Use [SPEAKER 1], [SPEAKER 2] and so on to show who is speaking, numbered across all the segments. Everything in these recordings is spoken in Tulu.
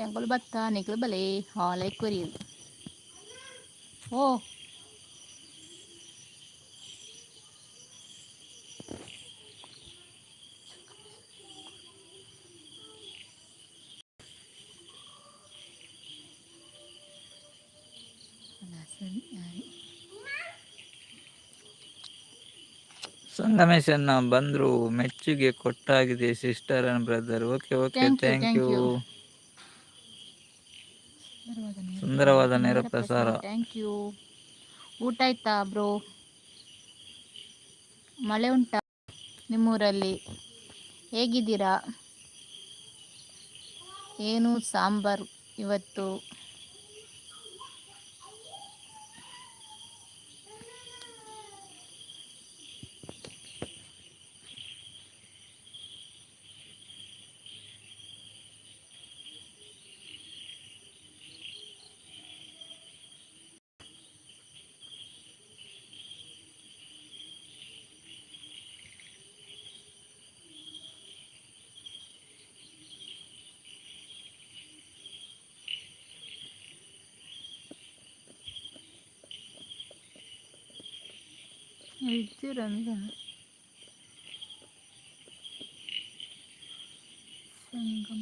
[SPEAKER 1] ಎಂಕುಲು ಬತ್ತ, ನಿಕ್ಲು ಬಲೆ ಹಾಲೈಕ್ ಕೊರಿಯದು. ಓ.
[SPEAKER 2] ಸಂಗಮೇಶಣ್ಣ ಬಂದ್ರು, ಮೆಚ್ಚುಗೆ ಕೊಟ್ಟಾಗಿದೆ sister and brother. Okay okay.
[SPEAKER 1] Thank you.
[SPEAKER 2] Thank
[SPEAKER 1] thank
[SPEAKER 2] you.
[SPEAKER 1] You.
[SPEAKER 2] ಸುಂದರವಾದ ನೇರ ಪ್ರಸಾರ.
[SPEAKER 1] Thank you. ಊಟ ಆಯ್ತಾ ಬ್ರೋ? ಮಳೆ ಉಂಟಾ ನಿಮ್ಮೂರಲ್ಲಿ? ಹೇಗಿದ್ದೀರಾ? ಏನು ಸಾಂಬಾರ್ ಇವತ್ತು? ಸಂಗಮ.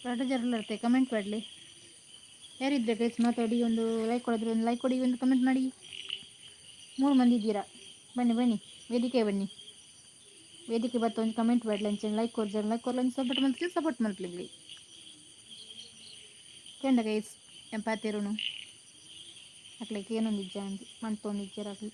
[SPEAKER 1] ರಡ್ಡು ಜನ ಕಮೆಂಟ್ ಮಾಡಲಿ. ಯಾರಿದ್ರೆ ಗೈಸ್, ಮಾತಾಡಿ. ಒಂದು ಲೈಕ್ ಕೊಡಿದ್ರೆ ಒಂದು ಲೈಕ್ ಕೊಡಿ, ಒಂದು ಕಮೆಂಟ್ ಮಾಡಿ. ಮೂರು ಮಂದಿ ಇದ್ದೀರಾ. ಬನ್ನಿ ಬನ್ನಿ, ವೇದಿಕೆ ಬನ್ನಿ. ವೇದಿಕೆ ಬತ್ತ ಒಂದು ಕಮೆಂಟ್ ಮಾಡಲಿ. ಅಂಚೆ ಲೈಕ್ ಕೊಡ್ಜಾರ ಲೈಕ್ ಕೊರ್ಲ, ಸಪೋರ್ಟ್ ಮಾಡ್ತೀವಿ, ಸಪೋರ್ಟ್ ಮಾಡ್ಲಿ. ಕೆಂಡ ಗೈಸ್, ಎಂಪಾತಿರುನು ಅಕ್ಲೆಗ್ ಏನೊಂದಿಜ್ಜ ಅಂದ್ ಮಂತೊಂದಿಜ್ಜೆರ್ ಅಕ್ಲು.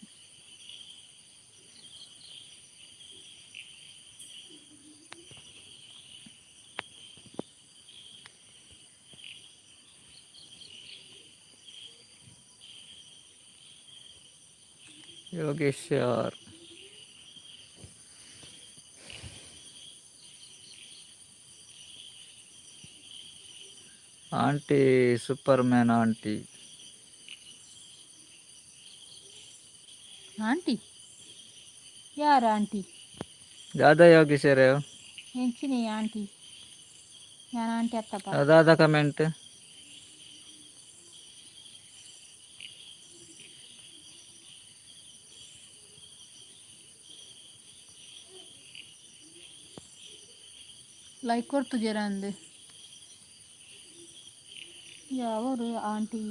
[SPEAKER 2] Yogeshwar. Aunty, super man aunty.
[SPEAKER 1] Aunty? ಯಾರ ಆಂಟಿ?
[SPEAKER 2] ದಾದಾ ಯೋಗೇಶ್ವರ.
[SPEAKER 1] ಎಂಚಿನ ಆಂಟಿ? ಯಾನ್ ಆಂಟಿ ಅತ್ತಪ್ಪ.
[SPEAKER 2] ದಾದಾ ಕಮೆಂಟ್?
[SPEAKER 1] ಲೈಕ್ ಕೊಡ್ತುಜರ ಅಂದು ಯಾವರು ಆಂಟಿ?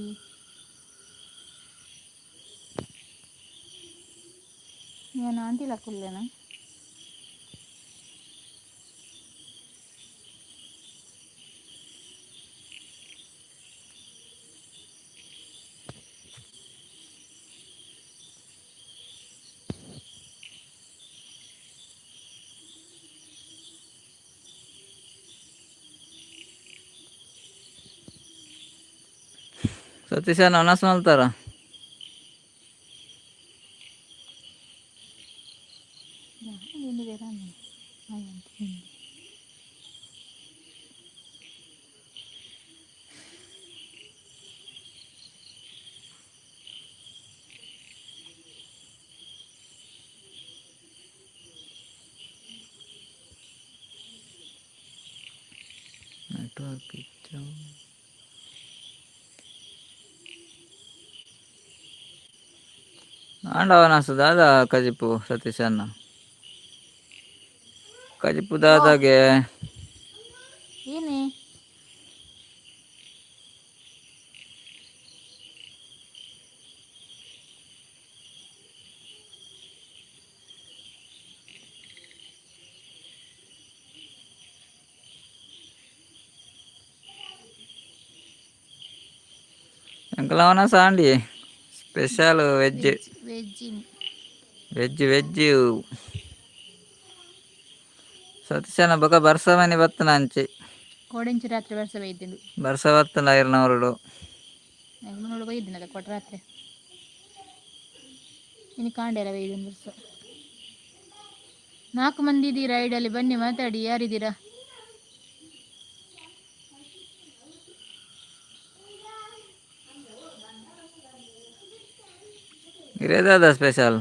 [SPEAKER 1] నేను ಆಂಟಿ ಲಕ್ಕುಲ್ಲೇನಾ?
[SPEAKER 2] ಸತೀಶ ನವನಾಸ್ ಮಲ್ತಾರ? ನೆಟ್ವರ್ಕ್ ಇತ್ತು. ಆಂಡವನಾಸ ದಾದ ಕಜಿಪು ಸತೀಶ್ ಅಣ್ಣ? ಕಜಿಪು ದಾದಾಗೆ?
[SPEAKER 1] ಏನೇ?
[SPEAKER 2] ಎಂಕಲವನಾಸ ಆಂಡಿ special veg.
[SPEAKER 1] Veg.
[SPEAKER 2] Veg veg. ಸತೀಶನ ಬೊಕ ಬರ್ಸ ಮನಿ ಬತ್ತನ ಅಂಚಿ.
[SPEAKER 1] ಕೋಡೆಂಚು ರಾತ್ರಿ ವರ್ಷ ಬೈದಿಂಡು.
[SPEAKER 2] ಬರ್ಸ ಬತ್ತನ ಐರ್ನವರುಡು.
[SPEAKER 1] ನೋಡು, ಬೈದಿನದ ಕೊಟ್ಟ ರಾತ್ರಿ ಇನ್ನು ಕಾಂಡೆಲ್ಲ ಬೈದಿನ ವರ್ಷ. ನಾಲ್ಕು ಮಂದಿ ಇದ್ದೀರಾ ಐಡಲ್ಲಿ, ಬನ್ನಿ ಮಾತಾಡಿ. ಯಾರಿದ್ದೀರಾ?
[SPEAKER 2] ಇರೇದಾದ ಸ್ಪೆಷಲ್?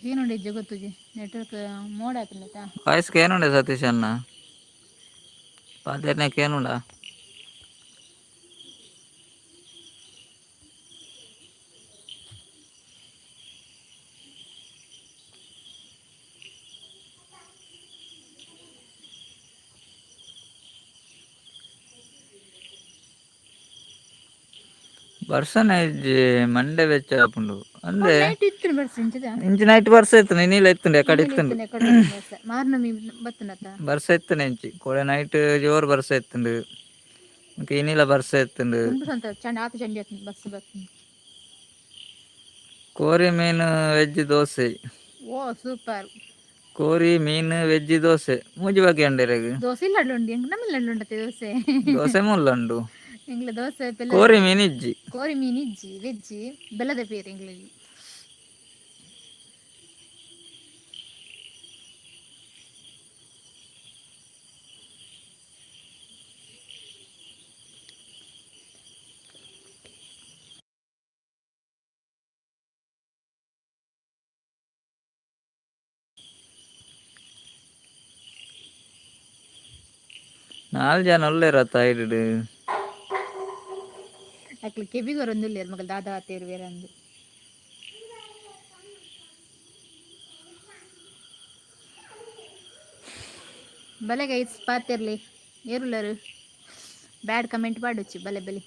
[SPEAKER 1] ಏನು ಜಗತ್ತುಜಿ, ನೆಟ್ವರ್ಕ್ ಮೋಡ ಹಾಕಿಲ್ಲ.
[SPEAKER 2] ವಾಯ್ಸ್ ಕೇನುಂಡೆ ಸತೀಶ್ ಅಣ್ಣ? ಪಾತೆರ್ನೆ ಕೇನುಂಡ? ಬರ್ಸನೆ ಇಜ್ಜಿ, ಮಂಡೆ ಬೆಚ್ಚ ಆಪುಂಡು ಅಂದೆ.
[SPEAKER 1] ನೈಟ್ ಇತ್ತು ಬರ್ಸ ಇಂಚದ.
[SPEAKER 2] ಇಂಚಿ ನೈಟ್ ಬರ್ಸ ಇತ್ತು, ನೀಲ ಇತ್ತುಂಡೆ ಕಡೆ ಇತ್ತುಂಡು.
[SPEAKER 1] ಮಾರ್ನಮಿ ಬತ್ತನತ್ತ.
[SPEAKER 2] ಬರ್ಸ ಇತ್ತು ಇಂಚಿ ಕೋಡೆ ನೈಟ್ ಜೋರು ಬರ್ಸ ಇತ್ತುಂಡು, ಇನಿಲ ಬರ್ಸ ಇತ್ತುಂಡು.
[SPEAKER 1] ಉಂಡು ಸಂತ ಚಂಡ ಆತ ಚಂಡಿ ಆತು ಬಸ್ ಬಸ್.
[SPEAKER 2] ಕೋರಿ ಮೀನು ವೆಜ್ ದೋಸೆ.
[SPEAKER 1] ಓ ಸೂಪರ್.
[SPEAKER 2] ಕೋರಿ ಮೀನು ವೆಜ್ ದೋಸೆ ಮೂಜಿ ಬಗೆ ಅಂಡಿರೆಗ್.
[SPEAKER 1] ದೋಸೆ ಇಲ್ಲ ಉಂಡು ಎಂಕ್, ನಮ್ಮಲ್ಲ ಉಂಡತೆ ದೋಸೆ.
[SPEAKER 2] ದೋಸೆ ಮುಲ್ಲುಂಡು.
[SPEAKER 1] ಎಂಗ್ಲ ದೋಸೆ ಬೆಲ್ಲ.
[SPEAKER 2] ಕೋರಿ ಮೀನು ಇಜ್ಜಿ.
[SPEAKER 1] ಕೋರಿ ಮೀನು ಇಜ್ಜಿ, ವೆಜ್ ಬೆಲ್ಲದ ಪೇರು ಎಂಗ್ಲಲ್ಲಿ.
[SPEAKER 2] ನಾಲ್ ಜನ ಉಲ್ಲೇರತ್ತ ಐಡಿಡು.
[SPEAKER 1] ಅಕ್ಲು ಕೆಬಿಗೊರೊಂದುಲ್ಲೆರ್ ಮಗಲ್ ದಾದಾ ತೇರು ಬೇರೆ ಅಂದು. ಬಲೆ ಗೈಸ್, ಪಾತಿರ್ಲಿ ಏರುಲ್ಲರು. ಬ್ಯಾಡ್ ಕಮೆಂಟ್ ಪಾಡೊಚ್ಚಿ, ಬಲೆ ಬಲೆ.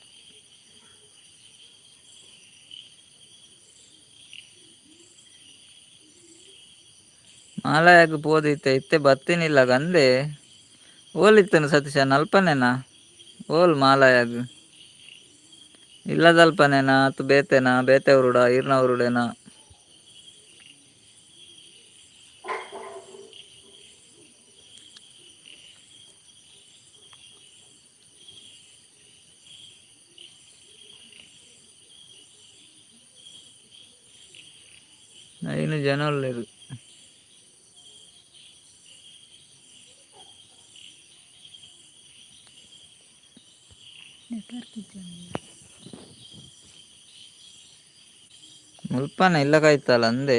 [SPEAKER 2] ಮಾಲಯಾಗ ಪೋದಿತ್ತೆ ಇತ್ತೆ ಬತ್ತಿನಿಲ್ಲ ಗಂದೆ. ಓಲಿತ್ತನು ಸತೀಶ ನಲ್ಪನೇನಾ? ಓಲ್ ಮಾಲಯಾಗ ಇಲ್ಲದಲ್ಪನೇನಾ ಅತ್ತು ಬೇತೆನಾ? ಬೇತೆ ಊರುಡ ಈರ್ನ ಊರುಡೇನಾ? ಐನು ಜನ ಉಲ್ಲೆರ್.
[SPEAKER 1] ನೆಟ್ವರ್ಕ್ ಇಜ್ಜಿ.
[SPEAKER 2] ಮುಲ್ಪನ ಇಲ್ಲ ಕಾಯ್ತಲ್ಲ ಅಂದೆ.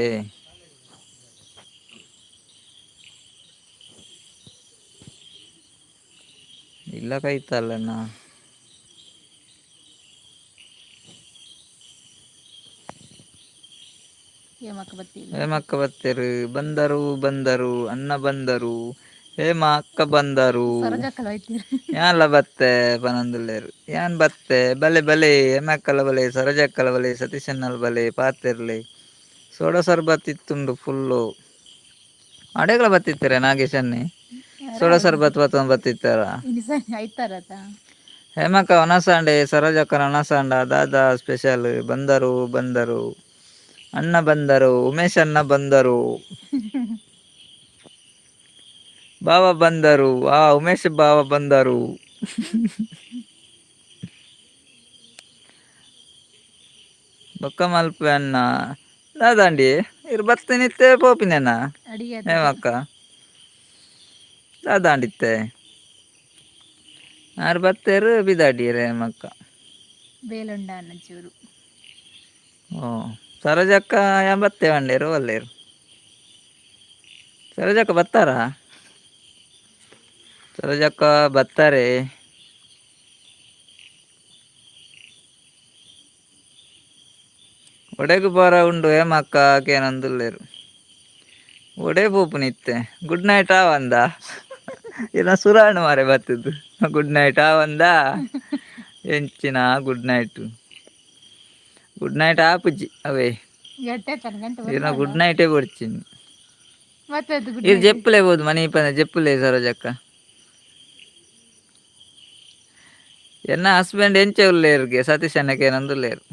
[SPEAKER 2] ಇಲ್ಲ ಕಾಯ್ತಲ್ಲಣ್ಣ.
[SPEAKER 1] ಏಮಕ್ಕ ಬತ್ತಿಲ್ಲ.
[SPEAKER 2] ಹೇಮಕ್ಕ ಬತ್ತೆರು, ಬಂದರು ಬಂದರು, ಅಣ್ಣ ಬಂದರು. ಹೇಮ ಅಕ್ಕ ಬಂದರು.
[SPEAKER 1] ಸರೋಜಕ್ಕಲ ಹೋಯ್ತೀರಿ.
[SPEAKER 2] ಯಾನ್ಲ ಬತ್ತೆ ಪನೊಂದುಲ್ಲೆರ್. ಯಾನ್ ಬತ್ತೆ, ಬಲೆ ಬಲೆ ಹೇಮಕ್ಕಲ ಬಲೆ, ಸರೋಜಕ್ಕಲ ಬಲೆ, ಸತೀಶಣ್ಣಲ ಬಲೆ, ಪಾತೆರ್ಲೆ. ಸೋಡಾ ಸರ್ಬತ್ ಇತ್ತುಂಡು ಫುಲ್ಲು. ಅಡೆಗಳ ಬತ್ತಿತ್ತಾರೆ ನಾಗೇಶನ್ನೇ? ಸೋಡಾ ಸರ್ಬತ್ ಬತ್ತೊಂದು ಬತ್ತಿತ್ತಾರ?
[SPEAKER 1] ಇನಿ ಸರಿ ಐತಾರತ.
[SPEAKER 2] ಹೇಮಕ್ಕ ಒನಸಾಂಡೆ, ಸರೋಜಕ್ಕನ ಒನಸಾಂಡ. ದಾದಾ ಸ್ಪೆಷಲ್? ಬಂದರು ಬಂದರು, ಅಣ್ಣ ಬಂದರು, ಉಮೇಶ್ ಅಣ್ಣ ಬಂದರು, ಬಾವ ಬಂದರು. ಆ ಉಮೇಶ್ ಬಾವ ಬಂದರು. ಬೊಕ್ಕ ಮಲ್ಪೆ ಅಣ್ಣ ದಾದಾಂಡಿ ಇರು ಬತ್ತಿನಿತ್ತೆ ಪೋಪಿನೇನಾ?
[SPEAKER 1] ಅಡಿಗೆ ಆತ.
[SPEAKER 2] ಹೇಮಕ್ಕ ದಾದಾಂಡಿತ್ತೆ? ಆರು ಬತ್ತೇರು ಬಿದಾಡಿಯರೆ ಹೇಮಕ್ಕ.
[SPEAKER 1] ಬೇಲುಂಡ ಅನ್ನ ಚೂರು.
[SPEAKER 2] ಓ ಸರೋಜಕ್ಕ, ಯಾನ್ ಬತ್ತೆ వంಡೇರು ಒಲ್ಲೇರು. ಸರೋಜಕ್ಕ ಬರ್ತಾರಾ? ಸರೋಜಕ್ಕ ಬರ್ತಾರೆ. ಒಡೆಗು ಪೋರ ಉಂಡು ಹೇಮಕ್ಕ ಕೇನೊಂದುಲ್ಲೇರು. ಒಡೆ ಪೋಪುನಿತ್ತೆ? Good night ಆವಂದ? ಇಲ್ಲ ಸುರಾಣು ಮಾರೆ ಬತ್ತದ್ದು. Good night ಆವಂದ? ಎಂಚಿನ good night? Good night ಆಪುಜಿ ಅವೇ.
[SPEAKER 1] ಗಟ್ಟೆ ತನ ಗಂಟೆ.
[SPEAKER 2] ಇರ್ನ ಗುಡ್ ನೈಟೇ ಬೊಡ್ಚಿನಿ.
[SPEAKER 1] ಮತ್ತೆ ಅದು ಗುಡ್.
[SPEAKER 2] ಇದು ಜೆಪ್ಪುಲೆ ಬೋದು ಮನೆ ಪಂದ ಜೆಪ್ಪುಲೆ. ಸರೋಜಕ್ಕ, ಎನ್ನ ಹಸ್ಬೆಂಡ್ ಎಂಚೆ ಉಲ್ಲೇರ್ಗೆ? ಸತೀಶ್ ಅಣ್ಣಕ್ಕೆ ಏನೊಂದುಲ್ಲೇರು.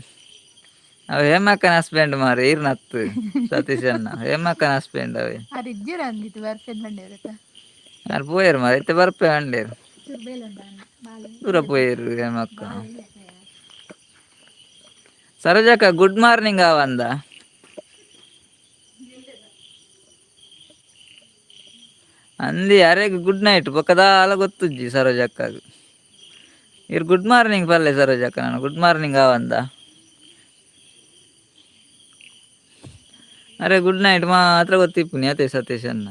[SPEAKER 2] ಅವ ಹೇಮಕ್ಕನ ಹಸ್ಬೆಂಡ್ ಮಾರೆ, ಇರ್ನತ್ತು ಸತೀಶ್ ಅಣ್ಣ ಹೇಮಕ್ಕನ ಹಸ್ಬೆಂಡ್ ಅವೇ.
[SPEAKER 1] ಅದು ಇಜ್ಜಿರ ಅಂದಿತ್ತು ಬರ್ಪೆದ್ ಬಂಡೇರತ.
[SPEAKER 2] ಯಾರು ಪೋಯರು ಮಾರೆ, ಇತ್ತೆ ಬರ್ಪೆ ಅಂಡೇರು.
[SPEAKER 1] ಚೂರು ಬೇಲುಂಡ ಅನ್ನ ಬಾಲೆ.
[SPEAKER 2] ದೂರ ಪೋಯರು ಹೇಮಕ್ಕ. ಸರೋಜಕ್ಕ ಗುಡ್ ಮಾರ್ನಿಂಗ್ ಆವಂದ? ಅಂದಿ ಅರೆಗ್ ಗುಡ್ ನೈಟ್ ಬೊಕ್ಕದಾಲ ಗೊತ್ತುಜ್ಜಿ ಸರೋಜಕ್ಕಾಗ. ಇರ್ ಗುಡ್ ಮಾರ್ನಿಂಗ್ ಪಲ್ಲೆ ಸರೋಜಕ್ಕ. ನಾನು ಗುಡ್ ಮಾರ್ನಿಂಗ್ ಆವಂದ? ಅರೆ ಗುಡ್ ನೈಟ್ ಮಾತ್ರ ಗೊತ್ತಿಪ್ಪುನಿ ಅತೆ ಸತೀಶ್ ಅಣ್ಣ.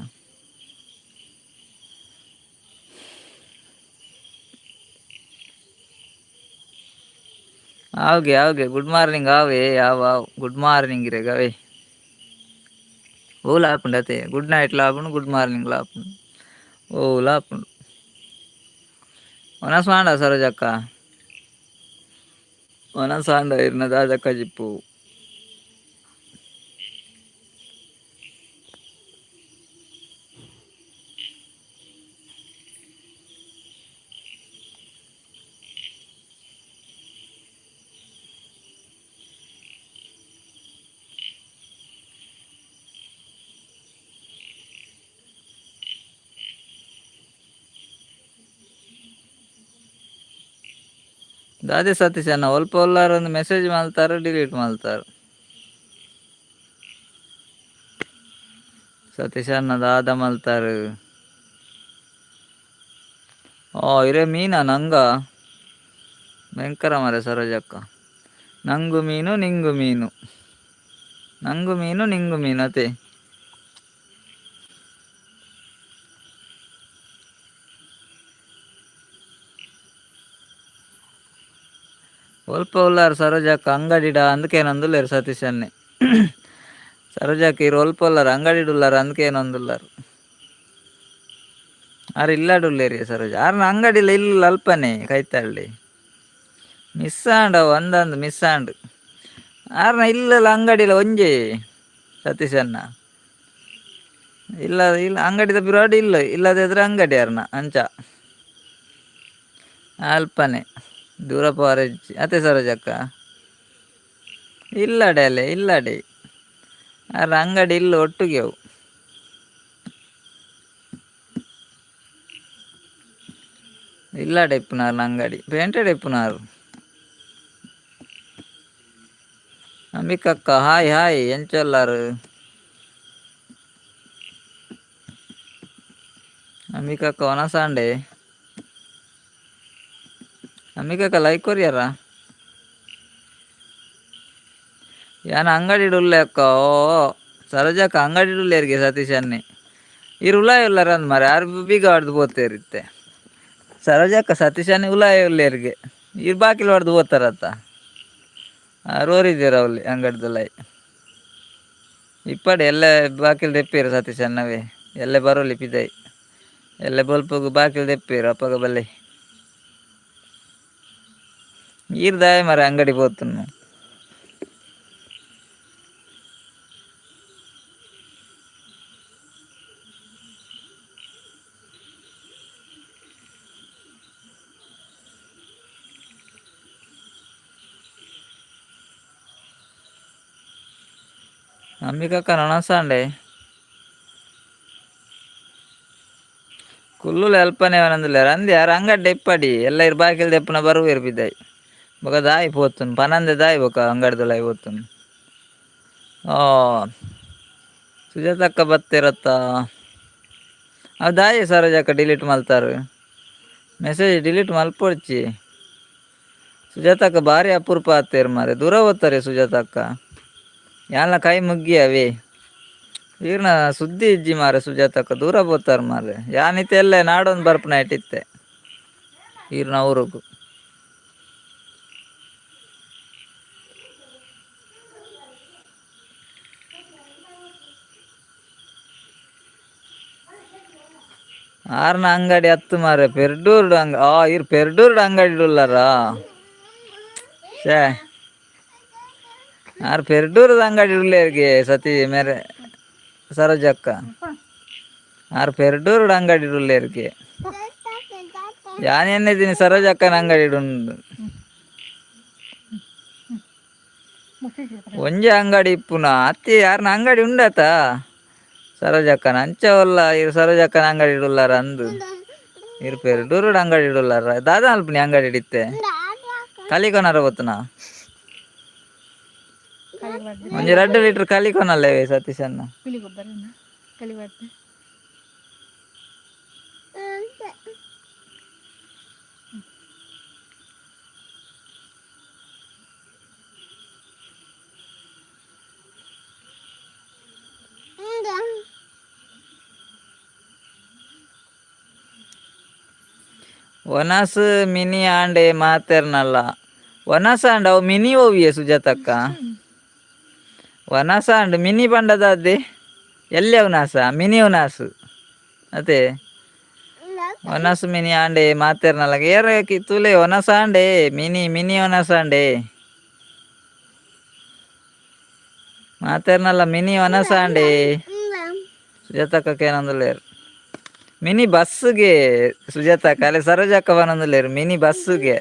[SPEAKER 2] ಆವ್ಗೆ ಆವ್ಗೆ ಗುಡ್ ಮಾರ್ನಿಂಗ್ ಆವೇ ಆವ್ ಆವ್. ಗುಡ್ ಮಾರ್ನಿಂಗ್ ಇರೆಗ್ ಅವೇ. ಓ ಲಾಪುಂಡು ಅತೆ, ಗುಡ್ ನೈಟ್ ಲಾಪುಂಡು, ಗುಡ್ ಮಾರ್ನಿಂಗ್ ಲಾಪುಂಡು, ಓ ಲಾಪುಂಡು. ವನಸ್ ಮಾಂಡ ಸರೋಜಕ್ಕ? ವನಸ್ ಆಂಡ ಇರ್ನ ದಾದಕ್ಕ ಜಿಪ್ಪು. ದಾದೆ ಸತೀಶ್ ಅಣ್ಣ ಒಲ್ಪ ಒಲ್ಲಾರ ಒಂದು ಮೆಸೇಜ್ ಮಲ್ತಾರ, ಡಿಲೀಟ್ ಮಲ್ತಾರ. ಸತೀಶ್ ಅಣ್ಣ ದಾದ ಮಲ್ತಾರ? ಓ ಇರೇ ಮೀನಾ ನಂಗ ಭಯಂಕರ ಮಾರೆ. ಸರೋಜಕ್ಕ, ನಂಗು ಮೀನು ನಿಂಗು ಮೀನು, ನಂಗು ಮೀನು ನಿಂಗು ಮೀನು ಅತೆ. ಒಲ್ಪ ಉಲ್ಲಾರು ಸರೋಜಕ್ಕ ಅಂಗಡಿಡ ಅಂದಕೇನೊಂದುಲ್ಲೇರು ಸತೀಶ್ ಅಣ್ಣೆ. ಸರೋಜಕ್ಕ ಇರು ಒಲ್ಪ ಉಲ್ಲಾರ? ಅಂಗಡಿಡ್ ಉಲ್ಲಾರ ಅಂದಕೇನೊಂದುಲ್ಲಾರು. ಆರ್ ಇಲ್ಲಾಡುಲ್ಲೇರಿ ಸರೋಜ. ಆರ್ನ ಅಂಗಡಿಲ ಇಲ್ಲ, ಅಲ್ಪನೆ ಕೈತಳ್ಳಿ. ಮಿಸ್ ಆಂಡ್ ಅವು ಅಂದಂದು ಮಿಸ್ ಆಂಡ್. ಆರ್ನ ಇಲ್ಲಲ್ಲ ಅಂಗಡಿಲ ಒಂಜಿ ಸತೀಶ್ ಅಣ್ಣ. ಇಲ್ಲ ಇಲ್ಲ, ಅಂಗಡಿದ ಬಿರಾಡ್ ಇಲ್ಲ, ಇಲ್ಲದಿದ್ರೆ ಅಂಗಡಿ ಆರ್ನ ಅಂಚ ಅಲ್ಪನೆ ದೂರ ಪೋರೆಜ್ಜಿ ಅತ್ತೆ ಸರೋಜಕ್ಕ. ಇಲ್ಲಡೆ ಅಲ್ಲೇ ಇಲ್ಲಡೆ ಆರ್ನ ಅಂಗಡಿ ಇಲ್ಲ ಒಟ್ಟಿಗೆ ಅವು. ಇಲ್ಲಡೆ ಇಪ್ಪುನಾರ್ನ ಅಂಗಡಿ ಪೇಂಟೆಡ್ ಇಪ್ಪುನಾರು. ಅಂಬಿಕಕ್ಕ ಹಾಯ್ ಹಾಯ್, ಎಂಚೊಲ್ಲಾರು ಅಂಬಿಕಕ್ಕ? ವನಸಾಂಡೆ ಅಂಬಿಕಕ್ಕ, ಲೈಕ್ ಕೊರಿಯರ. ಯಾನ್ ಅಂಗಡಿಡ್ ಉಲ್ಲೆ ಅಕ್ಕ. ಓ ಸರೋಜಕ್ಕ ಅಂಗಡಿಡ್ ಉಲ್ಲೇರ್ಗೆ ಸತೀಶ್ ಅಣ್ಣೆ. ಇರು ಉಲಾಯಿ ಉಲ್ಲಾರ ಅಂದ್ ಮಾರೆ, ಆರ್ ಬೀಗ ಹೊಡ್ದು ಪೋತೇರ್ ಇತ್ತೆ. ಸರೋಜಕ್ಕ ಸತೀಶ್ ಅಣ್ಣೆ ಉಲಾಯಿ ಉಲ್ಲೇರ್ಗೆ, ಇರ್ ಬಾಕಿಲ್ ಹೊಡ್ದು ಪೋತಾರತ್ತ. ಆರ್ ಓರಿದ್ದೀರ ಅವಲ್ಲಿ ಅಂಗಡಿದುಲಾಯಿ ಇಪ್ಪಡೆ ಎಲ್ಲ ಬಾಕಿಲ್ ದೆಪ್ಪೇರು ಸತೀಶ್ ಅಣ್ಣವೇ. ಎಲ್ಲೆ ಬರೋಲಿ ಪಿದೈ. ಎಲ್ಲ ಬೊಲ್ಪುಗು ಬಾಕಿಲ್ ದೆಪ್ಪೇರು ಅಪ್ಪಗ ಬಲ್ಲೆ. ಈರ್ ದಾಯ ಮರ ಅಂಗಡಿ ಪೋತುನು. ಅಂಬಿಕಕ್ಕ ನಣಸಾಂಡೆ ಕುಲ್ಲುಲ ಅಲ್ಪನೆ ವನಂದುಲ್ಲೆರ್ ಅಂದೆ ಆರ್ ಅಂಗಡ್ಡೆ ಇಪ್ಪಡಿ ಎಲ್ಲ ಇರ್ ಬಾಕಿಲ್ ದೆಪ್ಪುನ ಬರುವೆರ್ ಪಿದಾಯಿ ಬೊಕ ದಾಯಿ ಪೋತುನ್ ಪನಂದೆ ದಾಯಿ ಬೊಕ ಅಂಗಡಿದುಲಾಯಿ ಪೋತುನ್. ಆ ಸುಜಾತಕ್ಕ ಬತ್ತೆರತ್ತ ಅವು ದಾಯಿ ಸರೋಜಕ್ಕ ಡಿಲೀಟ್ ಮಲ್ತಾರು ಮೆಸೇಜ್ ಡಿಲೀಟ್ ಮಲ್ಪೊಡ್ಚಿ. ಸುಜಾತಕ್ಕ ಭಾರಿ ಅಪರೂಪ ಆತೇರ್ ಮಾರೆ ದೂರ ಹೋಗ್ತಾರೆ ಸುಜಾತಕ್ಕ. ಯಾನ್ಲ ಕೈ ಮುಗ್ಗಿಯವೇ ಈರ್ನ ಸುದ್ದಿ ಇಜ್ಜಿ ಮಾರೆ ಸುಜಾತಕ್ಕ ದೂರ ಪೋತಾರ್ ಮಾರೆ. ಯಾನಿತ್ತೆ ಎಲ್ಲೆ ನಾಡೊಂದು ಬರ್ಪುನ ಇಟ್ಟಿತ್ತೆ ಈರ್ನ ಊರುಗು. ಆರ್ನ ಅಂಗಡಿ ಹತ್ತು ಮಾರೆ ಪೆರ್ಡೂರ್ಡು ಅಂಗ ಆ ಇರ್ ಪೆರ್ಡೂರ್ಡು ಅಂಗಡಿ ಉಲ್ಲಾರಾ ಛೇ ಆರ್ ಪೆರ್ಡೂರ್ದ ಅಂಗಡಿ ಉಲ್ಲೇರ್ಗೆ ಸತಿ ಮೇರೆ ಸರೋಜಕ್ಕ. ಆರ್ ಪೆರ್ಡೂರ್ಡು ಅಂಗಡಿ ಉಲ್ಲೇರ್ಗೆ ಯಾನ್ ಎನ್ನಿದ್ದೀನಿ ಸರೋಜಕ್ಕನ ಅಂಗಡಿ ಉಂಡು. ಒಂಜಿ ಅಂಗಡಿ ಇಪ್ಪುನ ಅತ್ತಿ ಯಾರನ ಅಂಗಡಿ ಉಂಡತ ಸರೋಜಕ್ಕನ ಅಂಚ ಉಲ್ಲ ಇರ್ ಸರೋಜಕ್ಕನ ಅಂಗಡಿ ಉಲ್ಲಾರ ಅಂದು ಇರ್ ಪೆರ್ಡೂರುಡು ಅಂಗಡಿ ಉಲ್ಲಾರ ದಾದಾ ಅಲ್ಪನಿ ಅಂಗಡಿ ಇತ್ತೆ ಕಲಿಕೊನರ ಗೊತ್ತನ ಒಂಜಿ 2 ಲೀಟರ್ ಕಲಿಕೊನಲ್ಲೇ ಸತೀಶಣ್ಣ.
[SPEAKER 1] ಪಿಲಿ ಗೊಬ್ಬರ ಕಲಿಬಾರ್ದು.
[SPEAKER 2] ಒನಸ್ ಮಿನಿ ಆಂಡೆ ಮಾತೆರ್ನಲ್ಲ ಒನಸ್ ಆಂಡ ಅವು ಮಿನಿ ಓವಿಯೆ ಸುಜಾತಕ್ಕ. ಒನಸ ಆಂಡ್ ಮಿನಿ ಪಂಡದಾದೆ ಎಲ್ಲಿ ಅವನಾಸ ಮಿನಿ ಒನಾಸು ಅದೇ ಒನಸ್ ಮಿನಿ ಆಂಡೆ ಮಾತೆರ್ನಲ್ಲ ಏರ ತುಲೆ ಒನಸ ಆಂಡೆ ಮಿನಿ ಮಿನಿ ಒನಸ್ ಆಂಡೆ ಮಾತೆರ್ನಲ್ಲ ಮಿನಿ ಒನಸ ಆಂಡೆ ಸುಜಾತಕ್ಕ ಏನಂದುಲ್ಲೇರು ಮಿನಿ ಬಸ್ಸುಗೆ ಸುಜಾತಕ್ಕ ಅಲ್ಲೇ ಸರೋಜಕ್ಕ ಬನಂದುಲ್ಲೇರು ಮಿನಿ ಬಸ್ಸುಗೆ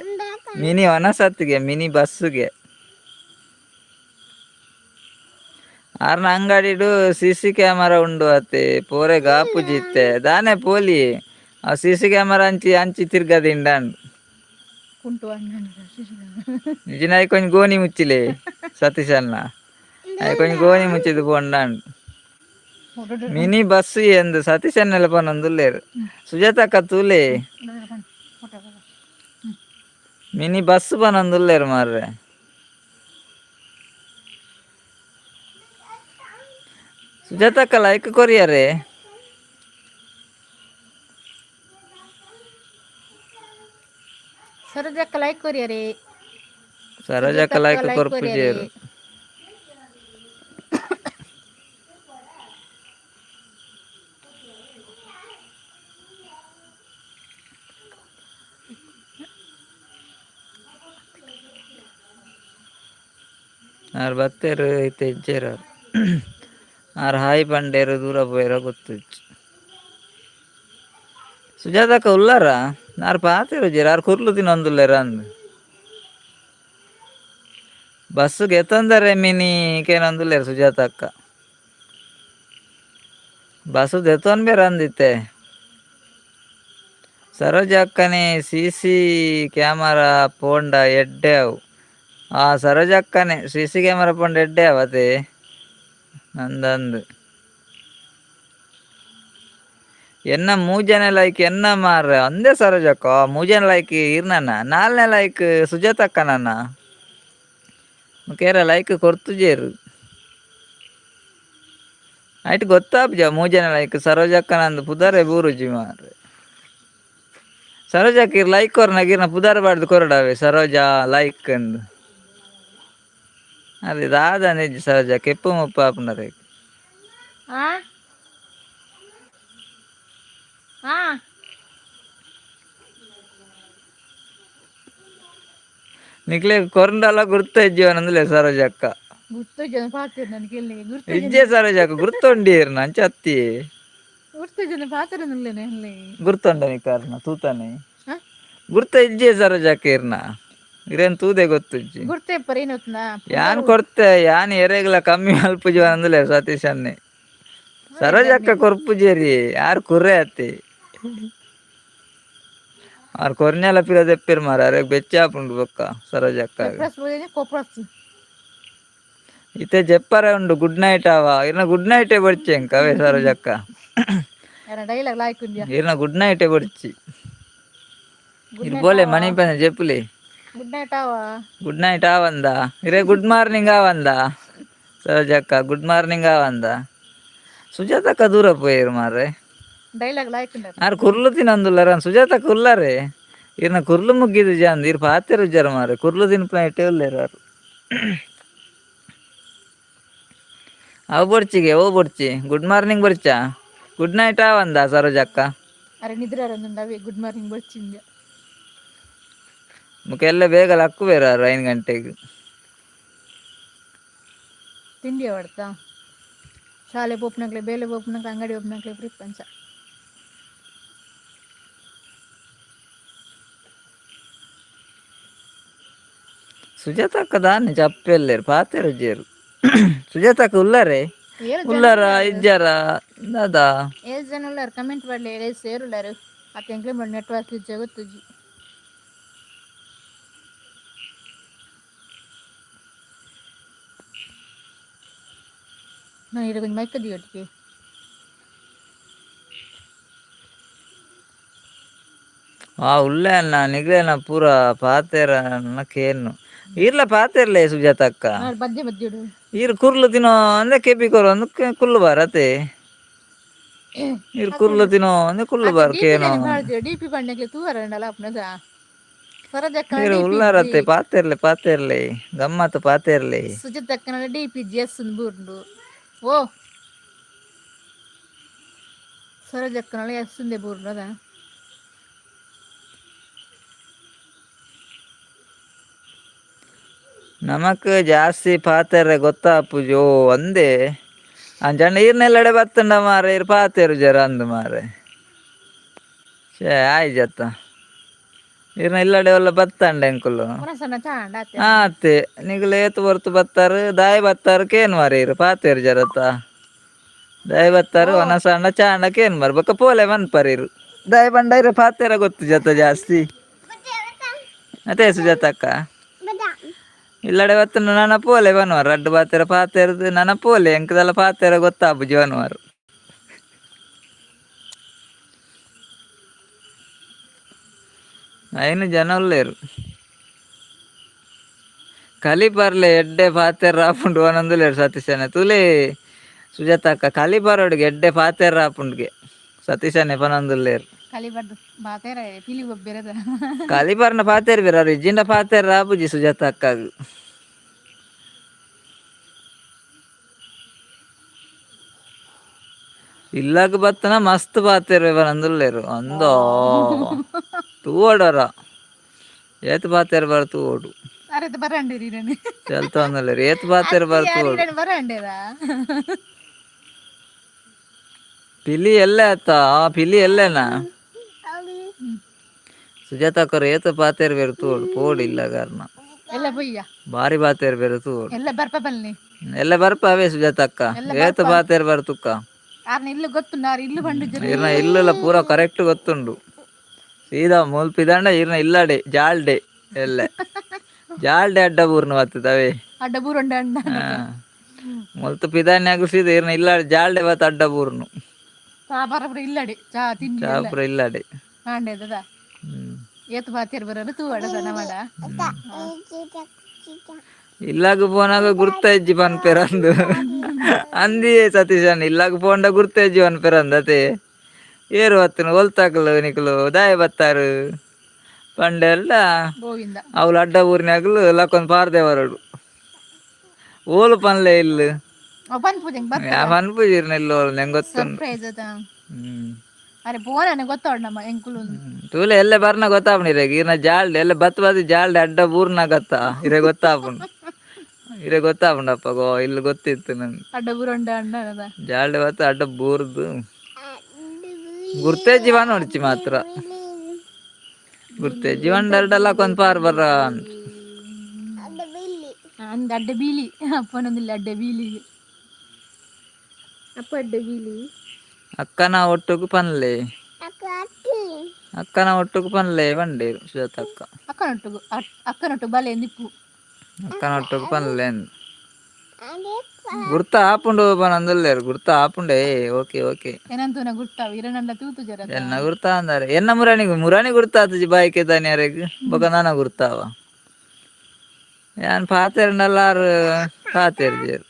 [SPEAKER 2] ಮಿನಿ ಒನಸತ್ತಿಗೆ ಮಿನಿ ಬಸ್ಸುಗೆ. ಆರ್ನ ಅಂಗಡಿಡು C C camera ಉಂಡು ಅತ್ತೆ ಪೋರೆ ಗಾಪುಜಿ ಇತ್ತೆ ದಾನೆ ಪೋಲಿ ಆ C C camera ಅಂಚಿ ಅಂಚಿ ತಿರ್ಗದಿಂಡಂಡು
[SPEAKER 1] ಕುಂಟು ಅಣ್ಣ.
[SPEAKER 2] ನಿಜಿನ ಕೊಂಚ ಗೋಣಿ ಮುಚ್ಚಿಲೆ ಸತೀಶಣ್ಣ ಅಯ್ ಕೊಂಚ ಗೋಣಿ ಮುಚ್ಚಿದ್ ಪೋಂಡಂಡು ಮಿನಿ ಬಸ್ ಎಂದು ಸತೀಶನ್ನೆಲ್ಲ ಪನೊಂದುಲ್ಲೇರು ಸುಜಾತಕ್ಕ ತೂಲೆ ಮಿನಿ ಬಸ್ ಪನೊಂದುಲ್ಲೇರು ಮಾರ್ರೆ. ಸುಜಾತಕ್ಕ ಲೈಕ್ ಕೊರಿಯರೇ.
[SPEAKER 1] ಸರೋಜಕ್ಕ ಲೈಕ್ ಕೊರಿಯರೇ.
[SPEAKER 2] ಸರೋಜಕ್ಕ ಲೈಕ್ ಕೊರ್ಪುಜೇರು. ಆರ್ ಬತ್ತೆರ್ ಇತ್ತೆ ಇಜ್ಜೆರ್ ಆರ್ ಆರ್ ಹಾಯ್ ಪಂಡೇರು ದೂರ ಪೋಯೆರ ಗೊತ್ತುಜ್ಜಿ. ಸುಜಾತಕ್ಕ ಉಲ್ಲಾರ ಆರ್ ಪಾತೆರುಜೆರ್ ಆರ್ ಕುರ್ಲು ತಿನ್ನೊಂದುಲ್ಲೆರ್ ಅಂದ್ ಬಸ್ ಗೆತೊಂದರೆ ಮಿನಿ ಕೇನೊಂದುಲ್ಲೆರ್ ಸುಜಾತಕ್ಕ ಬಸ್ ದೆತೊನ್ಬೆರ್ ಅಂದಿತ್ತೆ. ಸರೋಜಕ್ಕನೆ C C camera ಪೋಂಡ ಎಡ್ಡೆ ಅವು. ಆ ಸರೋಜಕ್ಕನೆ C C camera ಪೋಂಡ ಎಡ್ಡೆ ಅವು ಅತೆ ನಂದಂದು ಎನ್ನ ಮೂಜನೆ ಲೈಕ್ ಎನ್ನ ಮಾರ್ರೆ ಅಂದೇ ಸರೋಜಕ್ಕ ಮೂಜನೆ ಲೈಕ್ ಇರ್ನನ್ನ ನಾಲ್ನೇ ಲೈಕ್ ಸುಜಾತಕ್ಕನನ್ನ ಕೇರ ಲೈಕ್ ಕೊರ್ತುಜೇರು ಐಟ್ ಗೊತ್ತಾಪುಜ ಮೂಜನೆ ಲೈಕ್ ಸರೋಜಕ್ಕನಂದು ಪುದರೇ ಬೂರುಜಿ ಮಾರ್ರೆ. ಸರೋಜಕ್ಕ ಇರ್ ಲೈಕ್ ಕೊರ್ನಗ ಇರ್ನ ಪುದರ್ ಪಾಡ್ದು ಕೊರಡಾವೆ ಸರೋಜಾ ಲೈಕ್ ಅಂದು ಅದು ದಾದ ನಿಜ ಸರೋಜಾ ಕೆಪ್ಪು ಮುಪ್ಪು ಆಪುಂಡರೆ.
[SPEAKER 1] ಆ ಹಾ.
[SPEAKER 2] ನಿಕ್ಲೆ ಕೊರಂಡಲ ಗುರ್ತ ಇಜ್ಜೀವನಂದ್ಲೆ ಸರೋಜಕ್ಕ.
[SPEAKER 1] ಗುರ್ತು ಜನ ಪಾತ್ರ ನನಗೆ ಎಲ್ಲಿ ಗುರ್ತು.
[SPEAKER 2] ಇಜ್ಜೆ ಸರೋಜಕ್ಕ, ಗುರ್ತೊಂಡೀರ್ನ ಅಂಚ ಅತ್ತಿ.
[SPEAKER 1] ಗುರ್ತು ಜನ ಪಾತ್ರ ನುಲ್ಲೇನೆ ಅಲ್ಲಿ.
[SPEAKER 2] ಗುರ್ತೊಂಡ ನಿಕಾರ್ನ ತೂತಾನೆ.
[SPEAKER 1] ಹಾ?
[SPEAKER 2] ಗುರ್ತ ಇಜ್ಜೆ ಸರೋಜಕ್ಕ, ಇರ್ನ ಇರೇನ್ ತೂದೆ ಗೊತ್ತುಜ್ಜಿ.
[SPEAKER 1] ಗುರ್ತೇ ಪರ ಏನೊತ್ನಾ.
[SPEAKER 2] ಯಾನ್ ಕೊರ್ತೆ, ಯಾನ್ ಎರೆಗ್ಲ ಕಮ್ಮಿ ಮಲ್ಪುಜಿ ಅಂದ್ಲೆ ಸತೀಶ್ ಅನ್ನೆ. ಸರೋಜಕ್ಕ ಕೊರ್ಪುಜೇರಿ, ಯಾರು ಕುರ್ರೆ ಅತ್ತಿ. ಆರ್ ಕೊರ್ನೆಲ ಪಿರ ದೆಪ್ಪೆರ್ ಮಾರ, ಅರೆಗ್ ಬೆಚ್ಚ ಆಪುಂಡು ಬೊಕ್ಕ ಸರೋಜಕ್ಕ.
[SPEAKER 1] ಕೊಪ್ರಸ್ ಬೋದೇನೆ ಕೊಪ್ರಸ್.
[SPEAKER 2] ಇತ್ತೆ ಜೆಪ್ಪರೆ ಉಂಡು, ಗುಡ್ ನೈಟ್ ಆವ. ಇರ್ನ ಗುಡ್ ನೈಟೇ ಬೊಡ್ಚಿ ಎಂಕ್ ಅವೇ ಸರೋಜಕ್ಕ.
[SPEAKER 1] ಯಾರ ಡೈಲಾಗ್ ಲಾಯ್ಕ್ ಉಂದ್ಯಾ.
[SPEAKER 2] ಇರ್ನ ಗುಡ್ ನೈಟೇ ಬೊಡ್ಚಿ. ಇರ್ ಬೋಲೆ ಮಣಿ ಪಂಡ ಜೆಪ್ಪುಲೆ.
[SPEAKER 1] ಗುಡ್ ನೈಟ್ ಆವ.
[SPEAKER 2] ಗುಡ್ ನೈಟ್ ಆವಂದ? ಇರೇ ಗುಡ್ ಮಾರ್ನಿಂಗ್ ಆವಂದ? ಸರೋಜಕ್ಕ ಗುಡ್ ಮಾರ್ನಿಂಗ್ ಆವಂದ? ಸುಜಾತಕ್ಕ ದೂರ ಪೋಯೆರ್ ಮಾರ್ರೆ.
[SPEAKER 1] ಡೈಲಾಗ್ ಲಾಯ್ಕ್ ಉಂಡ.
[SPEAKER 2] ಆರ್ ಕುರ್ಲು ತಿನ್ನೊಂದುಲ್ಲರ. ಸುಜಾತಕ್ಕ ಉಲ್ಲರೆ. ಇರ್ನ ಕುರ್ಲು ಮುಗ್ಗಿದು ಜಾಂದ್ ಇರ್ ಪಾತೆರು ಜರ ಮಾರ್ರೆ. ಕುರ್ಲು ತಿನ್ಪುನ ಇಟ್ಟೆ ಉಲ್ಲೇರು ಆರು. ಅವು ಬೊಡ್ಚಿಗೆ, ಓ ಬೊಡ್ಚಿ, ಗುಡ್ ಮಾರ್ನಿಂಗ್ ಬೊಡ್ಚಾ? ಗುಡ್ ನೈಟ್ ಆವಂದ ಸರೋಜಕ್ಕ?
[SPEAKER 1] ಅರೆ ನಿದ್ರೆ ಅವೇ ಗುಡ್ ಮಾರ್ನಿಂಗ್ ಬರ್ಚಿಂದ.
[SPEAKER 2] ಮುಖ ಎಲ್ಲ ಬೇಗ ಲಕ್ಕುವೇರು ಆರು 5 ಗಂಟೆಗೆ.
[SPEAKER 1] ತಿಂಡಿ ಹೊಡ್ತಾ ಶಾಲೆ ಪೋಪನಕ್ಲೆ, ಬೇಲೆ ಪೋಪನಕ್ಲೆ, ಅಂಗಡಿ ಪೋಪನಕ್ಲೆ ಪ್ರಿಪಂಚ.
[SPEAKER 2] ಸುಜಾತಕ್ಕ ದಾನ್ನೆ ಚಪ್ಪೆಲ್ಲೇರು ಪಾತೆರು ಜೇರು. ಸುಜಾತಕ್ಕ ಉಲ್ಲರೆ?
[SPEAKER 1] ಏಳು ಜನ.
[SPEAKER 2] ಉಲ್ಲರ ಇಜ್ಜಾರ ದಾದಾ?
[SPEAKER 1] ಏಳು ಜನ ಉಳ್ಳಾರು. ಕಮೆಂಟ್ ಮಾಡಲಿ, ಏಳು ಸೇರುಲ್ಲಾರು. ಅತ್ತ ಎಂಕ್ಲೆ ಮಾಡಿ ನೆಟ್ವರ್ಕ್ ಇಜ್ಜ ಗೊತ್ತುಜ್ಜಿ. ನಾನು ಇದು ಕೊಂಚ ಮೈಕ್ ಒಟ್ಟಿಗೆ.
[SPEAKER 2] ಆ ಉಲ್ಲೆ ಅನ್ನ ನಿಗ್ಲೇನ ಪೂರ ಪಾತೆರ ಕೇನು ಇರ್ಲ ಪಾತೆರ್ಲೆ ಸುಜಾತಕ್ಕ.
[SPEAKER 1] ಮಧ್ಯೆ ಮಧ್ಯೆ ಇಡು.
[SPEAKER 2] ಇರ್ ಕುರ್ಲು ತಿನ್ನೋ ಅಂದೆ ಕೆಪಿ ಕೊರು ಅಂದ್ ಕುಲ್ಲು ಬಾರತೆ. ಇರ್ ಕುರ್ಲು ತಿನ್ನೋ ಅಂದೆ ಕುಲ್ಲು ಬಾರ್ ಕೇನೋ.
[SPEAKER 1] ಡಿಪಿ ಬಂಡೆಗೆ ತೂವರಂಡಲ ಅಪ್ನದ ಸರಜಕ್ಕ.
[SPEAKER 2] ಇರ್ ಉಲ್ಲಾರತೆ, ಪಾತೆರ್ಲೆ ಪಾತೆರ್ಲೆ, ಗಮ್ಮತ್ ಪಾತೆರ್ಲೆ.
[SPEAKER 1] ಸುಜಾತಕ್ಕನ D P G S ಬೂರ್ಂಡು. ಓ ಸರೋಜಕ್ಕನಲ್ಲ ಎಸ್ ಬೂರ್ಂಡು ಅದ.
[SPEAKER 2] ನಮಕ್ ಜಾಸ್ತಿ ಪಾತೆರ್ರೆ ಗೊತ್ತಾಪುಜಿ. ಓ ಅಂದೆ ಅಂಚಂಡ ಈರ್ನೆಲ್ಲಡೆ ಬತ್ತಂಡ ಮಾರೆ, ಇರ್ ಪಾತೆರು ಜರ ಅಂದು ಮಾರೆ. ಛೇ ಆಯ್ಜತ್ತ, ಈರ್ನ ಇಲ್ಲಡೆ ಒಲ್ಲ ಬತ್ತಂಡ ಎಂಕುಲು.
[SPEAKER 1] ಸಣ್ಣ ಚಾಂಡ ಆತೆ.
[SPEAKER 2] ಆತೆ, ನಿಗುಲು ಏತ್ ಹೊರ್ತು ಬತ್ತಾರು, ದಾಯಿ ಬತ್ತಾರು ಕೇನ್ ಮಾರೆ. ಇರು ಪಾತೆರು ಜರತ, ದಾಯಿ ಬತ್ತಾರು ಒನಸಂಡ ಚಾಂಡ ಕೇನ್ ಮಾರು, ಬೊಕ್ಕ ಪೋಲೆ ಮನ್ಪರ್ ಇರು. ದಾಯಿ ಬಂಡ ಇರು ಪಾತೆರ ಗೊತ್ತು ಜತ ಜಾಸ್ತಿ ಅದೇ. ಸುಜಾತಕ್ಕ ಇಲ್ಲಡೆ ಬತ್ತಂಡ ನನ ಪೋಲೆ ಬನ್ವಾರ. ರಡ್ಡು ಪಾತೆರ ಪಾತೆರ್ದು ನನ ಪೋಲೆ, ಎಂಕದಲ್ಲ ಪಾತೆರ ಗೊತ್ತಾಪುಜಿ ಬನ್ವಾರು. ಐನು ಜನ ಉಲ್ಲೇರು. ಕಲಿ ಪರ್ಲೆ ಎಡ್ಡೆ ಪಾತೆರ ಆಪುಂಡು ಒಂದೊಂದುಲ್ಲೇರು ಸತೀಶನೆ. ತುಲೆ ಸುಜಾತಕ್ಕ, ಕಲಿ ಪರೋಡಿಗೆ ಎಡ್ಡೆ ಪಾತೆರ ಆಪುಂಡುಗೆ ಸತೀಶನೆ ಪನೊಂದುಲ್ಲೇರು.
[SPEAKER 1] ಕಲಿ ಬರ್ದು ಬಾತೇರ ಪಿಲಿ ಒಬ್ಬೆರದ.
[SPEAKER 2] ಕಲಿ ಪರ್ನ ಪಾತೆರ್ ಬೇರೆ ಇಜ್ಜಿಂಡ ಪಾತೆರ ಆಪುಜಿ ಸುಜಾತಕ್ಕಗ್. ಇಲ್ಲಾಗ ಬತ್ತನ ಮಸ್ತ್ ಪಾತೆರ್ ಪನೊಂದುಲ್ಲೇರು. ಅಂದೋ ತೂವಡರ ಏತ್ ಪಾತೆರ್ ಬರ ತೂವೊಡು.
[SPEAKER 1] ಅರೆ ಬರಂಡಿರಿ ನಾನು.
[SPEAKER 2] ಚಲ್ತೊಂದುಲ್ಲೇರು, ಏತ್ ಪಾತೆರ್ ಬರ ತೂವೊಡು.
[SPEAKER 1] ಬರಂಡೇರಾ.
[SPEAKER 2] ಪಿಲಿ ಎಲ್ಲೆ ಆತ? ಪಿಲಿ ಎಲ್ಲೆನಾ? ಸುಜಾತಕ್ಕರು ಏತ್ ಪಾತೆರ್ ಬೇರೆ ತೂವೊಡು, ಪೋಡು ಇಲ್ಲ ಕಾರಣ.
[SPEAKER 1] ಎಲ್ಲ ಬೊಯ್ಯ.
[SPEAKER 2] ಬಾರಿ ಪಾತೆರ್ ಬೇರೆ ತೂವೊಡು.
[SPEAKER 1] ಎಲ್ಲ ಬರ್ಪ ಬನ್ನಿ.
[SPEAKER 2] ಎಲ್ಲ ಬರ್ಪ ಅವೇ ಸುಜಾತಕ್ಕ, ಏತ್ ಪಾತೆರ್ ಬರ ತುಕ್ಕ.
[SPEAKER 1] ಆರ್ನ ಇಲ್ಲು ಗೊತ್ತುಂಡು, ಆರ್ ಇಲ್ಲು ಬಂಡು.
[SPEAKER 2] ಇರ್ನ ಇಲ್ಲಲ್ಲ ಪೂರ ಕರೆಕ್ಟ್ ಗೊತ್ತುಂಡು. ಸೀದಾ ಮುಲ್ಪಿದಂಡ ಇರ್ನ ಇಲ್ಲಡೆ ಜಾಲ್ಡೆ, ಎಲ್ಲೆ ಜಾಲ್ಡೆ ಅಡ್ಡ ಬೂರ್ನ ಬತ್ತದವೇ.
[SPEAKER 1] ಅಡ್ಡ ಬೂರುಂಡ ಅಣ್ಣ.
[SPEAKER 2] ಮುಲ್ತು ಪಿದಾನ್ಯಾಗು ಸೀದಾ ಇರ್ನ ಇಲ್ಲ ಜಾಲ್ಡೆ ಬತ್ತ ಅಡ್ಡ ಬೂರ್ನು.
[SPEAKER 1] ಚಾ ಬರಬ್ರ ಇಲ್ಲಡೆ ಚಾ ತಿಂಡಿ ಎಲ್ಲ.
[SPEAKER 2] ಚಾಪುರ ಇಲ್ಲಡೆ.
[SPEAKER 1] ಹಾಂಡೆದ. ಏತ್ ಬಾತಿರ್ ಬರೋರು ತೂವಡದ ನಮಡ.
[SPEAKER 2] ಇಲ್ಲಾಗ ಪೋನಾಗ ಗುರ್ತ ಇಜ್ಜಿ ಪನ್ಪೆರಂದು ಅಂದಿಯೇ ಸತೀಶನ್. ಇಲ್ಲಾಗ ಪೋಂಡ ಗುರ್ತ ಇಜ್ಜಿ ಪನ್ಪೆರಂದು ಅತೆ. ಏರು ಬತ್ತನು ಒಲ್ತಾಕಲು ನಿಕುಲು ದಾಯ ಬತ್ತಾರು ಪಂಡೆಲ್ಲ.
[SPEAKER 1] ಗೋವಿಂದ.
[SPEAKER 2] ಅವ್ಲು ಅಡ್ಡ ಊರಿನಾಗಲು ಲಕ್ಕೊಂದು ಪಾರ್ದೆ ಬರೋಡು, ಓಲು ಪನ್ಲೆ ಇಲ್ಲು.
[SPEAKER 1] ಅವ್ ಪನ್ಪುಜಿ.
[SPEAKER 2] ಯಾ ಪನ್ಪುಜಿರ್ನ ಇಲ್ಲೋಲು, ನಂಗೆ ಗೊತ್ತುಂಡು.
[SPEAKER 1] ಸರ್ಪ್ರೈಸ್ ಅದ. ಅರೆ ಬೋನನೆ ಗೊತ್ತಾವಣ ನಮ್ಮ ಎಂಕುಲು.
[SPEAKER 2] ತೂಲೆ ಎಲ್ಲೆ ಬರ್ನ ಗೊತ್ತಾಪುಂಡು ಇರೆಗ್. ಇರ್ನ ಜಾಲ್ಡ್ ಎಲ್ಲ ಬತ್ ಬತ್ ಜಾಲ್ಡ್ ಅಡ್ಡ ಬೂರ್ನ ಗೊತ್ತಾ ಇರೆ ಗೊತ್ತಾಪುಂಡು, ಇರೆ ಗೊತ್ತಾಪುಂಡು ಅಪ್ಪಗೋ ಇಲ್ಲಿ ಗೊತ್ತಿತ್ತು ನಂಗೆ.
[SPEAKER 1] ಅಡ್ಡ ಬುರಂಡ ಅಣ್ಣ.
[SPEAKER 2] ಜಾಲ್ಡ್ ಬತ್ತು ಅಡ್ಡ ಬೂರ್ದು ಗುರ್ತೇ ಜೀವನ ನೋಡ್ಚಿ ಮಾತ್ರ ಗುರ್ತೇ ಜೀವನ ಡಲ್ಲ ಕೊಂದ್ ಪಾರ್ ಬರ್ರ.
[SPEAKER 1] ಅಂದ ಅಡ್ಡ ಬೀಲಿ ಅಪ್ಪನೊಂದಿಲ್ಲ, ಅಡ್ಡ ಬೀಲಿ ಅಪ್ಪ, ಅಡ್ಡ ಬೀಲಿ.
[SPEAKER 2] ಅಕ್ಕನ ಒಟ್ಟುಗು ಪನ್ಲೆ, ಅಕ್ಕನ ಒಟ್ಟುಗು ಪನ್ಲೆ ಬಂಡೇರು ಸುಜಾತ ಅಕ್ಕ.
[SPEAKER 1] ಅಕ್ಕನೊಟ್ಟುಗು, ಅಕ್ಕನೊಟ್ಟು ಬಲೆ ನಿಪ್ಪು.
[SPEAKER 2] ಅಕ್ಕನ ಒಟ್ಟುಗು ಪನ್ಲೆ ಗುರ್ತ ಆಪುಂಡು ಪನಂದುಲ್ಲೇರು, ಗುರ್ತ ಆಪುಂಡೆ. Okay okay.
[SPEAKER 1] ಏನಂತೂನ ಗುರ್ತಾವ್ ಇರನಂಡ ತೂತು ಜರ.
[SPEAKER 2] ಎನ್ನ ಗುರ್ತ ಅಂದಾರೆ ಎನ್ನ ಮುರಾಣಿಗ್ ಮುರಾಣಿ ಗುರ್ತ ಆತುಜಿ ಬಾಯ್ಕೆ ತಾನೆ ಅರೆಗ್ ಬೊಕ ನಾನ ಗುರ್ತಾವ ಯಾನ್ ಪಾತೆರ್ಂಡಲ್ಲಾರು ಪಾತೆರ್ಜೆರ್.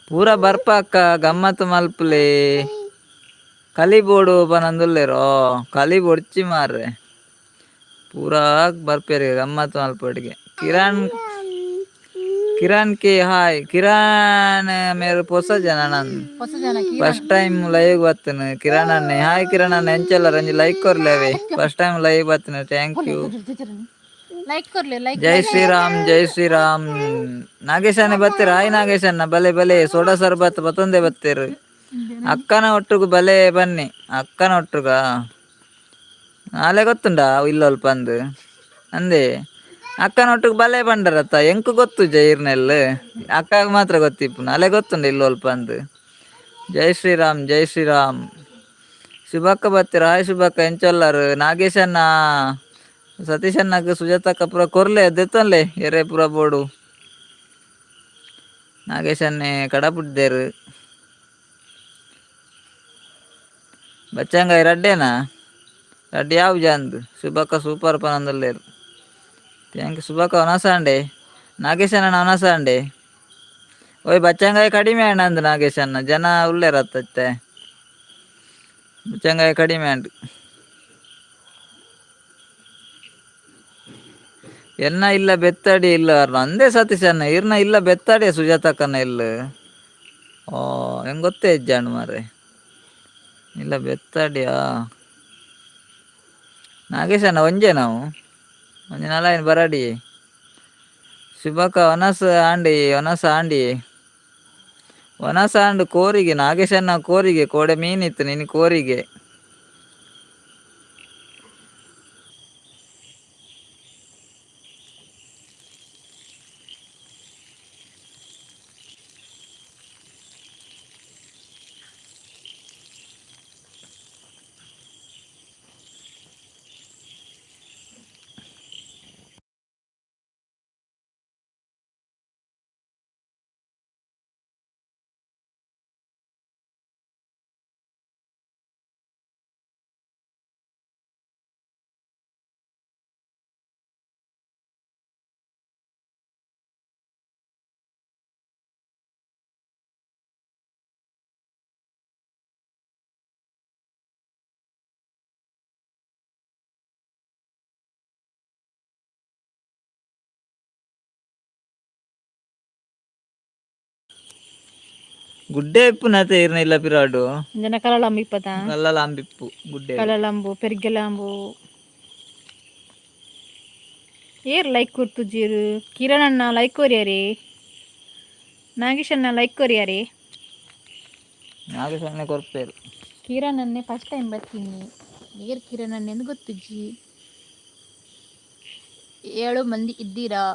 [SPEAKER 2] ಪೂರ ಬರ್ಪ ಅಕ್ಕ, ಗಮ್ಮತ್ ಮಲ್ಪುಲೆ, ಕಲಿ ಬೋಡು ಪನಂದುಲ್ಲೇರೋ. ಕಲಿ ಬೊಡ್ಚಿ ಮಾರ್ರೆ, ಪೂರಾ ಬರ್ಪೇರು ಗಮ್ಮತ್ ಮಲ್ಪೊಡಿಗೆ. ಕಿರಣ್, ಕಿರಣ್ ಕೆ ಹಾಯ್. ಕಿರಣ್ ಮೇರ್ ಪೊಸ ಜನ ನನ್.
[SPEAKER 1] ಹೊಸ ಜನ.
[SPEAKER 2] ಫಸ್ಟ್ ಟೈಮ್ ಲೈವ್ ಬತ್ತನ ಕಿರಣ್ ಅಣ್ಣೆ. ಹಾಯ್ ಕಿರಣ್ ಅಣ್ಣ, ಎಂಚಲ್ಲ? ರಂಜಿ ಲೈಕ್ ಕೊರ್ಲೇವೆ. ಫಸ್ಟ್ ಟೈಮ್ ಲೈವ್ ಬತ್ತನ, thank you.
[SPEAKER 1] Like ಕೊರ್ಲೆ, like.
[SPEAKER 2] ಜೈ ಶ್ರೀರಾಮ್, ಜೈ ಶ್ರೀರಾಮ್. ನಾಗೇಶ್ ಅಣ್ಣ ಬತ್ತೀರ? ಹಾಯ್ ನಾಗೇಶ್ ಅಣ್ಣ. ಬಲೆ ಬಲೆ, ಸೋಡಾ ಸರ್ಬತ್ ಬತ್ತೊಂದೇ ಬತ್ತೀರು. ಅಕ್ಕನ ಒಟ್ಟುಗು ಬಲೆ ಬನ್ನಿ. ಅಕ್ಕನ ಒಟ್ಟುಗ ನಾಳೆ ಗೊತ್ತುಂಡಾ ಇಲ್ಲೊಲ್ಪ ಅಂದು ಅಂದೆ. ಅಕ್ಕನ ಒಟ್ಟುಗು ಬಲೆ ಬಂಡರತ್ತ ಎಂಕು ಗೊತ್ತು ಜೈರ್ನೆಲ್, ಅಕ್ಕಗ್ ಮಾತ್ರ ಗೊತ್ತಿಪ್ಪು. ನಾಳೆ ಗೊತ್ತುಂಡ ಇಲ್ಲೊಲ್ಪ ಅಂದು. ಜೈ ಶ್ರೀರಾಮ್, ಜೈ ಶ್ರೀರಾಮ್. ಶುಭಕ್ಕ ಬತ್ತೀರ? ಹಾಯ್ ಶುಭಕ್ಕ, ಎಂಚೊಲ್ಲರು? ನಾಗೇಶಣ್ಣ, ಸತೀಶಣ್ಣಗ್ ಸುಜಾತಕ್ಕ ಪೂರ ಕೊರ್ಲೆ, ದೆತ್ತೊನ್ಲೆ ಎರೆ ಪೂರ ಬೋಡು. ನಾಗೇಶನ್ನೇ ಕಡಪುಡ್ದೇರು. ಬಚ್ಚಂಗಾಯಿ ರಡ್ಡೇನಾ? ರಡ್ಡ್ ಯಾವು ಜಾಂದ್. ಶುಭಕ್ಕ ಸೂಪರ್ ಪನಂದುಲ್ಲೇರು, thank you ಶುಭಕ್ಕ. ಒನಸಾಂಡೆ ನಾಗೇಶಣ್ಣ, ಒನಸಾಂಡೆ. ಓಯ್ ಬಚ್ಚಂಗಾಯಿ ಕಡಿಮೆ ಆಂಡ್ ಅಂದ್ ನಾಗೇಶಣ್ಣ. ಜನ ಉಲ್ಲೇರತ್ತೆ, ಬಚ್ಚಂಗಾಯಿ ಕಡಿಮೆ ಆಂಡ್. ಎನ್ನ ಇಲ್ಲ ಬೆತ್ತಡಿ ಇಲ್ಲ ಅಂದೇ ಸತೀಶಣ್ಣ. ಇರ್ನ ಇಲ್ಲ ಬೆತ್ತಡಿ ಸುಜಾತಕ್ಕನ ಇಲ್ಲ. ಓ ಹೆಂಗ್ ಗೊತ್ತೇ ಇಜ್ಜಾಂಡ್ ಮಾರ್ರೆ. ಇಲ್ಲ ಬೆತ್ತಡಿಯಾ ನಾಗೇಶಣ್ಣ? ಒಂಜೆ ನಾವು ಒಂಜಿ ನಾಲಾಯಿನ ಬರಾಡಿ. ಶುಭಕ ಒನಸ್ ಆಂಡಿ, ಒನಸ್ ಆಂಡಿ, ಒನಸ್ ಆಂಡ್ ಕೋರಿಗೆ ನಾಗೇಶಣ್ಣ. ಕೋರಿಗೆ ಕೋಡೆ ಮೀನಿತ್ತು ನಿನ್ನ ಕೋರಿಗೆ. ಗುಡ್ಡೆ ಇಪ್ಪು ನತೆ ಇರ್ನ ಇಲ್ಲ ಪಿರಾಡು.
[SPEAKER 1] ಜನ ಕಲಳಂಬು ಇಪ್ಪತ್ತ.
[SPEAKER 2] ಕಲ್ಲಲ ಅಂಬಿಪ್ಪು ಗುಡ್ಡೆ.
[SPEAKER 1] ಕಲಳಂಬು ಪೆರ್ಗೆಲಾಂಬು. Hair like ಕೊರ್ತುಜೀರು? ಕಿರಣ್ ಅಣ್ಣ ಲೈಕ್ ಕೊರಿಯಾರಿ, ನಾಗೇಶ್ ಅಣ್ಣ ಲೈಕ್ ಕೊರಿಯಾರಿ.
[SPEAKER 2] ನಾಗೇಶ್ ಅಣ್ಣೆ ಕೊರ್ಪೇರು.
[SPEAKER 1] ಕಿರಣ್ ಅನ್ನೆ ಫಸ್ಟ್ ಟೈಮ್ ಬರ್ತೀನಿ. ಏರ್ ಕಿರಣ್ ಅಣ್ಣೆ ಎಂದು ಗೊತ್ತುಜ್ಜಿ. ಏಳು ಮಂದಿ ಇದ್ದೀರಾ,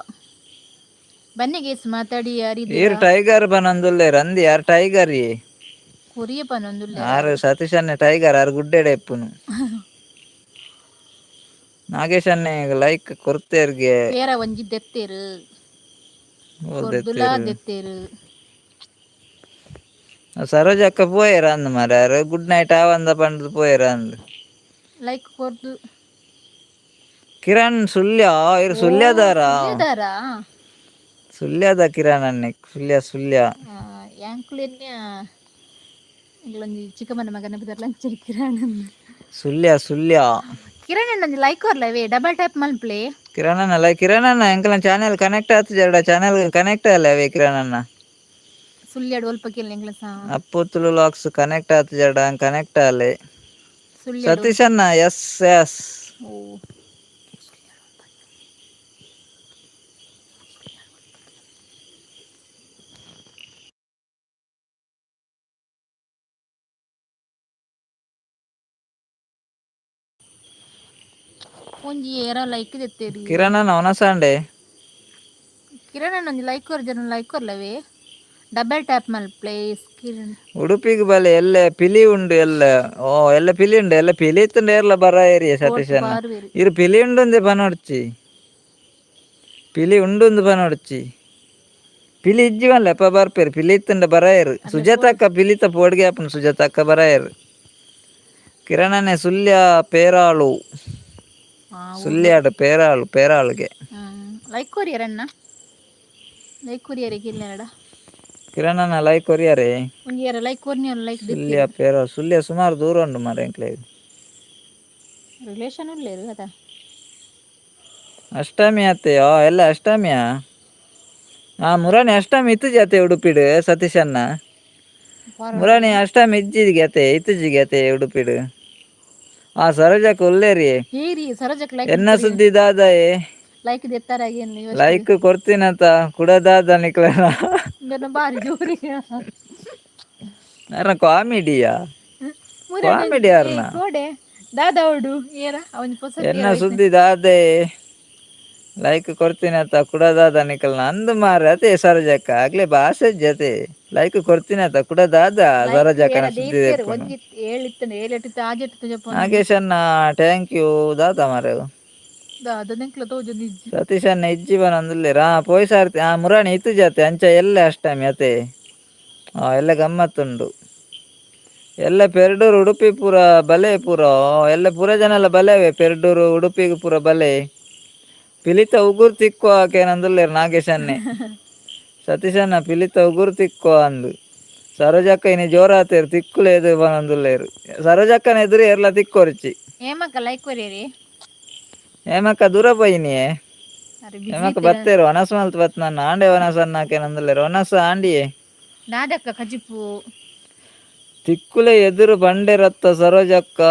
[SPEAKER 1] ಬನ್ನಿ ಗೇಸ್ ಮಾತಾಡಿ.
[SPEAKER 2] ಈರ್
[SPEAKER 1] ಯಾರಿದ್ದೀರಾ?
[SPEAKER 2] ಟೈಗರ್ ಬನಂದುಲ್ಲೇರ್ ಅಂದಿ. ಯಾರ್ ಟೈಗರ್? ಈ
[SPEAKER 1] ಕೊರಿಯ ಪನೊಂದುಲ್ಲೆ.
[SPEAKER 2] ಆರು ಸತೀಶ್ ಅಣ್ಣೆ ಟೈಗರ್, ಆರು ಗುಡ್ಡೆಡೆ ಇಪ್ಪುನು. ನಾಗೇಶ್ ಅಣ್ಣೆ ಲೈಕ್ ಕೊರ್ತೇರ್ಗೆ.
[SPEAKER 1] ಪೇರ ಒಂಜಿ ದೆತ್ತೇರು. ಕೊರ್ದುಲಾ ದೆತ್ತೇರು.
[SPEAKER 2] ಸರೋಜ ಅಕ್ಕ ಪೋಯೆರ ಅಂದ್ ಮಾರ್ರೆ. ಆರು ಗುಡ್ ನೈಟ್ ಆವಂದ ಪಂಡ್ದ್ ಪೋಯೆರ ಅಂದ್.
[SPEAKER 1] ಲೈಕ್ ಕೊರ್ದು.
[SPEAKER 2] ಕಿರಣ್ ಸುಳ್ಯ, ಇರ್ ಸುಳ್ಯದಾರ?
[SPEAKER 1] ಸುಳ್ಯದಾರಾ?
[SPEAKER 2] ಸುಳ್ಯದ ಕಿರಣ್ ಅಣ್ಣೆ, ಸುಳ್ಯ ಸುಳ್ಯ.
[SPEAKER 1] ಯಾಂಕುಲು ಎನ್ಯ ಇಂಗ್ಲೊಂಜಿ ಚಿಕ್ಕಮ್ಮನ ಮಗನ ಬದರ್ಲ ಅಂಚನೆ ಕಿರಣ್.
[SPEAKER 2] ಸುಳ್ಯ ಸುಳ್ಯ.
[SPEAKER 1] ಕಿರಣ್ ಅಣ್ಣ ಒಂಜಿ ಲೈಕ್ ಕೊರ್ಲವೇ, ಡಬಲ್ ಟ್ಯಾಪ್ ಮಲ್ಪ್ಲೆ.
[SPEAKER 2] ಕಿರಣಣ್ಣ ಅಲ್ಲ, ಕಿರಣಣ್ಣ ಎಂಕಲ್ನ ಚಾನೆಲ್ ಕನೆಕ್ಟ್ ಆತು. ಚಾನೆಲ್ ಕನೆಕ್ಟ್ ಅಲ್ಲ ಅವೇ ಕಿರಣಣ್ಣ.
[SPEAKER 1] ಸುಳ್ಯಾಡು ಒಲ್ಪ ಕೇಳಿ ಎಂಕ್ಲ ಸಾ.
[SPEAKER 2] ಅಪ್ಪು ತುಳು ವ್ಲಾಗ್ಸ್ ಕನೆಕ್ಟ್ ಆತು ಜಡ, ಕನೆಕ್ಟ್ ಆಲೆ.
[SPEAKER 1] ಸುಳ್ಯಾಡು.
[SPEAKER 2] ಸತೀಶ್ ಅಣ್ಣ, ಎಸ್ ಎಸ್.
[SPEAKER 1] ಓ. ಒಂಜಿ ಏರ ಲೈಕ್ ದೆತ್ತೇರಿ.
[SPEAKER 2] ಕಿರಣ್ ಅಣ್ಣ ಒನಸಾಂಡೆ.
[SPEAKER 1] ಕಿರಣ್ ಅಣ್ಣ, ಒಂಜಿ ಲೈಕ್ ಕೊರ್ ಜನ, ಲೈಕ್ ಕೊರ್ಲವೇ. ಡಬಲ್ ಟ್ಯಾಪ್ ಮಲ್ ಪ್ಲೇಸ್ ಕಿರಣ್.
[SPEAKER 2] ಉಡುಪಿಗೆ ಬಲೆ, ಎಲ್ಲ ಪಿಲಿ ಉಂಡು ಎಲ್ಲ. ಓ, ಎಲ್ಲ ಪಿಲಿ ಉಂಡು, ಎಲ್ಲ ಪಿಲಿ ಇತ್ತುಂಡು. ಏರ್ಲ ಬರ ಏರಿಯ ಸತೀಶ್ ಅಣ್ಣ.
[SPEAKER 1] ಬಾರ್ವೇರಿ.
[SPEAKER 2] ಇರು ಪಿಲಿ ಉಂಡುಂದೆ ಪನೊಡ್ಚಿ, ಪಿಲಿ ಉಂಡುಂದು ಪನೊಡ್ಚಿ. ಪಿಲಿ ಇಜ್ಜಿ ಮಲ್ಲೆ ಅಪ್ಪ ಬರ್ಪೇರು. ಪಿಲಿ ಇತ್ತುಂಡ ಬರಾಯರು. ಸುಜಾತಕ್ಕ ಪಿಲಿತ ಪೋಡ್ಗೆ ಆಪುಂಡು, ಸುಜಾತಕ್ಕ ಬರಾಯರು. ಕಿರಣನೆ ಸುಳ್ಯ ಪೇರಾಳು. ಸುಳ್ಯಾಡು ಪೇರಾಳು, ಪೇರಾಳುಗೆ.
[SPEAKER 1] ಲೈಕ್ ಕೊರಿಯರಣ್ಣ, ಲೈಕ್ ಕೊರಿಯರಿಗೆ ಇಲ್ಲ.
[SPEAKER 2] ಕಿರಣನ ಲೈಕ್ ಕೊರಿಯರೇ.
[SPEAKER 1] ಒಂಜಿ ಏರ ಲೈಕ್ ಕೊರ್ನಿ, ಲೈಕ್.
[SPEAKER 2] ಸುಳ್ಯ ಪೇರಾಳು, ಸುಳ್ಯ ಸುಮಾರು ದೂರ ಉಂಡು ಮಾರೆ ಎಂಕ್ಲೆ.
[SPEAKER 1] ರಿಲೇಷನ್ ಉಲ್ಲೇರು ಅದ.
[SPEAKER 2] ಅಷ್ಟಮಿ ಅತ್ತೆಯೋ ಎಲ್ಲ ಅಷ್ಟಮಿಯಾ? ಹಾ ಮುರಾಣಿ ಅಷ್ಟಮಿ ಇತ್ತು ಜಾತೆ ಉಡುಪಿಡು ಸತೀಶಣ್ಣ. ಮುರಾಣಿ ಅಷ್ಟಮಿ ಇಜ್ಜಿಗೆ ಅತೆ, ಇತ್ತುಜಿಗೆ ಅತೆ ಉಡುಪಿಡು. ಆ ಸರೋಜಕ್ಕ ಉಲ್ಲೇರಿ.
[SPEAKER 1] ಏರಿ ಸರೋಜಕ್ ಲೈಕ್.
[SPEAKER 2] ಎನ್ನ ಸುದ್ದಿ ದಾದಾಯೆ?
[SPEAKER 1] ಲೈಕ್ ದೆತ್ತಾರ.
[SPEAKER 2] ಲೈಕ್ ಕೊಡ್ತೀನಂತ ಕುಡ ದಾದ ನಿಕ್ಲನ.
[SPEAKER 1] ಬಾರಿ ಜೋರಿಗೆ.
[SPEAKER 2] ಯಾರನ್ನ ಕಾಮಿಡಿಯಾ, ಕಾಮಿಡಿ ಯಾರನ್ನ?
[SPEAKER 1] ಕೋಡೆ ದಾದಾ ಉಡು ಏರ ಅವನ್ ಪೊಸ.
[SPEAKER 2] ಎನ್ನ ಸುದ್ದಿ ದಾದೆ? ಲೈಕ್ ಕೊಡ್ತೀನಂತ ಕುಡ ದಾದ ನಿಕಲ್ನ ಅಂದು ಮಾರ ಅದೇ ಸರೋಜಕ್ಕ. ಆಗ್ಲೇ ಭಾಷೆ ಜೊತೆ ಲೈಕ್ ಕೊಡ್ತೀನಂತ ಕುಡ ದಾದ ಸರೋಜಕ್ಕನ ಸುದ್ದಿ ದೆಪ್ಪುನು.
[SPEAKER 1] ಒಂಜಿ ಏಳಿತ್ತು, ಏಳೆಟ್ಟು ಆಜೆಟ್ಟು ಜಪ್ಪ.
[SPEAKER 2] ನಾಗೇಶ್ ಅಣ್ಣ, thank you. ದಾದ ಮಾರೆ?
[SPEAKER 1] ದಾದ ನೆಂಕ್ಲ ತೋಜೊಂದು ಇಜ್ಜಿ.
[SPEAKER 2] ಸತೀಶ್ ಅಣ್ಣ ಇಜ್ಜಿ ಬನಂದುಲ್ಲೇರ. ಹಾ ಪೋಯ್ ಸಾರ್ತಿ. ಆ ಮುರಾಣಿ ಇತ್ತು ಜಾತೆ ಅಂಚ ಎಲ್ಲ ಅಷ್ಟಮಿ ಅತೆ. ಆ ಎಲ್ಲ ಗಮ್ಮತ್ತುಂಡು. ಎಲ್ಲ ಪೆರ್ಡೂರು ಉಡುಪಿ ಪೂರ ಬಲೆ ಪೂರ. ಎಲ್ಲ ಪೂರ ಜನ ಎಲ್ಲ ಬಲೆವೆ. ಪೆರ್ಡೂರು ಉಡುಪಿಗೆ ಪೂರ ಬಲೆ. ಪಿಲಿತ ಉಗುರು ತಿಕ್ಕುವ ಕೇನಂದುಲ್ಲೇರು ನಾಗೇಶ್ ಅಣ್ಣೆ. ಸತೀಶಣ್ಣ ಪಿಲಿತ ಉಗುರು ತಿಕ್ಕುವ ಅಂದು. ಸರೋಜಕ್ಕ ಇನಿ ಜೋರಾತೇರು, ತಿಕ್ಕುಲೇದು ಬನಂದುಲ್ಲೇರು. ಸರೋಜಕ್ಕನ ಎದುರು ಎರ್ಲ ತಿಕ್ಕೊರ್ಚಿ.
[SPEAKER 1] ಏಮಕ್ಕ ಲೈಕ್ ಕೊರಿಯರಿ.
[SPEAKER 2] ಏಮಕ್ಕ ದೂರ ಪೋಯಿನಿಯೇ?
[SPEAKER 1] ಅರೆ.
[SPEAKER 2] ಏಮಕ್ಕ ಬತ್ತೇರು ವನಸ್ ಮಲ್ತ್ ಬತ್ ನನ್ನ ಆಂಡೆ ವನಸ್ ಅನ್ನಾಕೇನಂದುಲ್ಲೇರು. ವನಸ್ ಆಂಡಿಯೇ.
[SPEAKER 1] ದಾದಕ್ಕ ಕಜಿಪು?
[SPEAKER 2] ತಿಕ್ಕುಲೆ ಎದುರು ಬಂಡೆರತ್ತ ಸರೋಜಕ್ಕ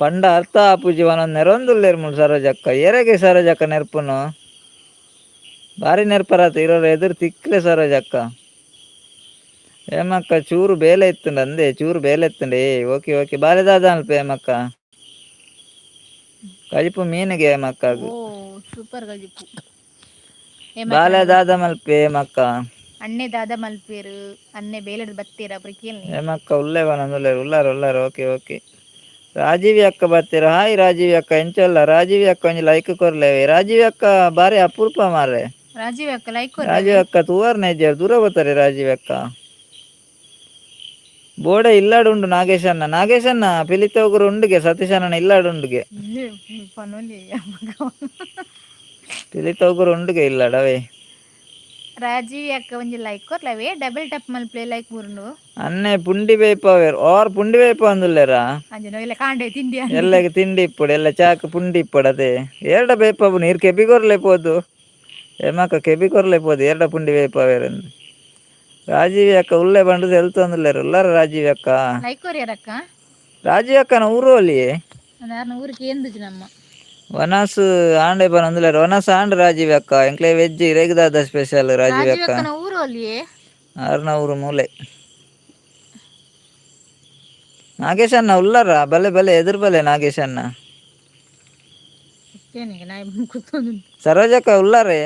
[SPEAKER 2] ಪಂಡ ಅರ್ಥ ಆಪುಜಿ ವನೊಂದು ನೆರೊಂದುಲ್ಲೇರು ಮುಲ್ ಸರೋಜಕ್ಕ. ಎರೆಗೆ ಸರೋಜಕ್ಕ ನೆರ್ಪುನು? ಬಾರಿ ನೆರ್ಪರಾತ ಇರೋರು ಎದುರು ತಿಕ್ಲೆ ಸರೋಜಕ್ಕ. ಏಮಕ್ಕ ಚೂರು ಬೇಲೆ ಇತ್ತುಂಡು ಅಂದೆ, ಚೂರು ಬೇಲೆ ಇತ್ತುಂಡೆ. ಓಕೆ ಓಕೆ, ಬಾಲೆ ದಾದ ಅಲ್ಪ ಏಮಕ್ಕ? ಕಜಿಪು ಮೀನಿಗೆ ಏಮಕ್ಕ.
[SPEAKER 1] ಓ, ಸೂಪರ್ ಕಜಿಪು.
[SPEAKER 2] ಬಾಲೆ ದಾದ ಮಲ್ಪೆ ಏಮಕ್ಕ?
[SPEAKER 1] ಅಣ್ಣೆ ದಾದ ಮಲ್ಪೇರು? ಅನ್ನೆ ಬೇಲೆಡ್ ಬತ್ತೀರ ಕೇಳಿ.
[SPEAKER 2] ಏಮಕ್ಕ ಉಲ್ಲೆ ಬನಂದುಲ್ಲೇರು. ಉಲ್ಲಾರ ಉಲ್ಲಾರ. ಓಕೆ ಓಕೆ, ರಾಜೀವಿ ಅಕ್ಕ ಬರ್ತೀರ. ಹಾಯ್ ರಾಜೀವಿ ಅಕ್ಕ, ಎಂಚಲ್ಲ ರಾಜೀವಿ ಅಕ್ಕ? ಒಂಜಿ ಲೈಕ್ ಕೊರ್ಲೇವೆ. ರಾಜೀವಿ ಅಕ್ಕ ಬಾರಿ ಅಪರೂಪ ಮಾರ್ರೆ.
[SPEAKER 1] ರಾಜೀವ್ ಅಕ್ಕ ಲೈಕ್.
[SPEAKER 2] ರಾಜೀವ್ ಅಕ್ಕ ತೂವರ್ ನೇಜರ್ ದೂರ ಬರ್ತಾರೆ. ರಾಜೀವ್ ಅಕ್ಕ ಬೋಡೆ ಇಲ್ಲಾಡು ಉಂಡು. ನಾಗೇಶಣ್ಣ, ನಾಗೇಶಣ್ಣ ಪಿಲಿತ ಉಗುರು ಉಂಡುಗೆ. ಸತೀಶಣ್ಣ ಇಲ್ಲಾಡು ಉಂಡುಗೆ.
[SPEAKER 1] ಪನೊಲಿ.
[SPEAKER 2] ಪಿಲಿತ ಉಗುರು ಉಂಡುಗೆ ಇಲ್ಲಾಡವೇ.
[SPEAKER 1] ರಾಜೀವ್ ಅಕ್ಕ ಒಂಜಿ ಲೈಕ್ ಕೊರ್ಲವೆ. ಡಬಲ್ ಟಪ್ ಮಲ್ಪ್ಲೆ, ಲೈಕ್ ಬುರುಂಡು.
[SPEAKER 2] ಅನ್ನೆ ಪುಂಡಿ ಬೇಯ್ಪವೇರ್ ಓರ್ ಪುಂಡಿ ಬೇಯ್ಪ ಅಂದುಲ್ಲೇರಾ?
[SPEAKER 1] ಅಂಜನ ಇಲ್ಲ ಕಾಂಡೆ ತಿಂಡಿ.
[SPEAKER 2] ಎಲ್ಲಗೆ ತಿಂಡಿ ಇಪ್ಪಡು, ಎಲ್ಲ ಚಾಕ್ ಪುಂಡಿ ಇಪ್ಪಡು ಅದೇ. ಎರಡ ಬೇಯ್ಪವು ನೀರು ಕೆಬಿ ಕೊರ್ಲೆ ಪೋದು. ಏಮಕ್ಕ ಕೆಬಿ ಕೊರ್ಲೆ ಪೋದು ಎರಡ ಪುಂಡಿ ಬೇಯ್ಪವೇರ್ ಅಂದು. ರಾಜೀವಿ ಅಕ್ಕ ಉಲ್ಲೆ ಬಂಡದು ಎಲ್ತಂದುಲ್ಲೇರು. ಉಲ್ಲಾರ ರಾಜೀವಿ ಅಕ್ಕ?
[SPEAKER 1] ಲೈಕ್ ಕೊರಿಯರಕ್ಕ.
[SPEAKER 2] ರಾಜೀವ್ ಅಕ್ಕನ ಊರು ಅಲ್ಲಿಯೇ.
[SPEAKER 1] ಯಾರನ್ನ ಊರಿಗೆ ಎಂದುಜಿ ನಮ್ಮ.
[SPEAKER 2] ವನಸ್ ಆಂಡೆ ಬನಂದುಲ್ಲೇರು. ವನಸ್ ಆಂಡ್ ರಾಜೀವ್ ಅಕ್ಕ. ಎಂಕ್ಲೆ ವೆಜ್ ಇರೆಗ್ದಾದ ಸ್ಪೆಷಲ್ ರಾಜೀವ್
[SPEAKER 1] ರಾಜೀವ್
[SPEAKER 2] ಅಕ್ಕ?
[SPEAKER 1] ಅಕ್ಕನ ಊರು ಅಲ್ಲಿಯೇ.
[SPEAKER 2] ಆರ್ನ ಊರು ಮೂಲೆ. ನಾಗೇಶಣ್ಣ ಉಲ್ಲಾರ? ಬಲೆ ಬಲೆ, ಎದುರು ಬಲೆ ನಾಗೇಶಣ್ಣ.
[SPEAKER 1] ನಾಯಿ ಕೂತ್ಕೊಂಡು.
[SPEAKER 2] ಸರೋಜಕ್ಕ ಉಲ್ಲಾರೆ?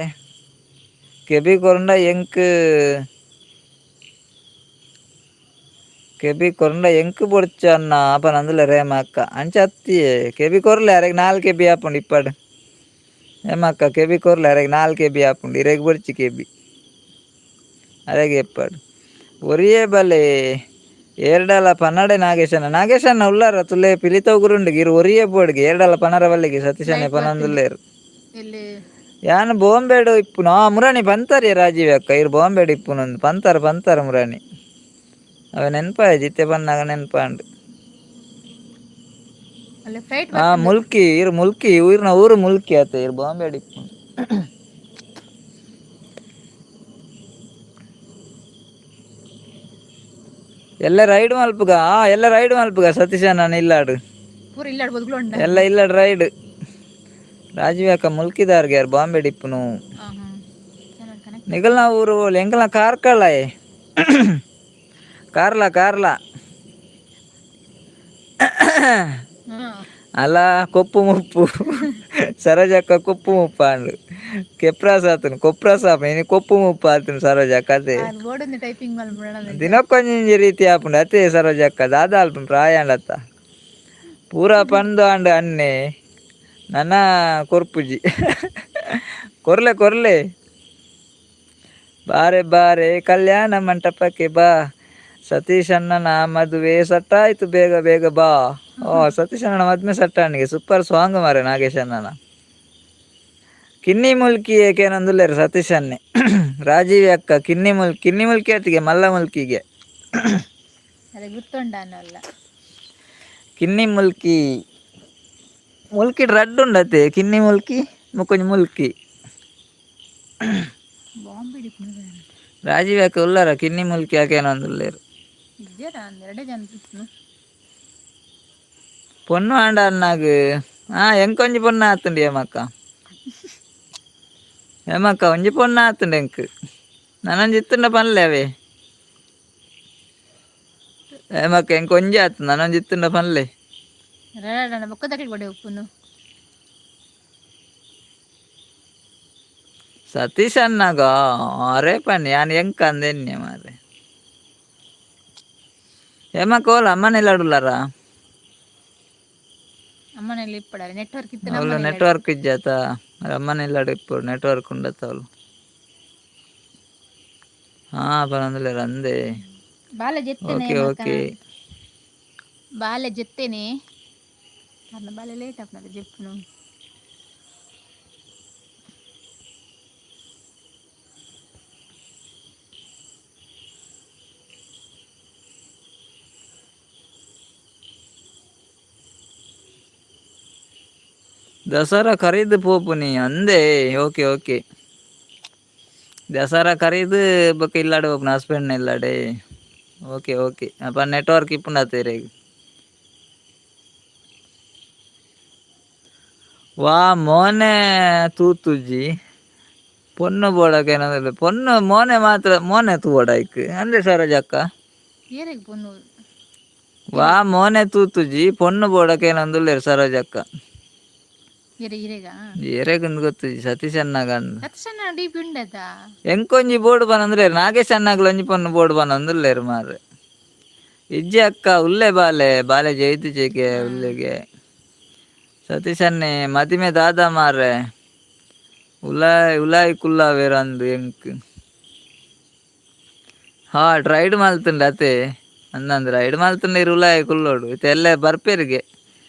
[SPEAKER 2] ಕೆಬಿ ಕೊರಂಡ ಎಂಕ್, ಕೆಬಿ ಕೊರಂಡ ಎಂಕ್ ಬೊಡ್ಚ ಅಣ್ಣ ಅಪನಂದುಲೆ ರೇಮ ಅಕ್ಕ. ಅಂಚ ಅತ್ತಿಯೇ ಕೆಬಿ ಕೊರ್ಲೆ, ಅರೆಗ್ ನಾಲ್ ಕೆಬಿ ಆಪುಂಡು ಇಪ್ಪಡು. ಹೇಮಕ್ಕ ಕೆಬಿ ಕೊರ್ಲೆ, ಅರೆಗ್ ನಾಲ್ ಕೆಬಿ ಆಪುಂಡು. ಇರೆಗ್ ಬೊಡ್ಚಿ ಕೆಬಿ, ಅರೆಗೆ ಎಪ್ಪಾಡು. ಒರಿಯೇ ಬಲೆ ಏರ್ಡಲ ಪನ್ನಡೆ ನಾಗೇಶಣ್ಣ. ನಾಗೇಶಣ್ಣ ಉಲ್ಲಾರ? ತುಲೆ ಪಿಲಿತ ಉಗುರುಂಡುಗೆ ಇರು ಒರಿಯೇ ಬೋಡ್ಗೆ. ಏರ್ಡಲ ಪನರ ಬಲ್ಲಿಗೆ ಸತೀಶಣ್ಣ ಪನಂದುಲ್ಲೇರು.
[SPEAKER 1] ಎಲ್ಲಿ?
[SPEAKER 2] ಯಾನ್ ಬಾಂಬೆಡು ಇಪ್ಪುನು. ಆ ಮುರಾಣಿ ಪಂತಾರಿ ರಾಜೀವ್ ಅಕ್ಕ, ಇರು ಬಾಂಬೆಡು ಇಪ್ಪುನೊಂದು ಪಂತಾರ ಪಂತಾರ ಮುರಾಣಿ. ಅವ ನೆನ್ಪಾಯ ಜಿತ್ತೆ ಪನ್ನಾಗ ನೆನ್ಪಾಂಡು.
[SPEAKER 1] ಅಲ್ಲ ಫ್ಲೈಟ್.
[SPEAKER 2] ಆ ಮುಲ್ಕಿ, ಇರು ಮುಲ್ಕಿ, ಊರಿನ ಊರು ಮುಲ್ಕಿ ಆತ. ಇರು ಬಾಂಬೆ ಅಡಿಪ್ಪು. ಎಲ್ಲ ರೈಡ್ ಮಲ್ಪುಗ, ಎಲ್ಲ ರೈಡ್ ಮಲ್ಪುಗ ಸತೀಶ. ನಾನು ಇಲ್ಲಾಡು.
[SPEAKER 1] ಪೂರ ಇಲ್ಲಾಡ್ಬೋದು ಉಂಡ.
[SPEAKER 2] ಎಲ್ಲ ಇಲ್ಲಾಡು ರೈಡ್. ರಾಜೀವ್ ಅಕ್ಕ ಮುಲ್ಕಿದಾರ್ಗೆ ಯಾರು ಬಾಂಬೆ ಡಿಪ್ಪುನು.
[SPEAKER 1] ಹಾಂ ಹಾಂ ಚಾನಲ್ ಕನೆಕ್ಟ್.
[SPEAKER 2] ನಿಗಲ್ನ ಊರು ಎಂಕಲ್ನ ಕಾರ್ಕಳ, ಕಾರ್ಲ ಕಾರ್ಲ.
[SPEAKER 1] ಹಾಂ.
[SPEAKER 2] ಅಲ್ಲ, ಕೊಪ್ಪು ಮುಪ್ಪು ಸರೋಜಕ್ಕ, ಕೊಪ್ಪು ಮುಪ್ಪ ಅಂಡು ಕೆಪ್ರಾಸ್ ಆತನು, ಕೊಪ್ರಾಸ್ ಆಪ ಇನಿ ಕೊಪ್ಪು ಮುಪ್ಪು ಆತನು ಸರೋಜಕ್ಕ ಅದೇ.
[SPEAKER 1] ಅದು ಬೋರ್ಡ್ ಒಂದು ಟೈಪಿಂಗ್ ಮಲ್ಪಡ.
[SPEAKER 2] ದಿನಕ್ಕೊಂಜಿ ರೀತಿ ಆಪುಂಡು ಅತ್ತೆ ಸರೋಜಕ್ಕ. ದಾದ ಅಲ್ಪ ಪ್ರಾಯ ಅಂಡತ್ತ ಪೂರಾ ಪಂದು ಅಂಡ್ ಅನ್ನೆ ನನ್ನ ಕೊರ್ಪುಜಿ. ಕೊರ್ಲೆ ಕೊರ್ಲೆ, ಬಾರೆ ಬಾರೆ, ಕಲ್ಯಾಣ ಮಂಟಪಕ್ಕೆ ಬಾ, ಸತೀಶ್ ಅಣ್ಣನ ಮದುವೆ ಸಟ್ಟಾಯ್ತು, ಬೇಗ ಬೇಗ ಬಾ. ಓ, ಸತೀಶ್ ಅಣ್ಣನ ಮದುವೆ ಸಟ್ಟಾಣಿಗೆ ಸೂಪರ್ ಸಾಂಗ್ ಮಾರೆ. ನಾಗೇಶ್ ಅಣ್ಣನ ಕಿನ್ನಿ ಮುಲ್ಕಿ ಏಕೇನಂದುಲ್ಲೇರು ಸತೀಶ್ ಅನ್ನೆ. ರಾಜೀವ್ ಅಕ್ಕ ಕಿನ್ನಿ ಮುಲ್ಕಿ, ಕಿನ್ನಿ ಮುಲ್ಕಿ ಅತ್ತಿಗೆ ಮಲ್ಲ ಮುಲ್ಕಿಗೆ.
[SPEAKER 1] ಅದೇ ಗೊತ್ತುಂಡ ಅನ್ನಲ್ಲ.
[SPEAKER 2] ಕಿನ್ನಿ ಮುಲ್ಕಿ, ಮುಲ್ಕಿ ರಡ್ಡ್ ಉಂಡತೆ, ಕಿನ್ನಿ ಮುಲ್ಕಿ ಮುಕೊಂಜಿ ಮುಲ್ಕಿ.
[SPEAKER 1] ಬಾಂಬೆ.
[SPEAKER 2] ರಾಜೀವ್ ಅಕ್ಕ ಉಲ್ಲಾರ ಕಿನ್ನಿ ಮುಲ್ಕಿ ಯಾಕೇನಂದುಲ್ಲೇರು.
[SPEAKER 1] ಇಜ್ಜರ ಅಂದ್ ಎರಡೇ ಜನ ಇತ್ತು.
[SPEAKER 2] ಪೊಣ್ಣು ಆಂಡ ಅನ್ನಾಗ ಎಂಕೊಂಜಿ ಪೊಣ್ಣು ಆತುಂಡು. ಏಮಕ್ಕ, ಏಮಕ್ಕ, ಒಂಜಿ ಪೊಣ್ಣು ಆತುಂಡು ಎಂಕ್. ನನೊಂಜಿ ಇತ್ತುಂಡ ಪನ್ಲೆ ಅವೇ. ಏಮಕ್ಕ, ಎಂಕ್ ಒಂಜಿ ಆತು, ನನೊಂಜಿ ಇತ್ತುಂಡ ಪನ್ಲೆ.
[SPEAKER 1] ರಡ ಬೊಕ್ಕ ತಕಲಿ ಕೊಡೆ ಉಪ್ಪುನು.
[SPEAKER 2] ಸತೀಶ್ ಅನ್ನಾಗ ಅರೆ ಪನ್ನಿ, ಯಾನ್ ಎಂಕ್ ಅಂದೆನ್ನೆ ಮಾರೆ. ಏಮಕ್ಕ, ಓಲ ಅಮ್ಮನೆಲ್ಲಾಡುಲ್ಲಾರ?
[SPEAKER 1] ಅಮ್ಮನಲ್ಲಿ ಇಪ್ಪಡಾರೆ ನೆಟ್ವರ್ಕ್ ಇತ್ತು.
[SPEAKER 2] ಅವಳು ನೆಟ್ವರ್ಕ್ ಇಜ್ಜಾತ. ಅಮ್ಮನೆಲ್ಲಾಡು ಇಪ್ಪು, ನೆಟ್ವರ್ಕ್ ಉಂಡತ್ತ ಅವಳು. ಹಾ, ಪನೊಂದುಲ್ಲೆರ್ ಅಂದೆ.
[SPEAKER 1] ಬಾಲೆ ಜೆತ್ತೇನೆ.
[SPEAKER 2] Okay okay.
[SPEAKER 1] ಬಾಲೆ ಜೆತ್ತೇನೆ ಅರ್ನ ಬಾಲೆ ಲೇಟ್ ಆಪ್ನದ ಜೆಪ್ಪುನು.
[SPEAKER 2] ದಸರಾ ಖರೀದ್ ಪೋಪುನಿ ಅಂದೆ. Okay okay. Dasara ಖರೀದ್ ಬೊಕ ಇಲ್ಲಾಡೆ ಪೋಪುನ, ಹಸ್ಬೆಂಡ್ ಇಲ್ಲಾಡೆ. Okay okay. ಅಪ್ಪ ನೆಟ್ವರ್ಕ್ ಇಪ್ಪುಂಡತ್ತೆ ಇರೆಗ್. ವಾ ಮೋನೆ ತೂತುಜಿ, ಪೊಣ್ಣು ಬೋಡಕ ಏನಂದ್ರೆ ಪೊಣ್ಣು ಮೋನೆ ಮಾತ್ರ ಮೋನೆ ತೂವಡ ಐಕ್ ಅಂದ್ರೆ ಸರೋಜಕ್ಕ.
[SPEAKER 1] ಏರೆಗ್ ಪೊಣ್ಣು?
[SPEAKER 2] ವಾ ಮೋನೆ ತೂತುಜಿ, ಪೊಣ್ಣು ಬೋಡಕ ಏನಂದುಲ್ಲೇರು ಸರೋಜಕ್ಕ.
[SPEAKER 1] ಇರೆ ಇರೆಗ?
[SPEAKER 2] ಏರೆಗುಂದು ಗೊತ್ತುಜಿ, ಸತೀಶ್ ಅಣ್ಣಗ ಅಂದ್.
[SPEAKER 1] ಸತ್ಸನ್ನ ಡಿ ಪಿ ಉಂಡತ.
[SPEAKER 2] ಎಂಕೊಂಜಿ ಬೋರ್ಡ್ ಬನಂದ್ರೆ ನಾಗೇಶ್ ಅಣ್ಣಗ್ಲ ಒಂಜಿ ಪೊಣ್ಣು ಬೋರ್ಡ್ ಬನಂದುಲ್ಲೇರು ಮಾರ್ರೆ. ಇಜ್ಜಿ ಅಕ್ಕ, ಉಲ್ಲೆ ಬಾಲೆ ಬಾಲೆ ಜೈತು ಜೇಗೆ ಉಲ್ಲೆಗೆ. ಸತೀಶ್ ಅಣ್ಣೆ ಮದಿಮೆ ದಾದ ಮಾರ್ರೆ, ಉಲಾಯ್ ಉಲಾಯ್ ಕುಲ್ಲಾವೇರ್ ಅಂದು ಎಂಕ್. ಹಾ, ರೈಡ್ ಮಲ್ತುಂಡು ಅತೆ ಅಂದಂದು ರೈಡ್ ಮಲ್ತುಂಡ ಇರು ಉಲಾಯ್ ಕುಲ್ಲೋಡು. ಇತ್ತೆ ಎಲ್ಲ ಬರ್ಪೇರಿಗೆ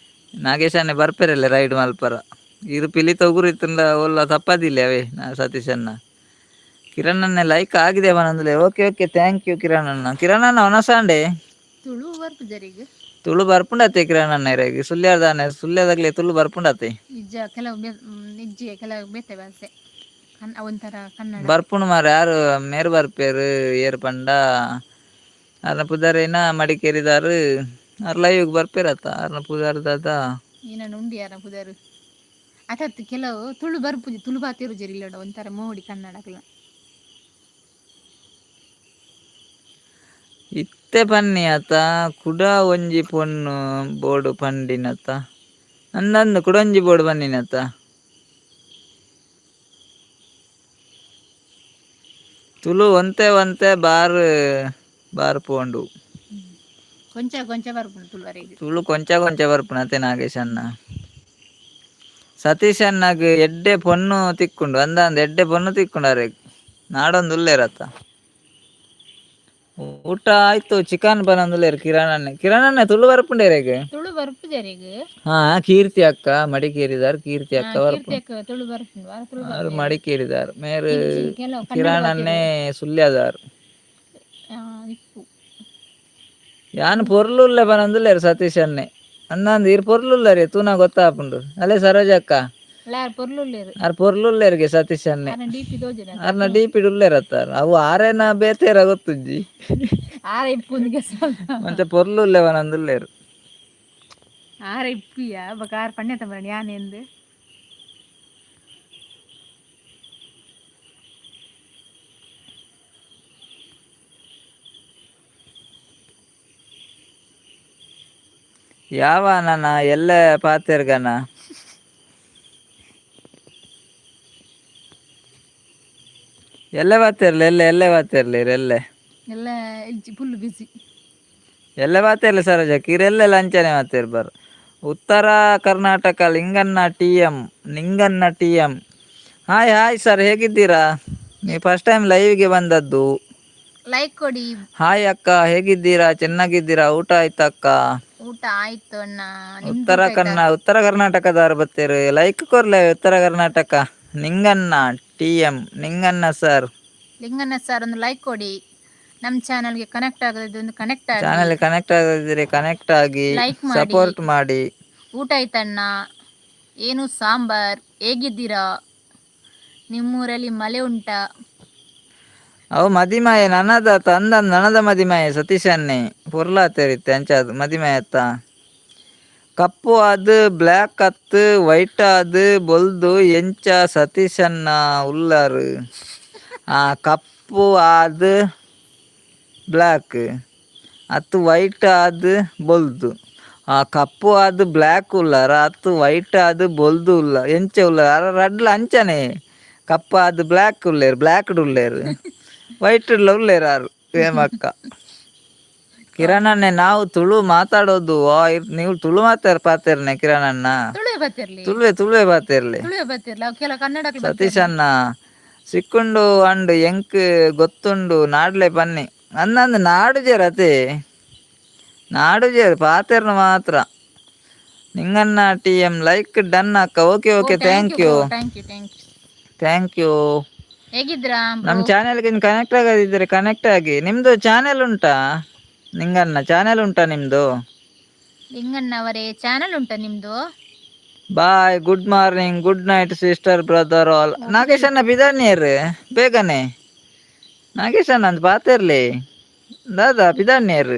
[SPEAKER 2] ನಾಗೇಶ್ ಅಣ್ಣೆ ಬರ್ಪೇರಲ್ಲ ರೈಡ್ ಮಲ್ಪರ. ಇರು ಪಿಲಿ ತೊಗುರು ಇತ್ತುಂಡ ಒಲ್ಲ ತಪ್ಪದಿಲ್ಲ ಅವೇ. ನಾ ಸತೀಶ್ ಅಣ್ಣ. ಕಿರಣ್ ಅಣ್ಣ ಲೈಕ್ ಆಗಿದೆ ಬನಂದ್ರೆ. Okay okay, thank you Kiran ಅಣ್ಣ. ಕಿರಣ್ ಅಣ್ಣ ಒನಸಾಂಡೆ.
[SPEAKER 1] ತುಳು ಬರ್ಪು ಜರಿಗ್.
[SPEAKER 2] ತುಳು ಬರ್ಪುಂಡತೆ ಕಿರಣ್ ಅಣ್ಣ ಇರೆಗ್? ಸುಳ್ಯದಾನೆ, ಸುಳ್ಯದಾಗ್ಲೆ ತುಳು ಬರ್ಪುಂಡತೆ?
[SPEAKER 1] ನಿಜ ಕೆಲವು ನಿಜ್ಜೆ ಕೆಲವು ಬೇತೆ ಭಾಷೆ ಒಂಥರ ಕನ್ನಡ.
[SPEAKER 2] ಬರ್ಪುಂಡು ಮಾರೆ. ಯಾರು ಮೇರು ಬರ್ಪೇರು ಏರ್ ಪಂಡ ಅರ್ನ ಪುದರೇನ ಮಡಿಕೇರಿದಾರು. ಅರ್ ಲೈವ್ ಬರ್ಪೇರತ್ತ. ಅರ್ನ ಪುದರ್ ದಾದ?
[SPEAKER 1] ಏನನ್ನು ಉಂಡು ಯಾರ ಪುದರ್ ಅತತ್. ಕೆಲವು ತುಳು ಬರ್ಪುಜಿ, ತುಳು ಬಾತಿರು ಜರಿ ಇಲ್ಲಡ, ಒಂಥರ ಮೋಡಿ ಕನ್ನಡಕ್ಲ.
[SPEAKER 2] ಇತ್ತೆ ಪನ್ನಿ ಆತ, ಕುಡ ಒಂಜಿ ಪೊಣ್ಣು ಬೋಡು ಪಂಡಿನತ ಅಂದಂದು. ಕುಡೊಂಜಿ ಬೋಡು ಬನ್ನಿನತ. ತುಳು ಒಂತೆ ಒಂತೆ ಬಾರ್ ಬಾರ್ ಪೋಂಡು.
[SPEAKER 1] ಕೊಂಚ ಕೊಂಚ ಬರ್ಪುಂಡು ತುಳುವರೆಗೆ.
[SPEAKER 2] ತುಳು ಕೊಂಚ ಕೊಂಚ ಬರ್ಪುಂಡು ಅತೆ ನಾಗೇಶ್ ಅಣ್ಣ. ಸತೀಶ್ ಅಣ್ಣಗ್ ಎಡ್ಡೆ ಪೊಣ್ಣು ತಿಕ್ಕುಂಡು ಅಂದಂದು, ಎಡ್ಡೆ ಪೊಣ್ಣು ತಿಕ್ಕುಂಡು ಅರೆಗ್ ನಾಡೊಂದು ಉಲ್ಲೇರತ್ತ. ಊಟ ಆಯ್ತು, ಚಿಕನ್ ಬನೊಂದುಲ್ಲೇರು ಕಿರಣ್ ಅಣ್ಣೆ. ಕಿರಣ್ ಅಣ್ಣೆ ತುಳು ಬರ್ಪುಂಡೇರೆಗ್?
[SPEAKER 1] ತುಳು ಬರ್ಪು ಜರಿಗ್.
[SPEAKER 2] ಹಾ, ಕೀರ್ತಿ ಅಕ್ಕ ಮಡಿಕೇರಿದಾರ್. ಕೀರ್ತಿ ಅಕ್ಕ ಬರ್ಪುಂಡು.
[SPEAKER 1] ಕೀರ್ತಿ ಅಕ್ಕ ತುಳು ಬರ್ಪುಂಡು, ವಾರ ತುಳು.
[SPEAKER 2] ಆರು ಮಡಿಕೇರಿದಾರ್ ಮೇರು.
[SPEAKER 1] ಇಜ್ಜಿ, ಕೆಲವು ಕನ್ನಡ.
[SPEAKER 2] ಕಿರಣ್ ಅಣ್ಣೆ ಸುಳ್ಯದಾರ್.
[SPEAKER 1] ಇಪ್ಪು.
[SPEAKER 2] ಯಾನ್ ಪೊರ್ಲುಲ್ಲೆ ಪನೊಂದುಲ್ಲೇರು ಸತೀಶ್ ಅಣ್ಣೆ. ಅಂದಂದು ಇರ್ ಪೊರ್ಲುಲ್ಲರಿ ತೂನ ಗೊತ್ತಾಪುಂಡು ಅಲ್ಲೇ ಸರೋಜಕ್ಕ.
[SPEAKER 1] ಲಾರ್ ಪೊರ್ಲುಲ್ಲೇರು.
[SPEAKER 2] ಆರ್ ಪೊರ್ಲುಲ್ಲೇರ್ಗೆ ಸತೀಶ್ ಅನ್ನೆ.
[SPEAKER 1] ಆರ್ನ ಡಿ ಪಿ ತೋಜುನ.
[SPEAKER 2] ಆರ್ನ ಡಿ ಪಿ ಉಲ್ಲೇರತ್ತಾರ ಅವು ಆರೇನ ಬೇತೇರ ಗೊತ್ತುಜ್ಜಿ.
[SPEAKER 1] ಆರ ಇಪ್ಪುಂದು ಗೆಸ್.
[SPEAKER 2] ಮಂಚ ಪೊರ್ಲುಲ್ಲೇವನಂದುಲ್ಲೇರು.
[SPEAKER 1] ಆರ ಇಪ್ಪಿಯ ಬೊಕ ಆರ್ ಪಣ್ಯ ತಮ್ಮರಣಿ ಯಾನೆಂದು.
[SPEAKER 2] ಯಾವ ನನ್ನ ಎಲ್ಲೆ ಪಾತೆರ್ಗನ ಎಲ್ಲೆ ಪಾತೆರ್ಲೆ ಎಲ್ಲೆ ಎಲ್ಲೆ ಪಾತೆರ್ಲಿ ಎಲ್ಲೆ.
[SPEAKER 1] ಎಲ್ಲ ಇಜ್ಜಿ, ಫುಲ್ ಬಿಸಿ.
[SPEAKER 2] ಎಲ್ಲೆ ಪಾತೆರ್ಲಿ ಸರೋಜಕ್ಕ, ಇರೆಲ್ಲೆಲ್ಲ ಅಂಚನೆ ಮಾತೆರ್. Uttara Karnataka Linganna T M, Ninganna T M, hi hi sir, ಹೇಗಿದ್ದೀರಾ? ನೀವು ಫಸ್ಟ್ ಟೈಮ್ ಲೈವ್ಗೆ ಬಂದದ್ದು.
[SPEAKER 1] ಲೈಕ್ ಕೊಡಿ.
[SPEAKER 2] ಹಾಯ್ ಅಕ್ಕ, ಹೇಗಿದ್ದೀರಾ? ಚೆನ್ನಾಗಿದ್ದೀರಾ? ಊಟ ಆಯ್ತಾ ಅಕ್ಕ?
[SPEAKER 1] ಊಟ ಆಯ್ತು ಅಣ್ಣ, ನಿಮ್ದು?
[SPEAKER 2] ಉತ್ತರ ಕರ್ನಾಟಕದವರು ಬರ್ತೀರಿ, like ಕೊರ್ಲೆ. Uttara Karnataka Ninganna T M, Ninganna sir.
[SPEAKER 1] Linganna sir, ಒಂದು ಲೈಕ್ ಕೊಡಿ. ನಮ್ಮ ಚಾನಲ್ಗೆ ಕನೆಕ್ಟ್ ಆಗದಿದ್ರೆ ಒಂದು ಕನೆಕ್ಟ್ ಆಗಿ.
[SPEAKER 2] ಚಾನೆಲ್ ಕನೆಕ್ಟ್ ಆಗಿದ್ದೀರಿ, ಕನೆಕ್ಟ್ ಆಗಿ.
[SPEAKER 1] ಲೈಕ್ ಮಾಡಿ.
[SPEAKER 2] ಸಪೋರ್ಟ್ ಮಾಡಿ.
[SPEAKER 1] ಊಟ ಆಯ್ತಣ್ಣ? ಏನು ಸಾಂಬಾರ್? ಹೇಗಿದ್ದೀರಾ? ನಿಮ್ಮೂರಲ್ಲಿ ಮಳೆ ಉಂಟಾ?
[SPEAKER 2] ಅವು ಮದಿಮಾಯ ನನದ ತಂದ ನನದ ಮದಿಮಾಯ ಸತೀಶನ್ನೇ ಪೊರ್ಲಾತೇರಿತ್ತೆ ಅಂಚಾದು ಮದಿಮಾಯ ಅತ್ತ. ಕಪ್ಪು ಅದು ಬ್ಲ್ಯಾಕ್ ಅತ್ತು ವೈಟ್ ಅದು ಬೊಲ್ದು ಎಂಚ ಸತೀಶನ್ನ ಉಲ್ಲಾರು? ಆ ಕಪ್ಪು ಅದು ಬ್ಲ್ಯಾಕ್ ಅತ್ತು ವೈಟ್ ಅದು ಬೊಲ್ದು. ಆ ಕಪ್ಪು ಅದು ಬ್ಲ್ಯಾಕ್ ಉಲ್ಲಾರ ಅತ್ತು ವೈಟ್ ಅದು ಬೊಲ್ದು ಉಲ್ಲ ಎಂಚ ಉಲ್ಲಾರ? ರಡ್ಲ ಅಂಚನೆ ಕಪ್ಪು ಅದು ಬ್ಲ್ಯಾಕ್ ಉಲ್ಲೇರು, ಬ್ಲ್ಯಾಕ್ ಉಲ್ಲೇರು, ವೈಟ್ ಉಲ್ಲೇರು ಆರು. ಹೇಮಕ್ಕ ಕಿರಣಣ್ಣೆ, ನಾವು ತುಳು ಮಾತಾಡೋದು. ನೀವು ತುಳು ಮಾತಾರ ಪಾತೆರ್ನೆ ಕಿರಣಣ್ಣ?
[SPEAKER 1] ತುಳುವೆ ಬರ್ತಿರ್ಲಿ.
[SPEAKER 2] ತುಳುವೆ ತುಳುವೆ ಪಾತೆರ್ಲಿ.
[SPEAKER 1] ತುಳುವೆ ಬರ್ತಿರ್ಲಿ, ಅವು ಕೆಲವು ಕನ್ನಡ.
[SPEAKER 2] ಸತೀಶ್ ಅಣ್ಣ ಸಿಕ್ಕುಂಡು ಅಂಡ್ ಎಂಕ್ ಗೊತ್ತುಂಡು, ನಾಡ್ಲೆ ಬನ್ನಿ ಅಂದಂದು. ನಾಡುಜೇರ್ ಅತೆ ನಾಡುಜೇರ್ ಪಾತೆರ್ನ ಮಾತ್ರ. Ninganna T M like done ಅಕ್ಕ. Okay okay, thank you.
[SPEAKER 1] Thank you, thank you.
[SPEAKER 2] Thank you.
[SPEAKER 1] ಹೇಗಿದ್ರಾ?
[SPEAKER 2] ನಮ್ಮ ಚಾನೆಲ್ಗೆ ಕನೆಕ್ಟ್ ಆಗದಿದ್ದರೆ ಕನೆಕ್ಟ್ ಆಗಿ. ನಿಮ್ದು ಚಾನೆಲ್ ಉಂಟಾ ನಿಂಗಣ್ಣ? ಚಾನೆಲ್ ಉಂಟಾ ನಿಮ್ದು?
[SPEAKER 1] ಲಿಂಗಣ್ಣವರೇ, ಚಾನಲ್ ಉಂಟಾ ನಿಮ್ದು?
[SPEAKER 2] Bye, good morning, good night sister, brother all. Nagesh ಅಣ್ಣ ಪಿದಾನಿಯರ್ ಬೇಗನೆ. ನಾಗೇಶ್ ಅಣ್ಣ ಅಂತ ಪಾತಿರ್ಲಿ ದಾದಾ ಪಿದಾನಿಯರ್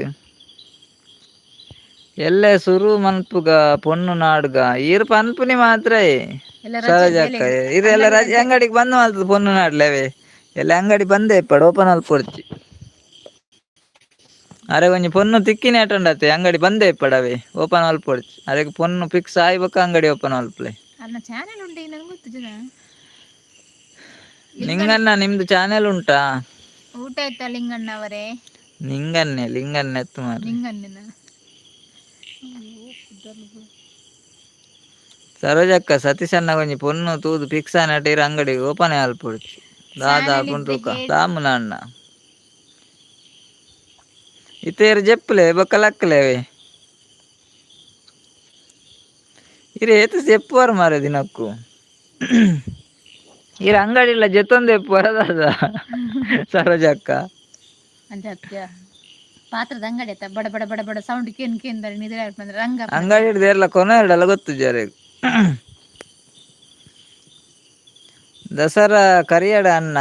[SPEAKER 2] ಎಲ್ಲೆ ಸುರು ಮನ್ಪುಗ ಪೊಣ್ಣು ನಾಡುಗ ಈರ್ ಪನ್ಪುನಿ ಮಾತ್ರ.
[SPEAKER 1] ಎಲ್ಲ
[SPEAKER 2] ಸರೋಜಕ್ಕ ಇದೆಲ್ಲ ರಜೆ ಅಂಗಡಿಗೆ ಬಂದು ಮಲ್ತದ ಪೊಣ್ಣು ನಾಡ್ಲೇವೆ. ಎಲ್ಲ ಅಂಗಡಿ ಬಂದೇ ಇಪ್ಪಡು, ಓಪನ್ ಅಲ್ಪ ಕೊಡ್ಚಿ. ಅರೆ ಒಂಜಿ ಪೊಣ್ಣು ತಿಕ್ಕಿನ ಅಟಂಡತೆ ಅಂಗಡಿ ಬಂದೇ ಇಪ್ಪಡವೆ, ಓಪನ್ ಅಲ್ಪ ಕೊಡ್ಚಿ. ಅದಕ್ಕೆ ಪೊಣ್ಣು ಫಿಕ್ಸ್ ಆಯ್ಬೇಕ ಅಂಗಡಿ ಓಪನ್ ಅಲ್ಪ್ಲೆ.
[SPEAKER 1] ಅನ್ನ ಚಾನಲ್ ಉಂಟು ನಂಗೆ ಗೊತ್ತು ಜನ.
[SPEAKER 2] ನಿಂಗಣ್ಣ ನಿಮ್ದು ಚಾನೆಲ್ ಉಂಟಾ?
[SPEAKER 1] ಊಟ ಆಯ್ತಾ ಲಿಂಗಣ್ಣವರೇ?
[SPEAKER 2] ನಿಂಗನ್ನೆ ಲಿಂಗನ್ನೆ ಎತ್ತು ಮಾರ್ರೆ.
[SPEAKER 1] ಲಿಂಗಣ್ಣನ.
[SPEAKER 2] ಸರೋಜಕ್ಕ ಸತೀಶಣ್ಣ ಒಂಜಿ ಪೊಣ್ಣು ತೂದು ಫಿಕ್ಸ್ ಆನಟ ಇರು ಅಂಗಡಿ ಓಪನ್ ಅಲ್ಪೊಡ್ಚಿ ದಾದಾ ಪುಂಟುಕ ದಾಮುನ ಅಣ್ಣ ಇತೇರು ಜೆಪ್ಪುಲೆ ಬೊಕ್ಕ ಲಕ್ಕಲೇವೆ. ಇರು ಏತು ಜೆಪ್ಪುವಾರು ಮಾರೆ ದಿನಕ್ಕು. ಇರು ಅಂಗಡಿ ಇಲ್ಲ ಜೆತ್ತೊಂದು ಎಪ್ಪುವಾರ ದಾದಾ ಸರೋಜಕ್ಕ?
[SPEAKER 1] ಅಂತ ಅತ್ಯ ಪಾತ್ರದ ಅಂಗಡಿ ಆಯ್ತಾ, ಬಡ ಬಡ ಬಡ ಬಡ ಸೌಂಡ್ ಕೇನ್ ಕೇಂದ್ರ ನಿದ್ರೆ ಬಂದ್ರೆ ರಂಗ.
[SPEAKER 2] ಅಂಗಡಿ ಹಿಡ್ದು ಕೊನೆ ಹಿಡಲ್ಲ ಗೊತ್ತು ಜರಿಗೆ. ದಸರಾ ಕರಿಯಡ ಅಣ್ಣ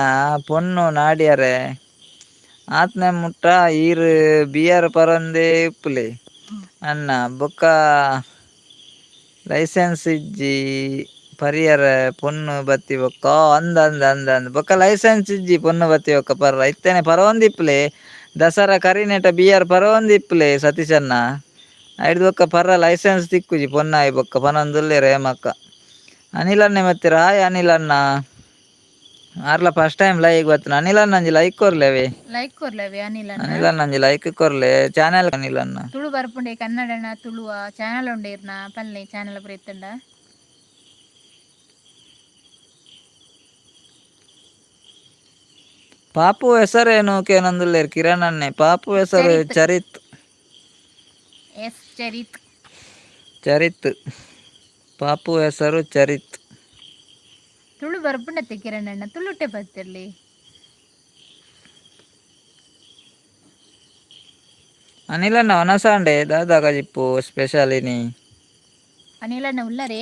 [SPEAKER 2] ಪೊಣ್ಣು ನಾಡಿಯರೆ ಆತ್ನೆ ಮುಟ್ಟ ಈರ್ ಬಿಯರ್ ಪರಂದೇ ಇಪ್ಪುಲೆ ಅಣ್ಣ. ಬೊಕ್ಕ ಲೈಸೆನ್ಸ್ ಇಜ್ಜಿ ಪರಿಯರ ಪೊಣ್ಣು ಬತ್ತಿ ಬೊಕ್ಕ. ಅಂದ ಅಂದ ಅಂದ ಅಂದ ಬೊಕ್ಕ ಲೈಸೆನ್ಸ್ ಇಜ್ಜಿ ಪೊಣ್ಣು ಬತ್ತಿ ಬೊಕ್ಕ ಪರ್ರ ಇತ್ತನೆ ಪರವೊಂದಿಪ್ಪುಲೆ. ದಸರಾ ಕರಿನೇಟ ಬಿಯರ್ ಪರವೊಂದಿಪ್ಪುಲೆ ಸತೀಶಣ್ಣ. ಐಡ್ದ್ ಬೊಕ್ಕ ಪರ್ರ ಲೈಸೆನ್ಸ್ ತಿಕ್ಕುಜಿ ಪೊನ್ನಾಯಿ ಬೊಕ್ಕ ಪನೊಂದುಲ್ಲೆರ್ ಹೇಮಕ್ಕ. ಅನಿಲನ್ನೇ ಮತ್ತಿರ. ಹಾಯ್ ಅನಿಲಣ್ಣ, ಆರ್ಲ ಫಸ್ಟ್ ಟೈಮ್ ಲೈಕ್ ಬತ್ತಿನ ಅನಿಲಣ್ಣ ಒಂಜಿ ಲೈಕ್ ಕೊರ್ಲೆವೆ.
[SPEAKER 1] ಲೈಕ್ ಕೊರ್ಲವೆ ಅನಿಲ್ ಅಣ್ಣ.
[SPEAKER 2] ಅನಿಲಣ್ಣ ಒಂಜಿ ಲೈಕ್ ಕೊರ್ಲೆ ಚಾನೆಲ್ ಅನಿಲಣ್ಣ.
[SPEAKER 1] ತುಳು ಬರ್ಪುಂಡೆ ಕನ್ನಡನ ತುಳುವ ಚಾನಲ್ ಉಂಡೆ ಇರ್ನ ಪಲ್ಲೆ ಚಾನಲ್ ಪೂರ ಇತ್ತುಂಡ.
[SPEAKER 2] ಪಾಪು ಹೆಸರೇನು ಕೇನೊಂದುಲ್ಲೆರ್ ಕಿರಣ್ ಅಣ್ಣೆ. ಪಾಪು ಹೆಸರು ಚರಿತ್.
[SPEAKER 1] ಎಸ್ ಚರಿತ್.
[SPEAKER 2] ಚರಿತ್, ಪಾಪು ಹೆಸರು ಚರಿತ್.
[SPEAKER 1] ತುಳು ಬರ್ಪುಂಡತ್ತೆ ಕಿರಣ್ ಅಣ್ಣ, ತುಳುಟೆ ಬರ್ತಿರ್ಲಿ.
[SPEAKER 2] ಅನಿಲಣ್ಣ ವನಸಾಂಡೆ ದಾದಾ ಕಜಿಪ್ಪು ಸ್ಪೆಷಲ್ ಇನಿ?
[SPEAKER 1] ಅನಿಲಣ್ಣ ಉಲ್ಲರೆ.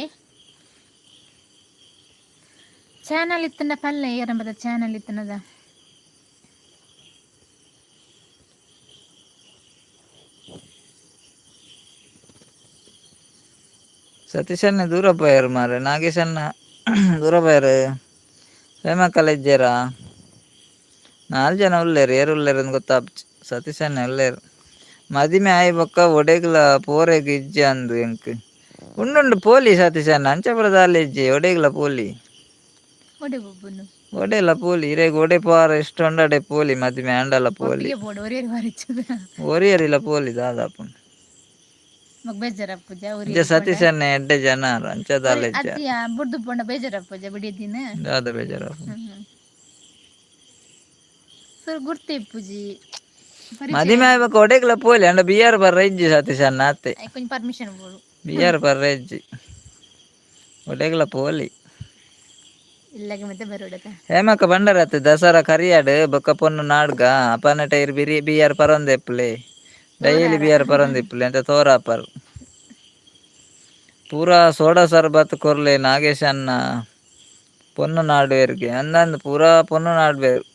[SPEAKER 1] ಚಾನಲ್ ಇತ್ತಂಡ ಪಲ್ಲೆ ಏರಂಬದ ಚಾನಲ್ ಇತ್ತನದ.
[SPEAKER 2] ಸತೀಶನ್ನೇ ದೂರ ಪೋಯರ್ ಮಾರೆ, ನಾಗೇಶನ್ನ ದೂರ ಪೋಯರ್. ಹೇಮಕ್ಕಲ ಇಜ್ಜೇರಾ? ನಾಲ್ ಜನ ಉಲ್ಲೇರು, ಏರು ಉಲ್ಲೇರು ಅಂತ ಗೊತ್ತಾಪ್ಚಿ. ಸತೀಶನ್ನೇ ಉಲ್ಲೇರು. ಮದಿಮೆ ಆಯಿ ಬೊಕ್ಕ ಒಡೆಗ್ಲ ಪೋರೆಗ್ ಇಜ್ಜಿ ಅಂದು ಎಂಕ್ ಉಂಡುಂಡು ಪೋಲಿ ಸತೀಶಣ್ಣ, ಅಂಚಪುರ ದಾಲ ಇಜ್ಜಿ, ಒಡೆಗ್ಲ ಪೋಲಿ.
[SPEAKER 1] ಒಡೆ ಬೊಬ್ಬುನು?
[SPEAKER 2] ಒಡೆಲ ಪೋಲಿ, ಇರೆಗ್ ಒಡೆ ಪೋರ ಇಷ್ಟ ಉಂಡಡೆ ಪೋಲಿ, ಮದಿಮೆ ಆಂಡಲ ಪೋಲಿ.
[SPEAKER 1] ಒಟ್ಟಿಗೆ ಬೋಡು, ಒರಿಯರ್ ಬಾರಿಚ್ಚದ.
[SPEAKER 2] ಒರಿಯರಿಲ ಪೋಲಿ ದಾದಾಪುಂಡು.
[SPEAKER 1] ಮಗ್ ಬೇಜಾರಪ್ಪುಜ?
[SPEAKER 2] ಇಂಚ ಸತೀಶನ್ನೇ ಎಡ್ಡೆ ಜನ, ಅಂಚ ದಾಲ ಇಜ್ಜ.
[SPEAKER 1] ಅತ್ತಿಯ ಬುಡ್ದು ಪೋಂಡ ಬೇಜಾರಪ್ಪುಜ ಬಿಡಿ ದಿನ?
[SPEAKER 2] ದಾದ ಬೇಜಾರಪ್ಪು?
[SPEAKER 1] ಸರ್, ಗುರ್ತೆ ಇಪ್ಪುಜಿ.
[SPEAKER 2] ಮದಿಮೆ ಆಯಿ ಬೊಕ್ಕ ಒಡೆಗ್ಲ ಪೋಲಿ, ಅಂಡ ಬಿಯರ್ ಬರ್ರ ಇಜ್ಜಿ ಸತೀಶಣ್ಣ ಅತ್ತೆ.
[SPEAKER 1] ಕೊಂಚ ಪರ್ಮಿಷನ್ ಬೋಡು.
[SPEAKER 2] ಬಿಯರ್ ಬರ್ರ ಇಜ್ಜಿ, ಒಡೆಗ್ಲ ಪೋಲಿ.
[SPEAKER 1] ಇಲ್ಲಗೆ ಮತ್ತೆ ಬರೋಡತ.
[SPEAKER 2] ಹೇಮಕ್ಕ ಬಂಡರತ್ ದಸರಾ ಕರಿಯಾಡ್ ಬೊಕ್ಕ ಪೊನ್ನು ನಾಡ್ಗ ಅಪನ ಟೈರ್ ಬಿರಿ ಬಿಯರ್ ಪರೊಂದೆಪ್ಪುಲೆ, ಡೈಲಿ ಬಿಯರ್ ಪರೊಂದಿಪ್ಪುಲೆ ಅಂತ ತೋರಾಪರ್. ಪೂರಾ ಸೋಡಾ ಸರ್ಬತ್ ಕೊರ್ಲೆ ನಾಗೇಶ್ ಅಣ್ಣ ಪೊನ್ನು ನಾಡುವೆರ್ಗೆ ಅಂದಂದು, ಪೂರಾ ಪೊನ್ನು ನಾಡ್ಬೇರು.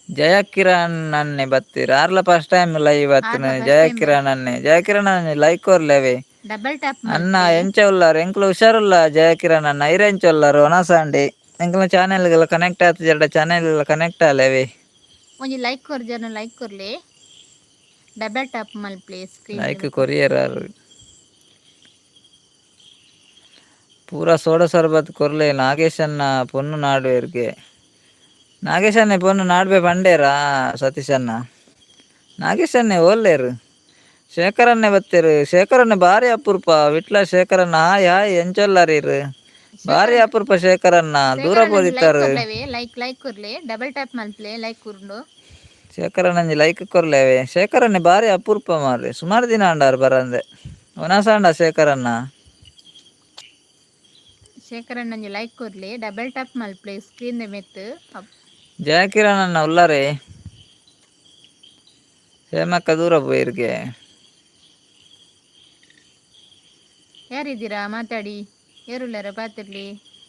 [SPEAKER 2] ಜಯ ಕಿರಣ್ ಅಣ್ಣೆ ಬತ್ತೀರ್, ಆರ್ಲ ಫಸ್ಟ್ ಟೈಮ್ ಲೈವ್ ಬತ್ತಿನ. ಜಯ ಕಿರಣ್ ಅಣ್ಣೆ, ಜಯ ಕಿರಣ್ ಅಣ್ಣೆ ಲೈಕ್ ಕೊರ್ಲೆವೆ.
[SPEAKER 1] Double tap.
[SPEAKER 2] ಅಣ್ಣ ಎಂಚ ಉಲ್ಲಾರ್? ಎಂಕ್ಲ ಹುಷಾರುಲ್ಲ ಜಯ ಕಿರಣ್ ಅಣ್ಣ, ಇರ್ ಎಂಚ ಉಲ್ಲಾರ್? ಒನಸಾಂಡಿ ಎಂಕ್ಲ ಚಾನೆಲ್ಗೆಲ್ಲ ಕನೆಕ್ಟ್ ಆತು, ಚಾನೆಲ್ ಕನೆಕ್ಟ್ ಆಲೆವೆ.
[SPEAKER 1] ಒಂಜಿ ಲೈಕ್ ಕೊರ್ ಜನ, ಲೈಕ್ ಕೊರ್ಲೆ, ಡಬಲ್ ಟ್ಯಾಪ್ ಮಲ್ಪ್ಲೆ ಸ್ಕ್ರೀನ್.
[SPEAKER 2] ಲೈಕ್ ಕೊರಿಯರ್ ಪೂರಾ ಸೋಡಾ ಸರ್ಬತ್ ಕೊರ್ಲೆ ನಾಗೇಶನ್ನ ಪೊನ್ನು ನಾಡುವೆರ್ಗೆ. ನಾಗೇಶನ್ನೇ ಪೊನ್ನು ನಾಡ್ಬೆ ಪಂಡೇರಾ ಸತೀಶಣ್ಣ? ನಾಗೇಶನ್ನೇ ಓಲ್ಲೇರು? ಶೇಖರನ್ನೇ ಬತ್ತೀರು. ಶೇಖರನ್ನೇ ಭಾರಿ ಅಪರೂಪ. ವಿಟ್ಲ ಶೇಖರಣ್ಣ, ಹಾಯ್ ಹಾಯ್, ಎಂಚೊಲ್ಲಾರೀರು? ಭಾರಿ ಅಪರೂಪ ಶೇಖರಣ್ಣ, ದೂರ ಪೋದಿತ್ತಾರು.
[SPEAKER 1] ಲೈಕ್ ಲೈಕ್ ಕೊರ್ಲೆ, ಡಬಲ್ ಟ್ಯಾಪ್ ಮಲ್ಪ್ಲೆ, ಲೈಕ್ ಕೊರ್ಂಡು.
[SPEAKER 2] ಶೇಖರಣ್ಣಂಜಿ ಲೈಕ್ ಕೊರ್ಲೇವೆ. ಶೇಖರನ್ನೇ ಭಾರಿ ಅಪರೂಪ ಮಾರ್ರೆ, ಸುಮಾರು ದಿನ ಅಂಡಾರು ಬರಂದೆ. ಒನಸಾಂಡ ಶೇಖರಣ್ಣ?
[SPEAKER 1] ಶೇಖರಣ್ಣಂಜಿ ಲೈಕ್ ಕೊರ್ಲೆ, ಡಬಲ್ ಟ್ಯಾಪ್ ಮಲ್ಪ್ಲೆ ಸ್ಕ್ರೀನ್ ಮೆತ್ತು.
[SPEAKER 2] ಜಯಕಿರಣ್ ಅಣ್ಣ ಉಲ್ಲಾರೆ? ಹೇಮಕ್ಕ ದೂರ ಪೋಯಿರ್ಗೆ.
[SPEAKER 1] ಯಾರಿದ್ದೀರಾ ಮಾತಾಡಿ. ಏರುಲ್ಲರ ಪಾತಿರ್ಲಿ,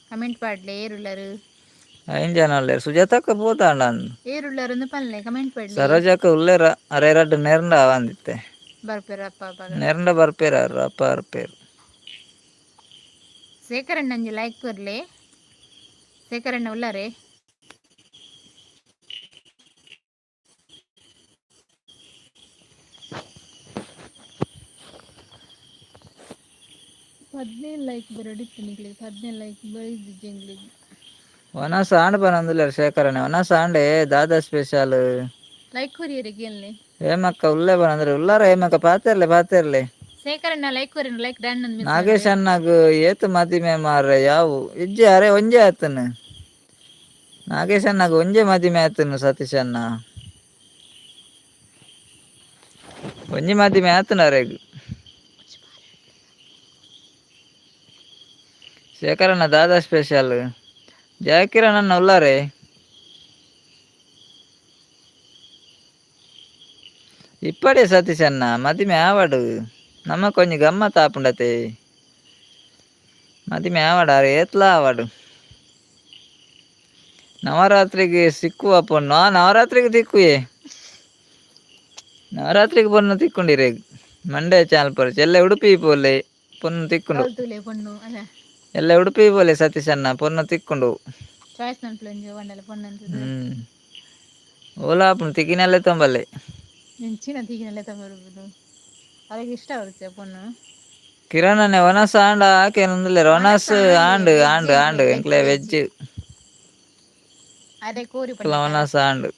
[SPEAKER 1] ಕಮೆಂಟ್ ಪಾಡ್ಲೆ ಏರುಲ್ಲರು.
[SPEAKER 2] ಐನ್ ಜನ ಉಲ್ಲೇರು. ಸುಜಾತಕ್ಕ ಪೋತಾಂಡ.
[SPEAKER 1] ಏರುಲ್ಲರು ಪಲ್ಲೆ, ಕಮೆಂಟ್ ಪಾಡ್ಲೆ.
[SPEAKER 2] ಸರೋಜಕ್ಕ ಉಲ್ಲೇರ? ಅರೆ ರಡ್ಡು ನೆರಂಡ ಆವಂದಿತ್ತೆ.
[SPEAKER 1] ಬರ್ಪೇರ ಅಪ್ಪ ಅಪ್ಪ.
[SPEAKER 2] ನೆರಂಡ ಬರ್ಪೇರ ಅಪ್ಪ, ಬರ್ಪೇರು.
[SPEAKER 1] ಶೇಖರಣ್ಣಂಜಿ ಲೈಕ್ ಕೊರ್ಲೆ. ಶೇಖರಣ್ಣ ಉಲ್ಲಾರೆ? 15 ಲೈಕ್ ಬರೋಡಿತ್ತು ನಿಗ್ಲಿಗೆ, 15 ಲೈಕ್ ಬೈದು ಜಂಗ್ಲಿಗೆ.
[SPEAKER 2] ಒನಸ್ ಆಂಡ್ ಪನೊಂದುಲ್ಲೆರ್ ಶೇಖರಣೆ. ಒನಸ್ ಆಂಡೆ ದಾದಾ ಸ್ಪೆಷಲ್?
[SPEAKER 1] ಲೈಕ್ ಕೊರಿಯರಿಗೆ ಎಲ್ಲಿ?
[SPEAKER 2] ಹೇಮಕ್ಕ ಉಲ್ಲೆ ಪನಂದ್ರೆ ಉಲ್ಲಾರ ಹೇಮಕ್ಕ? ಪಾತೆರ್ಲೆ ಪಾತೆರ್ಲೆ.
[SPEAKER 1] ಶೇಖರಣ್ಣ ಲೈಕ್ ಕೊರಿ, ಲೈಕ್ ಡನ್.
[SPEAKER 2] ನಾಗೇಶ್ ಅಣ್ಣಗ್ ಏತ್ ಮದಿಮೆ ಮಾರ್ರೆ? ಯಾವು ಇಜ್ಜೆ, ಅರೆ ಒಂಜೆ ಆತನು. ನಾಗೇಶ್ ಅಣ್ಣಗ್ ಒಂಜೆ ಮದಿಮೆ ಆತನು. ಸತೀಶ್ ಅಣ್ಣ, ಒಂಜಿ ಮದಿಮೆ ಆತನ ಅರೆಗ್. ಶೇಖರಣ್ಣ ದಾದಾ ಸ್ಪೆಷಲ್? ಜಯಕಿರಣ್ ಅಣ್ಣ ಉಲ್ಲಾರೆ? ಇಪ್ಪಡೆ ಸತೀಶ್ ಅಣ್ಣ, ಮದಿಮೆ ಆವಡು, ನಮಕ್ ಒಂಜಿ ಗಮ್ಮತ್ ಆಪುಂಡತೆ. ಮದಿಮೆ ಆವಡ ಅರೆ, ಏತ್ಲ ಆವಡು. ನವರಾತ್ರಿಗೆ ಸಿಕ್ಕುವ ಪೊಣ್ಣು? ಆ ನವರಾತ್ರಿಗೆ ತಿಕ್ಕುಯೆ, ನವರಾತ್ರಿಗೆ ಪೊಣ್ಣು ತಿಕ್ಕೊಂಡಿರೆ. ಮಂಡೆ ಚಾನಲ್ ಪೊರ್ಚು ಎಲ್ಲ ಉಡುಪಿ ಪೋಲೆ, ಪೊಣ್ಣು ತಿಕ್ಕೊಂಡು.
[SPEAKER 1] ತೂಲೆ ಪೊಣ್ಣು ಅಲ್ಲ.
[SPEAKER 2] ಎಲ್ಲ ಉಡುಪಿ ಪೋಲೆ ಸತೀಶ್ ಅಣ್ಣ, ಪೊಣ್ಣು ತಿಕ್ಕೊಂಡು.
[SPEAKER 1] ಚಾಯ್ಸ್ ನನ್ಪುಲಂಜಿ వంಡಲ ಪೊಣ್ಣು ಅಂತ.
[SPEAKER 2] ಓಲಾ ಆಪುಂಡು, ತಿಕ್ಕಿನಲ್ಲೇ ತೊಂಬಲ್ಲೆ.
[SPEAKER 1] ಎಂಚಿನ ತೀಗಿನಲ್ಲೇ ತಗೊಬರ್ಬೋದು, ಅವ್ರಿಗೆ ಇಷ್ಟ ಬರುತ್ತೆ ಪೊಣ್ಣು.
[SPEAKER 2] ಕಿರಣ್ ಅಣ್ಣೆ ಒನಸ್ ಆಂಡ ಆಕೇನೊಂದುಲ್ಲೆರ್. ಒನಸ್ ಆಂಡ್ ಆಂಡ್ ಆಂಡ್, ಎಂಕ್ಲೆ ವೆಜ್.
[SPEAKER 1] ಅರೆ ಕೋರಿ.
[SPEAKER 2] ಒನಸ್ ಆಂಡ್.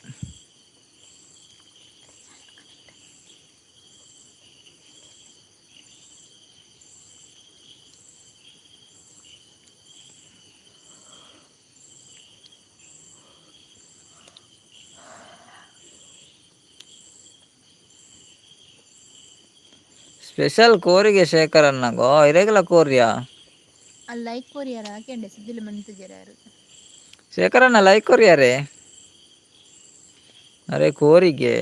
[SPEAKER 2] ಸ್ಪೆಷಲ್ ಕೋರಿಗೆ ಶೇಖರಣ್ಣಗೋ ಇರೆಗ್ಲ ಕೋರಿಯಾ?
[SPEAKER 1] ಅಲ್ಲಿ ಲೈಕ್ ಕೊರಿಯರ ಹಾಕೆಂಡೆ ಸುದ್ದಿಲು ಮಂತುಜೆರಾರು.
[SPEAKER 2] ಶೇಖರಣ್ಣ ಲೈಕ್ ಕೊರಿಯಾರೆ. ಅರೆ ಕೋರಿಗೆ.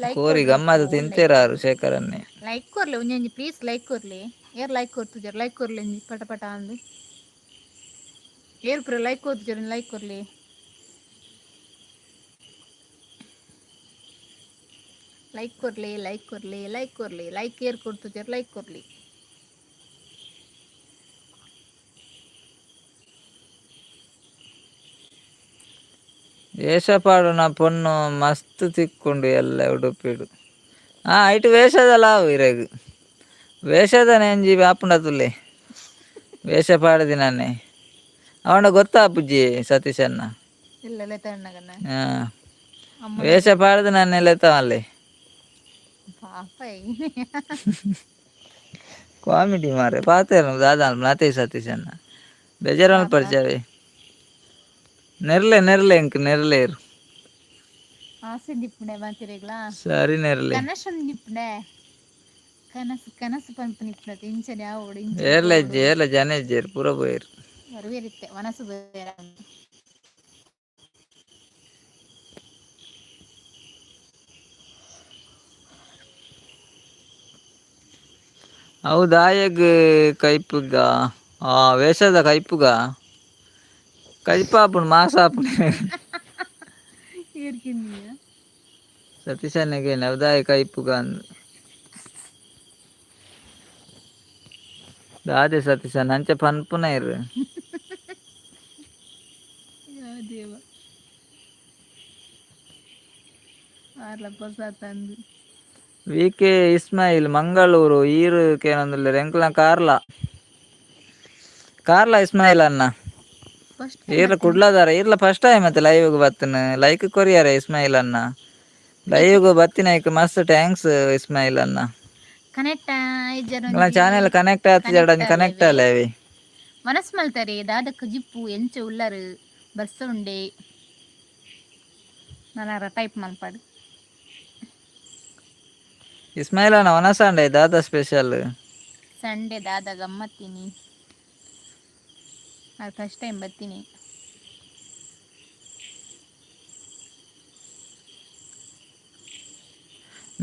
[SPEAKER 1] Like
[SPEAKER 2] ಕೋರಿ
[SPEAKER 1] ಕೊರ್ಲೆ.
[SPEAKER 2] ಗಮ್ಮತ್
[SPEAKER 1] ಓ ಲೈಕ್
[SPEAKER 2] ತಿಂತೇರಾರು
[SPEAKER 1] ಕೊರ್ಲೆ.
[SPEAKER 2] ಶೇಖರನ್ನೇ.
[SPEAKER 1] ಲೈಕ್ ಕೊರ್ಲೆ ಒಂಜೊಂಜಿ, ಪ್ಲೀಸ್ ಲೈಕ್ ಕೊರ್ಲೆ. ಏರ್ ಲೈಕ್ ಕೊರ್ತುಜರ್? ಲೈಕ್ ಕೊರ್ಲೆ ಒಂಜಿ ಪಟ ಪಟ ಅಂದ್. ಏರ್ ಪೂರ ಲೈಕ್ ಕೊರ್ತುಜರ್? ಲೈಕ್ ಕೊರ್ಲೆ. ಲೈಕ್ ಕೊರ್ಲೆ, ಲೈಕ್ ಕೊರ್ಲೆ, ಲೈಕ್ ಕೊರ್ಲೆ. ಲೈಕ್ ಏರ್ ಕೊರ್ತುಜರ್? ಲೈಕ್ ಕೊರ್ಲೆ.
[SPEAKER 2] ವೇಷ ಪಾಡುನ ಪೊಣ್ಣು ಮಸ್ತ್ ತಿಕ್ಕುಂಡು ಎಲ್ಲ ಉಡುಪಿಡು. ಆ ಐಟ್ ವೇಷದಲ ಅವು ಇರೆಗ್ ವೇಷದ ಒಂಜಿ ಆಪುಂಡತುಲ್ಲೆ ವೇಷ ಪಾಡ್ದಿನನ್ನೆ ಅವನ ಗೊತ್ತಾಪುಜಿ ಸತೀಶಣ್ಣ.
[SPEAKER 1] ಇಲ್ಲ ಲೆತಣ್ಣಗನ.
[SPEAKER 2] ಹಾ.
[SPEAKER 1] ಅಮ್ಮನ.
[SPEAKER 2] ವೇಷ ಪಾಡ್ದು ನನ್ನೆ ಲೆತ್ತವಲ್ಲೆ.
[SPEAKER 1] ಪಾಪ.
[SPEAKER 2] ಕಾಮಿಡಿ ಮಾರೆ ಪಾತೆರ ದಾದ ನಾತೆ ಸತೀಶಣ್ಣ ಬೇಜಾರು
[SPEAKER 1] ಪಾಪ.
[SPEAKER 2] ಪರಿಚಯವೇ ನೆರ್ಲೆ ನೆರ್ಲೆ ಇಂಕ್ ನೆರ್ಲೇರು.
[SPEAKER 1] ಆಸೆ ದಿಪ್ಪುಂಡೆ ಮಾತಿರೆಗ್ಲಾ.
[SPEAKER 2] ಸರಿ ನೆರ್ಲೆ.
[SPEAKER 1] ಕನಸು ನಿಪ್ಪುಂಡೆ, ಕನಸು ಕನಸು ಪನ್ಪು ನಿಪ್ಪುಂಡೆ. ಇಂಚನೆ ಆವೊಡು, ಇಂಚನೆ
[SPEAKER 2] ಏರ್ಲೆ.
[SPEAKER 1] ಪೋವೊಡು.
[SPEAKER 2] ಏರ್ಲೆ ಜನ ಇಜ್ಜೇರು, ಪೂರ ಪೋಯೆರ್.
[SPEAKER 1] ಬರುವೆರಿತ್ತೆ ಮನಸ್ಸು ಬೇರೆ.
[SPEAKER 2] ಅವು ದಾಯಗ್ ಕೈಪುಗ ಆ ವೇಷದ ಕೈಪುಗ ಕೈಪಾಪುಂಡು ಮಾಸ ಆಪುಂಡು.
[SPEAKER 1] ಏರ್ಕಿಂದಿಯ.
[SPEAKER 2] ಸತೀಶಣ್ಣಗೆ ನವದಾಯ ಕೈಪುಗ ಅಂದ್ ದಾದೆ ಸತೀಶಣ್ಣ ಅಂಚ ಪನ್ಪುನ ಇರು.
[SPEAKER 1] ದೇವ ಆರ್ಲ ಪೊಸ ತಂದು.
[SPEAKER 2] ವಿ ಕೆ ಇಸ್ಮಾಯಿಲ್ ಮಂಗಳೂರು ಈರು ಕೇನೊಂದುಲ್ಲೆರ್ ಎಂಕ್ಲ ಕಾರ್ಲ ಕಾರ್ಲ ಇಸ್ಮಾಯಿಲ್ ಅಣ್ಣ.
[SPEAKER 1] ಫಸ್ಟ್ ಟೈಮ್
[SPEAKER 2] ಈರ್ಲ
[SPEAKER 1] ಬತ್ತಿನ.
[SPEAKER 2] ಕುಡ್ಲದಾರ ಈರ್ಲ ಫಸ್ಟ್ ಟೈಮ್ ಮತ್ತೆ ಲೈವ್ ಬತ್ತಿನ. ಲೈಕ್ ಕೊರಿಯರ ಇಸ್ಮಾಯಿಲ್ ಅಣ್ಣ. ಲೈವ್ ಬತ್ತಿನೈಕ್ ಮಸ್ತ್ thanks Ismail ಅಣ್ಣ.
[SPEAKER 1] ಕನೆಕ್ಟ್
[SPEAKER 2] ನಿನ್ನ
[SPEAKER 1] ಇಜ್ಜರೊಂಜಿ.
[SPEAKER 2] ಚಾನೆಲ್ ಕನೆಕ್ಟ್ ಆತಿಜಡ.
[SPEAKER 1] ಕನೆಕ್ಟ್
[SPEAKER 2] ಕನೆಕ್ಟ್
[SPEAKER 1] ಅಲ್ಲವೇ.
[SPEAKER 2] ಅಲ್ಲವಿ.
[SPEAKER 1] ಮನಸ್ ಮಲ್ತಾರೆ ದಾದಕ್ಕ ಜಿಪ್ಪು ಎಂಚ ಉಲ್ಲರು ಬರ್ಸ ಉಂಡೆ ನಾನಾರ ಟೈಪ್ ಮಲ್ಪಡು.
[SPEAKER 2] ಇಸ್ಮಾಯಿಲ್ ಅಣ್ಣ ವನಸಾಂಡೆ ದಾದಾ ಸ್ಪೆಷಲ್?
[SPEAKER 1] ಸಂಡೆ ದಾದ ಗಮ್ಮತ್ತಿನಿ? ಅದು ಫಸ್ಟ್ ಟೈಮ್ ಬರ್ತೀನಿ.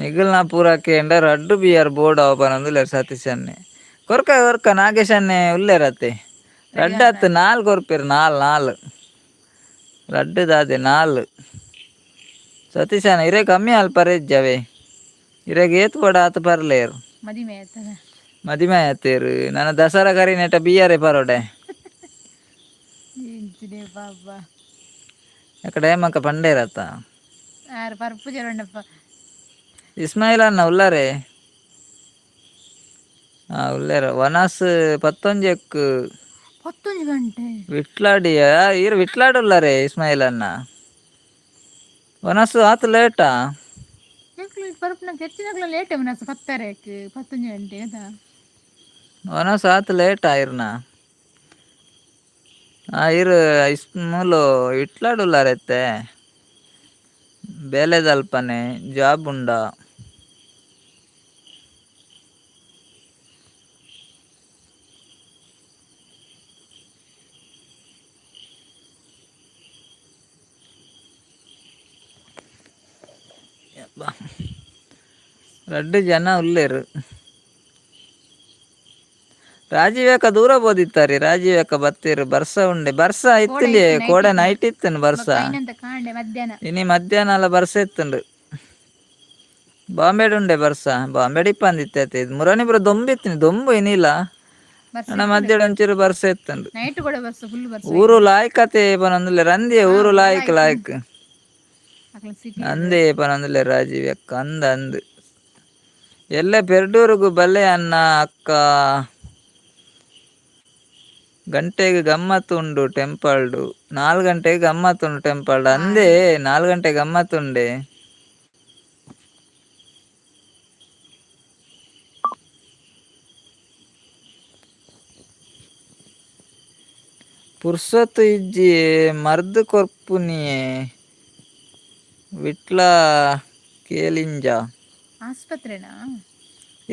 [SPEAKER 2] ನಿಗಲ್ನ ಪೂರ ಕೇಂಡ ರಡ್ಡು ಬಿಯರ್ ಬೋರ್ಡ್ ಅವ ಪನೊಂದುಲ್ಲೆರ್ ಸತೀಶ್ ಅಣ್ಣೆ. ಕೊರ್ಕ ಕೊರ್ಕ ನಾಗೇಶ್ ಅಣ್ಣೆ ಉಲ್ಲೆರತ್ತೆ.
[SPEAKER 1] ರೆಡಿ.
[SPEAKER 2] ರಡ್ಡು ಅತ್ತು ನಾಲ್ ಕೊರ್ಪೆರ್, ನಾಲ್ ನಾಲ್ ರಡ್ಡು ದಾದೆ ನಾಲ್. ಸತೀಶ್ ಅಣ್ಣ ಇರೆ ಕಮ್ಮಿ ಅಲ್ಪ ಇಜ್ಜವೇ ಇರೆಗ್ ಏತ್ ಬೋಡ ಆತ್ ಪರ್ಲೇರ್.
[SPEAKER 1] ಮದಿಮೆ ಆಯ್ತದ.
[SPEAKER 2] ಮದಿಮೆ ಆತೇರು ನನ್ನ ದಸರಾ ಕರಿ ನೆಟ ಬಿಯರೆ ಪರೋಡೆ.
[SPEAKER 1] ಎಂಚಿನೆ ಪಾಪ.
[SPEAKER 2] ಅಕಡೆ ಮಕ್ಕ ಪಂಡೇರತ್ತ.
[SPEAKER 1] ಆರು ಪರ್ಪು ಜರುಂಡಪ್ಪ.
[SPEAKER 2] ಇಸ್ಮಾಯಿಲ್ ಅಣ್ಣ ಉಲ್ಲಾರೆ? ಹಾ ಉಲ್ಲೇರ. ವನಸ್ ಪತ್ತೊಂಜೆಕ್.
[SPEAKER 1] 11 ಗಂಟೆ.
[SPEAKER 2] ವಿಟ್ಲಾಡಿಯ ಈರ್ ವಿಟ್ಲಾಡ್ ಉಲ್ಲಾರೆ ಇಸ್ಮಾಯಿಲ್ ಅಣ್ಣ. ವನಸ್ ಆತ್ ಲೇಟಾ?
[SPEAKER 1] ಯಾಕ್ಲು ಪರ್ಪುನ ಹೆಚ್ಚಿನಕ್ಲು ಲೇಟ್ ಮನಸ್ಸು ಪತ್ತರಕ್ಕೆ 11 ಗಂಟೆ ಅದ.
[SPEAKER 2] ವನಸ್ ಆತ್ ಲೇಟ್ ಆಯಿರ್ನ? ಆ ಇರ್ is ಮೂಲು ವಿಟ್ಲಾಡ್ ಉಲ್ಲಾರೆತ್ತೆ. ಬೇಲೆದಲ್ಪನೆ ಜಾಬ್ ಉಂಡಾ? ಯಬ್ಬಾ. ರಡ್ಡು ಜನ ಉಲ್ಲೇರು. ರಾಜೀವ್ ದೂರ ಬೋದಿತ್ತಾರೆ. ರಾಜೀವ್ ಅಕ್ಕ ಬತ್ತೀರು. ಬರ್ಸ ಉಂಡೆ ಬರ್ಸ.
[SPEAKER 1] ಕೋಡೆ
[SPEAKER 2] ಇತ್ತಿಲ್ಲಿ.
[SPEAKER 1] ಇತ್ತು ನೈಟ್.
[SPEAKER 2] ಕೋಡೆ
[SPEAKER 1] ಇತ್ತು.
[SPEAKER 2] ನೈಟ್ ಇತ್ತನು ಬರ್ಸ.
[SPEAKER 1] ಬೊಕ್ಕ ಐನಂತ ಕಾಂಡೆ ಮಧ್ಯಾಹ್ನ.
[SPEAKER 2] ಇನಿ ಮಧ್ಯಾಹ್ನ ಅಲ್ಲ ಬರ್ಸ ಇತ್ತುಂಡು. ಬಾಂಬೆಡ್ ಉಂಡೆ ಬರ್ಸ. ಬಾಂಬೆಡ್ ಇಪ್ಪಂದಿತ್ತೆ. ಇದು ಮುರಾನಿ ಪೂರ ದೊಂಬು ಇತ್ತಿನಿ, ದೊಂಬು ಇನಿಲ್ಲ.
[SPEAKER 1] ಬರ್ಸ
[SPEAKER 2] ನನ್ನ
[SPEAKER 1] ಇತ್ತುಂಡು.
[SPEAKER 2] ಮಧ್ಯಾಹ್ನ ಒಂಚೂರು ಬರ್ಸ ಇತ್ತುಂಡು.
[SPEAKER 1] ನೈಟ್ ಕೂಡ ಬರ್ಸ, ಫುಲ್ ಬರ್ಸ
[SPEAKER 2] ಊರು
[SPEAKER 1] ಐನ.
[SPEAKER 2] ಲಾಯ್ಕತೆ ಪನೊಂದುಲ್ಲೆ ರಂದಿಯೆ.
[SPEAKER 1] ಹಾ.
[SPEAKER 2] ಊರು
[SPEAKER 1] ಊರು
[SPEAKER 2] ಲಾಯ್ಕ್
[SPEAKER 1] ಲಾಯ್ಕ್.
[SPEAKER 2] ಲಾಯ್ಕ್.
[SPEAKER 1] ಅಕ್ಲ ಸಿಟಿ ಅದು.
[SPEAKER 2] ಅಂದೇ ಪನೊಂದುಲ್ಲೆ ರಾಜೀವ್ ಅಕ್ಕ. ಅಂದ ಅಂದ್ ಎಲ್ಲೆ ಪೆರ್ಡೂರುಗು ಬಲ್ಲೆ ಅನ್ನ ಅಕ್ಕ. ಗಂಟೆಗೆ ಗಮ್ಮತ್ ಉಂಡು ಟೆಂಪಲ್ಡು. 4 ಗಂಟೆಗೆ ಗಮ್ಮತ್ ಉಂಡು ಟೆಂಪಲ್ಡು ಅಂದೇ. 4 ಗಂಟೆಗೆ ಗಮ್ಮತ್ ಉಂಡೆ. ಪುರ್ಸೊತ್ತು ಇಜ್ಜಿ ಮರ್ದ್ ಕೊರ್ಪುನಿಯೆ ವಿಟ್ಲ ಕೇಲಿಂಜ.
[SPEAKER 1] ಆಸ್ಪತ್ರೆನಾ?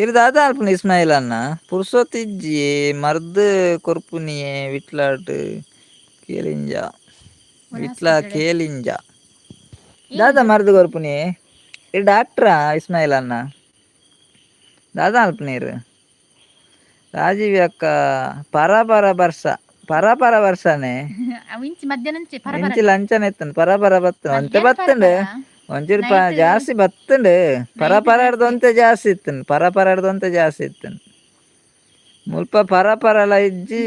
[SPEAKER 2] ಇರ್ ದಾದ ಅಲ್ಪನ ಇಸ್ಮಾಯಿಲ್ ಅಣ್ಣ. ಪುರ್ಸೊತ್ತು ಇಜ್ಜಿ ಮರ್ದ್ ಕೊರ್ಪುನಿಯೆ ವಿಟ್ಲಾಡ್ ಕೇಲಿಂಜ.
[SPEAKER 1] ಒಂದು
[SPEAKER 2] ವಿಟ್ಲ
[SPEAKER 1] ಆಸ್ಪತ್ರೆ.
[SPEAKER 2] ಕೇಲಿಂಜ ದಾದ
[SPEAKER 1] ಏನದು?
[SPEAKER 2] ಮರ್ದ್ ಕೊರ್ಪುನಿಯೆ. ಈ ಡಾಕ್ಟ್ರಾ ಇಸ್ಮಾಯಿಲ್ ಅಣ್ಣ? ದಾದಾ ಅಲ್ಪ ನೀರು ರಾಜೀವ್ ಅಕ್ಕ ಪರ ಪರ ಬರ್ಸ ಪರ ಪರ ವರ್ಷನೇ.
[SPEAKER 1] ಅವು ಇಂಚಿ ಮಧ್ಯಾಹ್ನ ಇಂಚಿ ಪರ ಪರ.
[SPEAKER 2] ಇಂಚಿ ಲಂಚನ ಇತ್ತಂಡು ಪರ ಪರ ಬತ್ತಂಡು ಒಂತೆ.
[SPEAKER 1] ಮಧ್ಯಾಹ್ನ ಪರ.
[SPEAKER 2] ಬತ್ತಂಡು.
[SPEAKER 1] ಪರ.
[SPEAKER 2] ಒಂಚೂರು
[SPEAKER 1] Night-
[SPEAKER 2] ಜಾಸ್ತಿ ಬತ್ತಂಡು ಪರ.
[SPEAKER 1] Night.
[SPEAKER 2] ಪರ ಹಿಡ್ದು ಒಂತೆ ಜಾಸ್ತಿ ಇತ್ತಂಡು, ಪರ ಪರ ಹಿಡ್ದು ಒಂತೆ ಜಾಸ್ತಿ ಇತ್ತಂಡು. ಮುಲ್ಪ ಪರ ಪರಲ ಇಜ್ಜಿ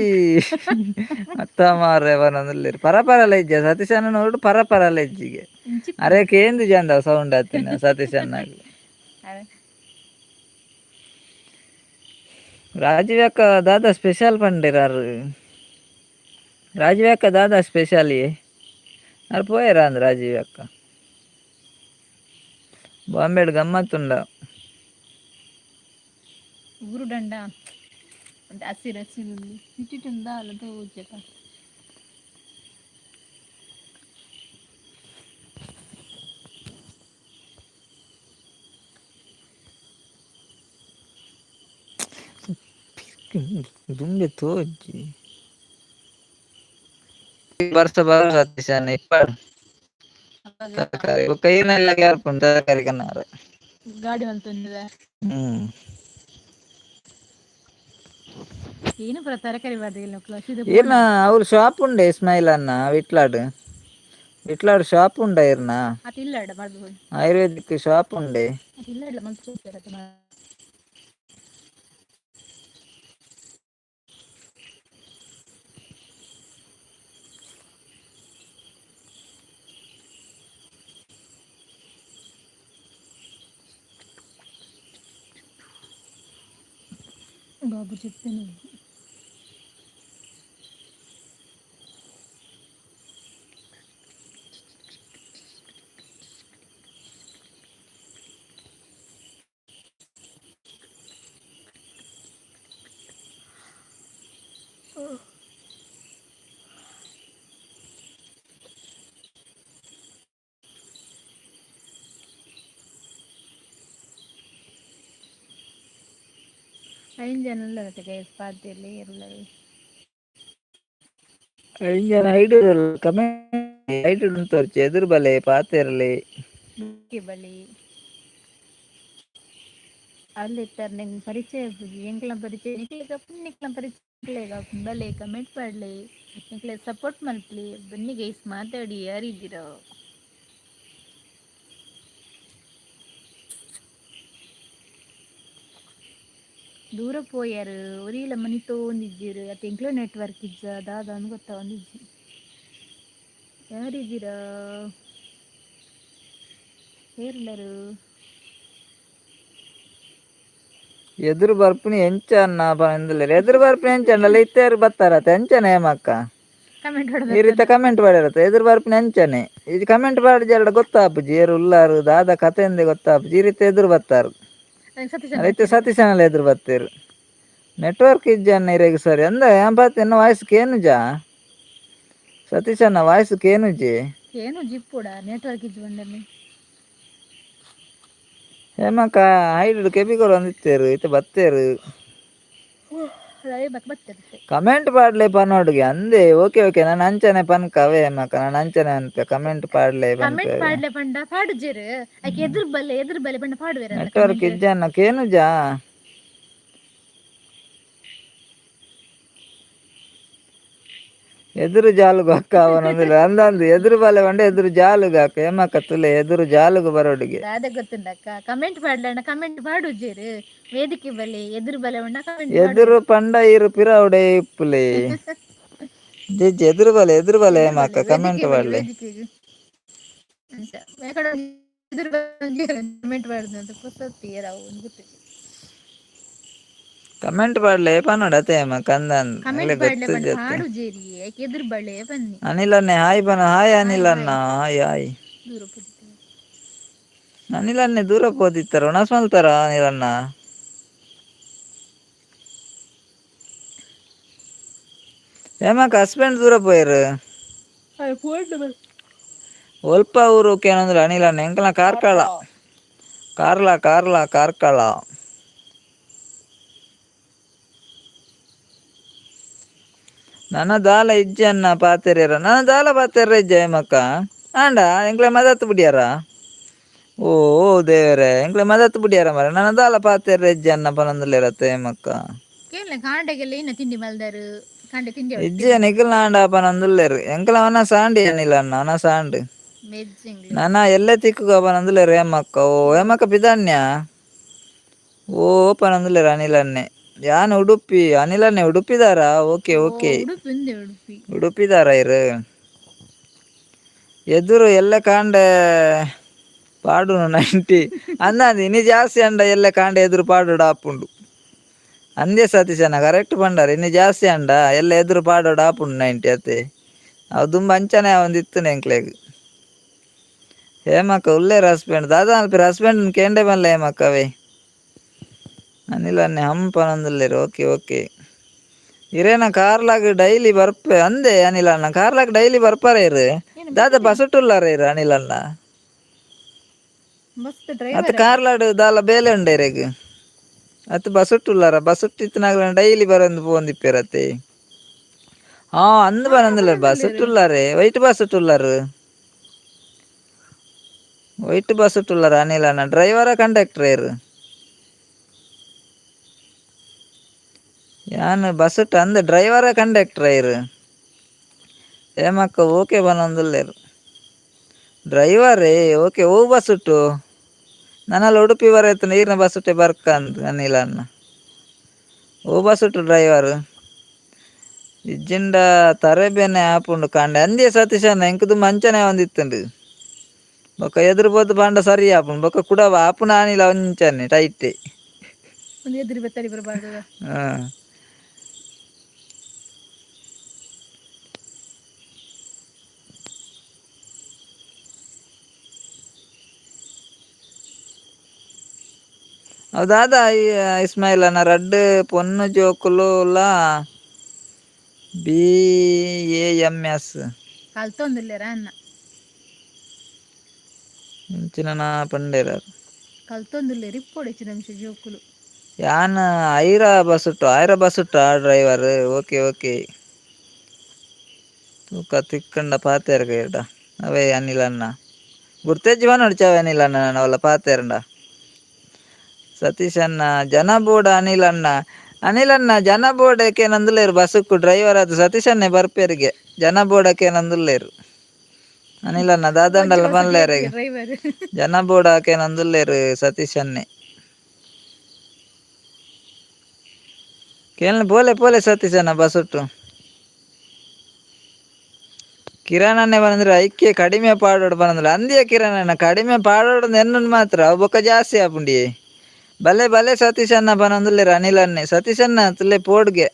[SPEAKER 2] ಅತ್ತ ಮಾರ್ರೆ ಬನೊಂದುಲ್ಲೆರ್ ಪರ ಪರಲ ಇಜ್ಜ ಸತೀಶಣ್ಣ ನೋಡು ಪರ ಪರಲ ಇಜ್ಜಿಗೆ.
[SPEAKER 1] ಇಂಚಿ.
[SPEAKER 2] ಅರೆ ಕೇಂದು ಜಂದ ಸೌಂಡ್ ಆತಿನ ಸತೀಶಣ್ಣಗ್.
[SPEAKER 1] ಅರೆ.
[SPEAKER 2] ರಾಜೀವ್ ಅಕ್ಕ ದಾದಾ ಸ್ಪೆಷಲ್ ಪಂಡಿರಾರು? ರಾಜೀವ್ ಅಕ್ಕ ದಾದಾ ಸ್ಪೆಷಲ್ ಅರ್ ಪೋಯರ ಅಂದ್ ರಾಜೀವ್ ಅಕ್ಕ ಬಾಂಬೆಡ್ ಗಮ್ಮತ್ತುಂಡ.
[SPEAKER 1] ಊರು ದಂಡ ಒಂದು ಹಸಿರು ಹಸಿರು ಇಟ್ಟಿಟ್ಟುಂದ ಅಲ್ಲ ತೋಜಪ್ಪ.
[SPEAKER 2] ದುಂಬೆ ತೋಜಿ ಬರ್ಸ ಬರ ಸತೀಶಣ್ಣ ಇಪ್ಪಾಡು ತರಕಾರಿ ಬೊಕ್ಕ ಏನೆಲ್ಲ ಯಾರ್ಪುಂಡು ತರಕಾರಿ ಕನ್ನಾರ.
[SPEAKER 1] ಗಾಡಿ ಮಂತೊಂದಿದೆ. ಏನು ಪೂರ ತರಕಾರಿ ಬಾರ್ದಿಲ್ಲ.
[SPEAKER 2] ಈರ್ನ ಅವ್ರು ಶಾಪ್ ಉಂಡೆ ಇಸ್ಮಾಯಿಲ್ ಅಣ್ಣ, ವಿಟ್ಲಾಡ್ ವಿಟ್ಲಾಡ್ ಶಾಪ್ ಉಂಡ ಇರ್ನ?
[SPEAKER 1] ಅದು ಇಲ್ಲ ಅಡ ಮಾಡ್ಬೋದು.
[SPEAKER 2] ಆಯುರ್ವೇದಿಕ್ ಶಾಪ್ ಉಂಡೆ.
[SPEAKER 1] ಅದು ಇಲ್ಲ ಅಡ್ಲ ಮಲ್ತು. ಬಾಬು చెప్తాను. ಐದು ಜನ ಉಲ್ಲರತ್ತೆ ಗೈಸ್, ಪಾತೆರ್ಲೆ ಏರುಲ್ಲರು?
[SPEAKER 2] ಐನ್ ಜನ ಐಡ್ ಕಮೆಂಟ್ ಐಟ್ ಉಂತೊರ್ಚಿ ಎದುರು ಬಲೆ ಪಾತೆರ್ಲೆ.
[SPEAKER 1] ಬಲಿ ಅಲ್ಲಿ ನಿಂಗೆ ಪರಿಚಯ ಇಪ್ಪುಜಿ, ಎಂಕ್ಲ ಪರಿಚಯ ನಿಕ್ಲೆ ಕಪ್ಪು ನಿಕ್ಲ ಪರಿಚಯ ಬಲೆ ಕಮೆಂಟ್ ಪಾಡ್ಲೆ, ನಿಕ್ಲೆ ಸಪೋರ್ಟ್ ಮಲ್ಪಲಿ. ಬನ್ನಿ ಗೈಸ್, ಮಾತಾಡಿ, ಯಾರಿದ್ದೀರೋ? ದೂರ ಪೋಯಾರು ಒರಿಲ ಮನಿತೋ ಒಂದಿಜ್ಜಿರು ಅತ್ತೆ ಎಂಕ್ಲೋ ನೆಟ್ವರ್ಕ್ ಇಜ್ಜ ದಾದ ಅಂದ್ ಗೊತ್ತಾ ಒಂದಿಜ್ಜಿ. ಯಾರಿದ್ದೀರಾ? ಏರುಲ್ಲರು?
[SPEAKER 2] ಎದುರು ಬರ್ಪುನಿ ಎಂಚ ಅನ್ನ ಪಂದುಲ್ಲೆರ್ ಎದುರು ಬರ್ಪುನಿ ಎಂಚ ಅಂಡಲ ಇತ್ತೇರು ಬತ್ತಾರತ್ತೆ ಎಂಚನೆ ಹೇಮಕ್ಕ?
[SPEAKER 1] ಕಮೆಂಟ್.
[SPEAKER 2] ಈ ರೀತಿ ಕಮೆಂಟ್ ಮಾಡಿರತ್ತೆ ಎದುರು ಬರ್ಪುನಿ ಎಂಚನೆ ಇದು ಕಮೆಂಟ್ ಮಾಡಿ ಜರಡ ಗೊತ್ತಾಪುಜಿ ಏರು ಉಲ್ಲಾರು ದಾದ ಕಥೆಂದೆ ಗೊತ್ತಾಪುಜಿ. ಈ ರೀತಿ ಎದುರು ಬತ್ತಾರು.
[SPEAKER 1] ಸತೀಶ್.
[SPEAKER 2] ಇತ್ತೆ ಸತೀಶನಲ್ಲ ಎದುರು ಬತ್ತೇರು. ನೆಟ್ವರ್ಕ್ ಇಜ್ಜ ಅನ್ನ ಇರೆಗ್ ಸರಿ ಅಂದ ಏನ್ ಪಾತೆರ್ನ ವಾಯ್ಸ್ ಕೇನುಜಾ ಸತೀಶಣ್ಣ? ವಾಯ್ಸ್ ಕೇನುಜಿ.
[SPEAKER 1] ಏನು ಜಿಪ್ಪುಡ ನೆಟ್ವರ್ಕ್ ಇಜ್ಜಿ ಬಂದಲ್ಲಿ.
[SPEAKER 2] ಹೇಮಕ್ಕ ಹೈಡ್ ಕೆಬಿ ಕೊರೊಂದಿತ್ತೇರು ಇತ್ತೆ ಬತ್ತೇರು.
[SPEAKER 1] ಅದೇ ಬತ್ತಿರುತ್ತೆ.
[SPEAKER 2] ಕಮೆಂಟ್ ಪಾಡ್ಲೆ ಪನೋಡುಗೆ ಅಂದೆ. ಓಕೆ ಓಕೆ, ನಾನು ಅಂಚನೆ ಪನ್ಕ ಅವೇ ಹೇಮಕ್ಕ, ನಾನು ಅಂಚನೆ ಅನ್ಪೆ ಕಮೆಂಟ್ ಪಾಡ್ಲೆ.
[SPEAKER 1] ಕಮೆಂಟ್
[SPEAKER 2] ಪನ್ಪೆ.
[SPEAKER 1] ಪಾಡ್ಲೆ ಪಂಡ ಪಾಡುಜೆರ್ ಐಕೆ ಎದುರು ಬಲ್ಲೆ ಎದುರು ಬಲ್ಲೆ ಪಂಡ ಪಾಡುವೆರ.
[SPEAKER 2] ನೆಟ್ವರ್ಕ್ ಇಜ್ಜ ಅನ್ನ ಕೇನುಜಾ? ಎದುರು ಜಾಲುಗು ಅಕ್ಕ ಅವನೊಂದಿಲ್ಲ ಅಂದಂದು ಎದುರು ಬಲೆ ಬಂಡೆ ಎದುರು ಜಾಲುಗು ಅಕ್ಕ ಹೇಮಕ್ಕ ತುಲೆ ಎದುರು ಜಾಲುಗು ಬರೋಡಿಗೆ.
[SPEAKER 1] ದಾದ ಗೊತ್ತುಂಡಕ್ಕ ಕಮೆಂಟ್ ಪಾಡ್ಲಣ್ಣ ಕಮೆಂಟ್ ಪಾಡುಜೆರ್ ವೇದಿಕೆ ಬಲೆ ಎದುರು ಬಲೆ ಪಂಡ ಕಮೆಂಟ್.
[SPEAKER 2] ಎದುರು ಪಂಡ ಇರು ಪಿರವುಡೆ ಇಪ್ಪುಲೆ ಜೆಜ್ಜಿ ಎದುರು ಬಲೆ ಎದುರು ಬಲೆ ಹೇಮಕ್ಕ ಕಮೆಂಟ್ ಪಾಡ್ಲೆ.
[SPEAKER 1] ಎದುರು ಕಮೆಂಟ್ ಪಾಡುದು ಅಂತ ಪುಸ್ತಕ ಅವು ಒಂದು ಗೊತ್ತಿದೆ.
[SPEAKER 2] ಕಮೆಂಟ್ ಪಾಡ್ಲೆ ಪನೋಡ ಅತ್ತೆ ಹೇಮಕ್ಕ ಅಂದಂದು.
[SPEAKER 1] ಕಮೆಂಟ್ ಪಾಡ್ಲೆ
[SPEAKER 2] ಗೊತ್ತು
[SPEAKER 1] ಪಂಡ
[SPEAKER 2] ಜೊತೆ.
[SPEAKER 1] ಪಾಡುಜೆರಿ ಐಕೆ ಎದುರು ಬಳೆ ಬನ್ನಿ.
[SPEAKER 2] ಅನಿಲ್ ಅಣ್ಣೆ ಹಾಯ್ ಬನ ಹಾಯ್ ಅನಿಲ್ ಅಣ್ಣ ಹಾಯ್ ಹಾಯ್.
[SPEAKER 1] ದೂರ ಪೋದಿತ್ತೆ.
[SPEAKER 2] ಅನಿಲ್ ಅಣ್ಣೆ ದೂರ ಪೋದಿತ್ತರ ಒಣಸ್ ಮಲ್ತಾರ ಅನಿಲ್ ಅಣ್ಣ? ಹೇಮಕ್ಕ ಹಸ್ಬೆಂಡ್ ದೂರ ಪೋಯರು. ಒಲ್ಪ ಊರು ಏನಂದ್ರೆ ಅನಿಲ್ ಅಣ್ಣ ಎಂಕಲ್ನ ಕಾರ್ಕಳ ಕಾರ್ಲ ಕಾರ್ಲ ಕಾರ್ಕಳ. ನನ್ನ ದಾಲ ಇಜ್ಜಿ ಅನ್ನ ಪಾತೆರ್ಯರ ನನ್ನ ದಾಲ ಪಾತೆರ್ರ ಇಜ್ಜ ಹೇಮಕ್ಕ ಆಂಡ ಎಂಕ್ಲೆ ಮದತ್ ಬಿಡಿಯಾರ ಓ ದೇವರೇ, ಎಂಕ್ಲೆ ಮದತ್ ಬುಡಿಯಾರ ಮರ, ನನ್ನ ದಾಲ ಪಾತೆರ್ ಅನ್ನ ಪನೊಂದುಲ್ಲೇರತ್ತೆ ಹೇಮಕ್ಕ.
[SPEAKER 1] ಕೇಳಲೆ ಕಾಂಡೆಗೆಲ್ಲ ಇನ್ನ ತಿಂಡಿ ಮಲ್ದಾರು, ಕಾಂಡೆ ತಿಂಡಿ.
[SPEAKER 2] ಇಜ್ಜೆ, ನಿಕುಲ್ ನಾಂಡ ಪನೊಂದುಲ್ಲೇರು. ಎಂಕ್ಲ ಅವನ ಸಾಂಡಿ ಅನಿಲ ಅಣ್ಣ, ಅವನ ಸಾಂಡ್.
[SPEAKER 1] ವೆಜ್.
[SPEAKER 2] ನಾನ ಎಲ್ಲೆ ತಿಕ್ಕುಗ ಪನೊಂದುಲ್ಲೇರು ಹೇಮಕ್ಕ. ಓ ಹೇಮಕ್ಕ, ಪಿದಾನ್ಯ? ಓ ಪನೊಂದುಲ್ಲೇರು ಅನಿಲ್ ಅಣ್ಣೆ. ಯಾನ್ Udupi Anil ಅಣ್ಣೆ. ಉಡುಪಿದಾರ? Okay okay.
[SPEAKER 1] Udupi ಒಂದೇ ಉಡುಪಿ.
[SPEAKER 2] ಉಡುಪಿದಾರ ಇರು. ಎದುರು ಎಲ್ಲ ಕಾಂಡೆ ಪಾಡುನು 90 ಅಂದ. ಇನಿ ಜಾಸ್ತಿ ಅಂಡ ಎಲ್ಲ ಕಾಂಡೆ ಎದುರು ಪಾಡೋಡು ಆಪುಂಡು ಅಂದೇ. ಸತೀಶನ ಕರೆಕ್ಟ್ ಪಂಡಾರ. ಇನ್ನು ಜಾಸ್ತಿ ಅಂಡ ಎಲ್ಲ ಎದುರು ಪಾಡೋಡು ಆಪುಂಡು 90 ಅತ್ತೆ. ಅವು ದುಂಬ ಅಂಚನೆ ಒಂದು ಇತ್ತು ಎಂಕ್ಲೆಗ್. ಹೇಮಕ್ಕ ಉಲ್ಲೇರ್ ಹಸ್ಬೆಂಡ್ ದಾದಾ ಅಲ್ಪಿರ? ಹಸ್ಬೆಂಡ್ ಕೇಂಡೆ ಬನ್ಲೆ ಹೇಮಕ್ಕವೇ. ಅನಿಲ್ ಅನ್ನೆ ಹಂ ಪನೊಂದುಲ್ಲೇರು. Okay okay. ಇರೇನ ಕಾರ್ಲಾಗ್ ಡೈಲಿ ಬರ್ಪೆ ಅಂದೆ ಅನಿಲ್ ಅಣ್ಣ. ಕಾರ್ಲಾಗ್ ಡೈಲಿ ಬರ್ಪಾರೆ ಇರು? ದಾದ ಬಸಟುಲ್ಲಾರ ಇರು ಅನಿಲ್ ಅಣ್ಣ?
[SPEAKER 1] ಬಸ್.
[SPEAKER 2] ಅತ್ತ.
[SPEAKER 1] ಡ್ರೈವರ್.
[SPEAKER 2] ಕಾರ್ಲಾಡ್ ದಾಲ ಬೇಲೆ ಉಂಡೆ ಇರೆಗ್ ಅತ್? ಬಸುಟ್ಟುಲ್ಲಾರ? ಬಸುಟ್ಟಿತ್ತನಾಗ್ಲ ಡೈಲಿ ಬರೊಂದು ಪೋಂದಿಪ್ಪೆರತ್ತೆ. ಹಾ, ಅಂದ್ ಬರಂದಿಲ್ಲ. ಬಸುಟ್ಟುಲ್ಲಾರೆ, ವೈಟ್ ಬಸುಟ್ಟುಲ್ಲಾರು, ವೈಟ್ ಬಸುಟ್ಟುಲ್ಲಾರ ಅನಿಲ್ ಅಣ್ಣ. ಡ್ರೈವರ ಕಂಡಕ್ಟರ್ ಇರು? ಯಾನ್ ಬಸುಟ್ ಅಂದ್, ಡ್ರೈವರ ಕಂಡಕ್ಟರ್ ಇರು? ಹೇಮಕ್ಕ ಓಕೆ ಬನ್ನೊಂದುಲ್ಲೇರು. ಡ್ರೈವರೇ? ಓಕೆ. ಓ ಬಸುಟ್ಟು ನನ್ನಲ್ಲಿ ಉಡುಪಿ ಬರೈತು ನೀರಿನ ಬಸುಟ್ಟೆ ಬರ್ಕ ಅಂದ್ ಅನಿಲ್ ಅಣ್ಣ. ಓ ಬಸುಟ್ಟು ಡ್ರೈವರ್ ಇಜ್ಜಿಂಡ ತರೆಬೇನೆ ಆಪುಂಡು ಕಾಂಡೆ ಅಂದೇ ಸತೀಶಣ್ಣ. ಎಂಕುದು ಮಂಚನೆ ಒಂದಿತ್ತುಂಡು. ಬೊಕ್ಕ ಎದುರು ಪೋತು ಪಂಡ ಸರಿ ಆಪುಂಡು. ಬೊಕ್ಕ ಕುಡ ಆಪುನ ಆನಿಲ ಒಂಚನೆ ಟೈಟ್.
[SPEAKER 1] ಒಂದು ಎದುರು ಬತ್ತಡಿ ಬರಬಾರ್ದು.
[SPEAKER 2] ಹಾಂ. ಹೌದಾದ ಇಸ್ಮಾಯಿಲ್ ಅಣ್ಣ? ರಡ್ಡ್ ಪೊನ್ನು ಜೋಕುಲುಲ ಬಿಎಎಂಎಸ್.
[SPEAKER 1] ಕಲ್ತೊಂದುಲ್ಲೇರ ಅನ್ನ?
[SPEAKER 2] ಇಂಚಿನ ಪಂಡೇರ.
[SPEAKER 1] ಕಲ್ತೊಂದುಲ್ಲೇರು ಇಪ್ಪೊಡು ಹೆಚ್ಚಿನ ಅಂಶ ಜೋಕುಲು.
[SPEAKER 2] ಯಾನ್ ಐರಾ ಬಸುಟ್ಟು, ಐರಾ ಬಸುಟ್ಟು ಆ driver. Okay okay. ತೂಕ ತಿಕ್ಕಂಡ ಪಾತೆರ್ಗ ಇಡ ಅವೇ ಅನಿಲ್ ಅಣ್ಣ. ಗುರ್ತೇಜ್ ಪನೊಡ್ಚಿ ಅನಿಲ್ ಅಣ್ಣ ನಾನು ಅವಲ ಪಾತೆರಂಡ. ಸತೀಶ್ ಅಣ್ಣ ಜನ ಬೋರ್ಡ್. ಅನಿಲ್ ಅಣ್ಣ, ಅನಿಲ್ ಅಣ್ಣ ಜನ ಬೋರ್ಡ್ ಏಕೇನಂದುಲ್ಲೇರು. ಬಸ್ಸುಕ್ಕು ಡ್ರೈವರ್ ಅದು ಸತೀಶ್ ಅಣ್ಣೆ ಬರ್ಪೇರಿಗೆ. ಜನ ಬೋರ್ಡ್ ಏಕೇನಂದುಲ್ಲೇರು ಅನಿಲ್ ಅಣ್ಣ. ದಾದಂಡಲ ಪನ್ಲೇರೆ.
[SPEAKER 1] ಡ್ರೈವರ್.
[SPEAKER 2] ಜನ ಬೋರ್ಡ್ ಹಾಕೇನಂದುಲ್ಲೇರು ಸತೀಶ್ ಅಣ್ಣೆ. ಕೇಳ ಪೋಲೆ ಪೋಲೆ ಸತೀಶ್ ಅಣ್ಣ ಬಸ್ಸುಟ್ಟು. ಕಿರಣ್ ಅಣ್ಣೆ ಬಂದ್ರೆ ಐಕ್ಕೆ ಕಡಿಮೆ ಪಾಡೋಡು ಪನಂದ್ರೆ ಅಂದಿಯ. ಕಿರಣ್ ಅಣ್ಣ ಕಡಿಮೆ ಪಾಡೋಡು ಎನ್ನನ್ ಮಾತ್ರ, ಅವು ಬೊಕ್ಕ ಜಾಸ್ತಿ ಆಪುಂಡಿ. ಬಲೆ ಬಲೆ ಸತೀಶ್ ಅಣ್ಣ ಪನೊಂದುಲ್ಲೇರು ಅನಿಲ್ ಅಣ್ಣೆ. ಸತೀಶ್ ಅಣ್ಣ ತುಲೆ ಪೋಡ್ಗೆ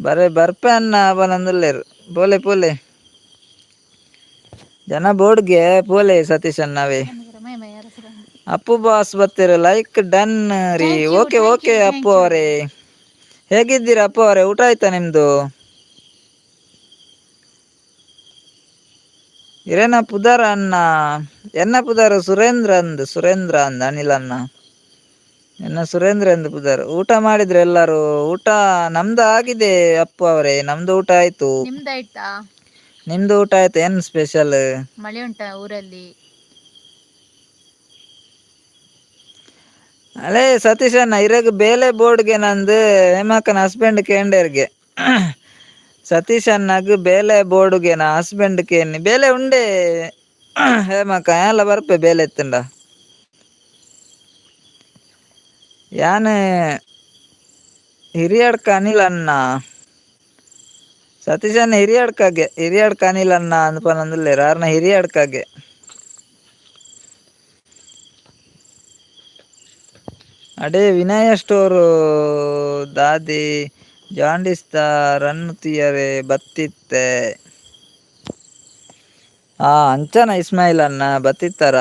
[SPEAKER 2] ಬರೆ ಬರ್ಪೆ ಅಣ್ಣ ಪನೊಂದುಲ್ಲೇರು. ಪೋಲೆ ಪೋಲೆ, ಜನ ಬೋರ್ಡ್ಗೆ ಪೋಲೆ ಸತೀಶ್ ಅಣ್ಣವೇ.
[SPEAKER 1] ಮೈ ಮೈ.
[SPEAKER 2] ಅಪ್ಪು ಬಾಸ್ ಬರ್ತೀರ. ಲೈಕ್ ಡನ್ ರೀ. ಓಕೆ ಓಕೆ ಅಪ್ಪು ಅವರೇ, ಹೇಗಿದ್ದೀರಾ ಅಪ್ಪು ಅವರೇ? ಊಟ ಆಯ್ತಾ ನಿಮ್ದು? ಇರೇನ ಪುದರ್ ಅಣ್ಣ? ಎನ್ನ ಪುದರ್ ಸುರೇಂದ್ರ ಅಂದ್, ಸುರೇಂದ್ರ ಅಂದ್ ಅನಿಲ್ ಅಣ್ಣ. ಎನ್ನ ಸುರೇಂದ್ರ ಅಂದ್ ಪುದರ್. ಊಟ ಮಾಡಿದ್ರೆ ಎಲ್ಲರೂ? ಊಟ ನಮ್ದು ಆಗಿದೆ ಅಪ್ಪು ಅವರೇ, ನಮ್ದು ಊಟ ಆಯ್ತು.
[SPEAKER 1] ನಿಮ್ದಾಯ್ತಾ?
[SPEAKER 2] ನಿಮ್ದು ಊಟ ಆಯ್ತು? ಏನ್ ಸ್ಪೆಷಲ್?
[SPEAKER 1] ಮಳೆ ಉಂಟಾ ಊರಲ್ಲಿ?
[SPEAKER 2] ಅಲೇ ಸತೀಶ್ ಅಣ್ಣ, ಇರಗ್ ಬೇಲೆ ಬೋರ್ಡ್ಗೆ ನಂದು ಹೇಮಕ್ಕನ ಹಸ್ಬೆಂಡ್ ಕೇಂಡೇರ್ಗೆ. ಸತೀಶ್ ಅಣ್ಣಗ್ ಬೇಲೆ ಬೋರ್ಡ್ಗೆ ನಾ ಹಸ್ಬೆಂಡ್ ಕೇನಿ. ಬೇಲೆ ಉಂಡೆ ಹೇಮಕ್ಕ, ಎಲ್ಲ ಬರ್ಪೆ ಬೇಲೆ ಎತ್ತಂಡ. ಯಾನ್ ಹಿರಿಯಡ್ಕ ಅನಿಲ್ ಅಣ್ಣ. ಸತೀಶ್ ಅಣ್ಣ ಹಿರಿಯಡ್ಕಾಗೆ, ಹಿರಿಯಡ್ಕ ಅನಿಲ್ ಅಣ್ಣ ಅಂದ್ ಪನೊಂದುಲ್ಲೆರ್. ಆರ್ನ ಹಿರಿಯಡ್ಕಾಗೆ. ಅಡೇ ವಿನಯ store Dadi jaundice the run ತುಯರೆ ಬತ್ತಿತ್ತೆ. ಆ ಅಂಚನ ಇಸ್ಮಾಯಿಲ್ ಅಣ್ಣ ಬತ್ತಿತ್ತಾರ?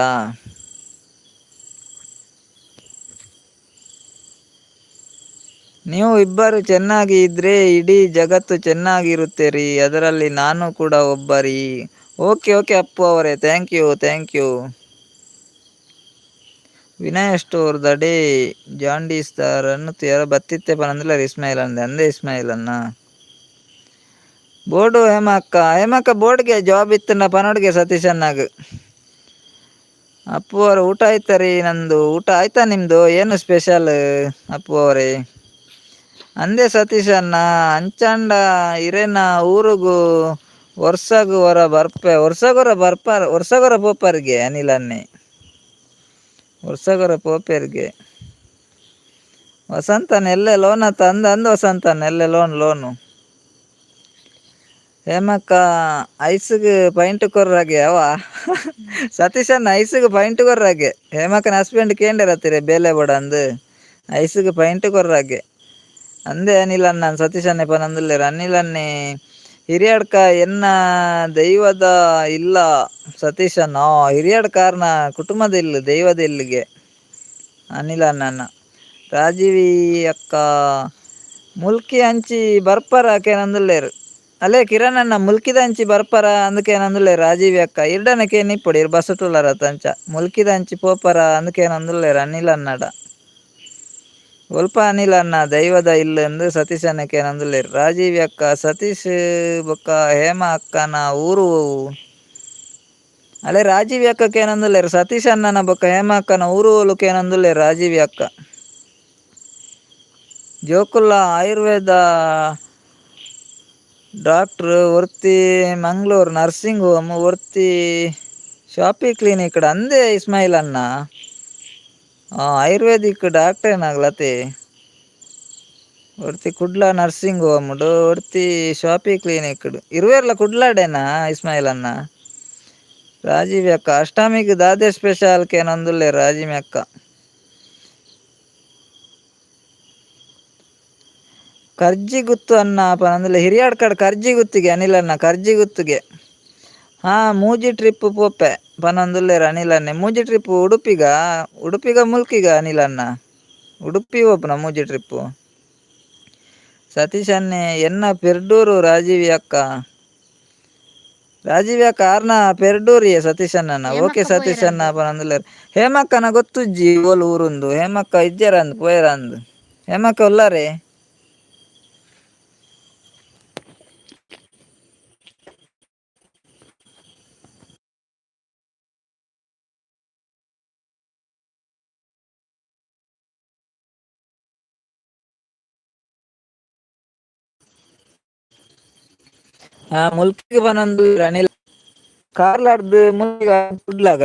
[SPEAKER 2] ನೀವು ಇಬ್ಬರು ಚೆನ್ನಾಗಿ ಇದ್ರೆ ಇಡೀ ಜಗತ್ತು ಚೆನ್ನಾಗಿರುತ್ತೆ ರೀ, ಅದರಲ್ಲಿ ನಾನು ಕೂಡ ಒಬ್ಬ ರೀ. ಓಕೆ ಓಕೆ ಅಪ್ಪು ಅವರೇ, thank you thank you. Vinaya store ದಡೇ jaundice the run ತುಯರ ಬತ್ತಿತ್ತೆ ಪನಂದಿಲ್ಲ Ismail ಅಂದೆ ಅಂದೆ ಇಸ್ಮಾಯಿಲ್ ಅಣ್ಣ. ಬೋರ್ಡು ಹೇಮಕ್ಕ, ಹೇಮಕ್ಕ ಬೋರ್ಡ್ಗೆ ಜಾಬ್ ಇತ್ತಂಡ ಪನೋಡ್ಗೆ ಸತೀಶ್ ಅಣ್ಣಗ್. Appu ಅವ್ರ ಊಟ ಆಯ್ತಾ ರೀ? ನಂದು ಊಟ ಆಯ್ತಾ? ನಿಮ್ಮದು ಏನು ಸ್ಪೆಷಲ್ ಅಪ್ಪು ಅವರೇ? ಅಂದೆ ಸತೀಶ್ ಅಣ್ಣ, ಅಂಚಾಂಡ ಇರೇನ ಊರುಗು ವರ್ಷಗು ಹೊರ ಬರ್ಪೆ, ವರ್ಷಗೊರ ಬರ್ಪಾರ, ವರ್ಷಗೊರ ಪೋಪರ್ಗೆ ಅನಿಲ್ ಅನ್ನೆ, ವರ್ಷಗೊರ ಪೋಪೆರ್ಗೆ. ವಸಂತನ ಎಲ್ಲೆ ಲೋನ್ ಆತ ಅಂದ ಅಂದ ವಸಂತನ ಎಲ್ಲೆ ಲೋನ್ ಲೋನು. ಹೇಮಕ್ಕ ಐಸ್ಗೆ ಪೈಂಟ್ ಕೊರ್ರಾಗೆ ಅವ ಸತೀಶಣ್ಣ, ಐಸ್ಗೆ ಪೈಂಟ್ ಕೊರ್ರಾಗೆ. ಹೇಮಕ್ಕನ ಹಸ್ಬೆಂಡ್ ಕೇಂದ್ರ ಬೇಲೆ ಬೋಡ ಅಂದು ಐಸ್ಗೆ ಪೈಂಟ್ ಕೊರ್ರಾಗೆ ಅಂದೆ ಅನಿಲ್ ಅಣ್ಣ. ಸತೀಶಣ್ಣೆ ಪನಂದುಲ್ಲೆರ್. ಅನಿಲ್ ಅನ್ನೆ ಹಿರಿಯಡ್ಕ ಎನ್ನ ದೈವದ ಇಲ್ಲ ಸತೀಶಣ್ಣ. ಹಿರಿಯಡ್ಕಾರ್ನ ಕುಟುಂಬದ ಇಲ್ಲ ದೈವದ ಇಲ್ಲಿಗೆ ಅನಿಲ್ ಅಣ್ಣನ. ರಾಜೀವಿ ಅಕ್ಕ ಮುಲ್ಕಿ ಅಂಚಿ ಬರ್ಪರ ಕೇನಂದುಲ್ಲೆರ್. ಅಲ್ಲೇ ಕಿರಣ್ ಅಣ್ಣ, ಮುಲ್ಕಿದ ಅಂಚಿ ಬರ್ಪರ ಅಂದಕೇನಂದುಲ್ಲೆ ರಾಜೀವಿ ಅಕ್ಕ. ಇರ್ಡನ ಕೇನಿಪ್ಪೊಡು, ಇರ್ ಬಸಟುಲ್ಲರ ತಂಚ ಮುಲ್ಕಿದ ಅಂಚಿ ಪೋಪರ ಅಂದಕೇನಂದುಲ್ಲೆರ್ ಅನಿಲ್ ಅಣ್ಣಡ. ಒಲ್ಪ ಅನಿಲ್ ಅಣ್ಣ ದೈವದ ಇಲ್ಲು ಸತೀಶ್ ಅಣ್ಣಕೇನಂದುಲ್ಲೆರ್ ರಾಜೀವಿ ಅಕ್ಕ. ಸತೀಶ್ ಬೊಕ್ಕ ಹೇಮ ಅಕ್ಕನ ಊರು ಒವು? ಅಲ್ಲೇ ರಾಜೀವಿ ಅಕ್ಕಕೇನಂದುಲ್ಲೆರ್. ಸತೀಶ್ ಅಣ್ಣನ ಬೊಕ್ಕ ಹೇಮ ಅಕ್ಕನ ಊರು ಓಲು ಕೇನಂದುಲ್ಲೆರ್ ರಾಜೀವಿ ಅಕ್ಕ. ಜೋಕುಲ್ಲ ಆಯುರ್ವೇದ ಡಾಕ್ಟ್ರ್ ಒರ್ತಿ ಮಂಗಳೂರು ನರ್ಸಿಂಗ್ ಹೋಮ್, ಒರ್ತಿ ಶಾಪಿ ಕ್ಲಿನಿಕ್ ಅಂದೆ ಇಸ್ಮಾಯಿಲ್ ಅಣ್ಣ. ಆಯುರ್ವೇದಿಕ್ ಡಾಕ್ಟರ್ ಏನಾಗ್ಲತೆ. ಒರ್ತಿ ಕುಡ್ಲ ನರ್ಸಿಂಗ್ ಹೋಮ್, ಒರ್ತಿ ಶಾಪಿ ಕ್ಲಿನಿಕ್. ಇರುವೆರ್ಲ ಕುಡ್ಲಾಡೇನಾ ಇಸ್ಮಾಯಿಲ್ ಅಣ್ಣ? ರಾಜೀವಿ ಅಕ್ಕ ಅಷ್ಟಮಿಗೆ ದಾದೆ ಸ್ಪೆಷಲ್ ಕೇನೊಂದುಲ್ಲೆ ರಾಜೀವಿ ಅಕ್ಕ. ಕರ್ಜಿ ಗುತ್ತು ಅನ್ನ ಪನಂದುಲ್ಲೆ. ಹಿರಿಯಾಡ್ಕಡ್ ಕರ್ಜಿ ಗುತ್ತಿಗೆ ಅನಿಲ್ ಅಣ್ಣ, ಕರ್ಜಿ ಗುತ್ತಿಗೆ. ಹಾ, ಮೂಜಿ ಟ್ರಿಪ್ ಪೋಪೆ ಪನೊಂದುಲ್ಲೆರ್ ಅನಿಲ್ ಅಣ್ಣೆ. ಮೂಜಿ ಟ್ರಿಪ್ ಉಡುಪಿಗ? ಉಡುಪಿಗ ಮುಲ್ಕಿಗ ಅನಿಲ್ ಅಣ್ಣ? ಉಡುಪಿ ಪೋಪುನ ಮೂಜಿ ಟ್ರಿಪ್ಪು? ಸತೀಶ್ ಅಣ್ಣೆ ಎನ್ನ ಪೆರ್ಡೂರು ರಾಜೀವಿ ಅಕ್ಕ. ರಾಜೀವಿ ಅಕ್ಕ ಆರ್ನ ಪೆರ್ಡೂರಿಯೇ ಸತೀಶ್ ಅಣ್ಣನ. ಓಕೆ.
[SPEAKER 1] ಹೇಮಕ್ಕ.
[SPEAKER 2] ಸತೀಶ್ ಅಣ್ಣ
[SPEAKER 1] ಪೋಯೆರಂದು.
[SPEAKER 2] ಪನೊಂದುಲ್ಲೆರ್. ಹೇಮಕ್ಕನ ಗೊತ್ತುಜ್ಜಿ ಓಲು ಊರುಂದು. ಹೇಮಕ್ಕ ಇಜ್ಜೆರಂದ್, ಪೋಯೆರಂದ್. ಹೇಮಕ್ಕ ಉಲ್ಲಾರೆ? ಹಾ, ಮುಲ್ಕಿಗೆ ಪನೊಂದು ಅನಿಲ್. ಕಾರ್ಲಾಡ್ದು ಮುಲ್ಕಿಗ ಕುಡ್ಲಾಗ.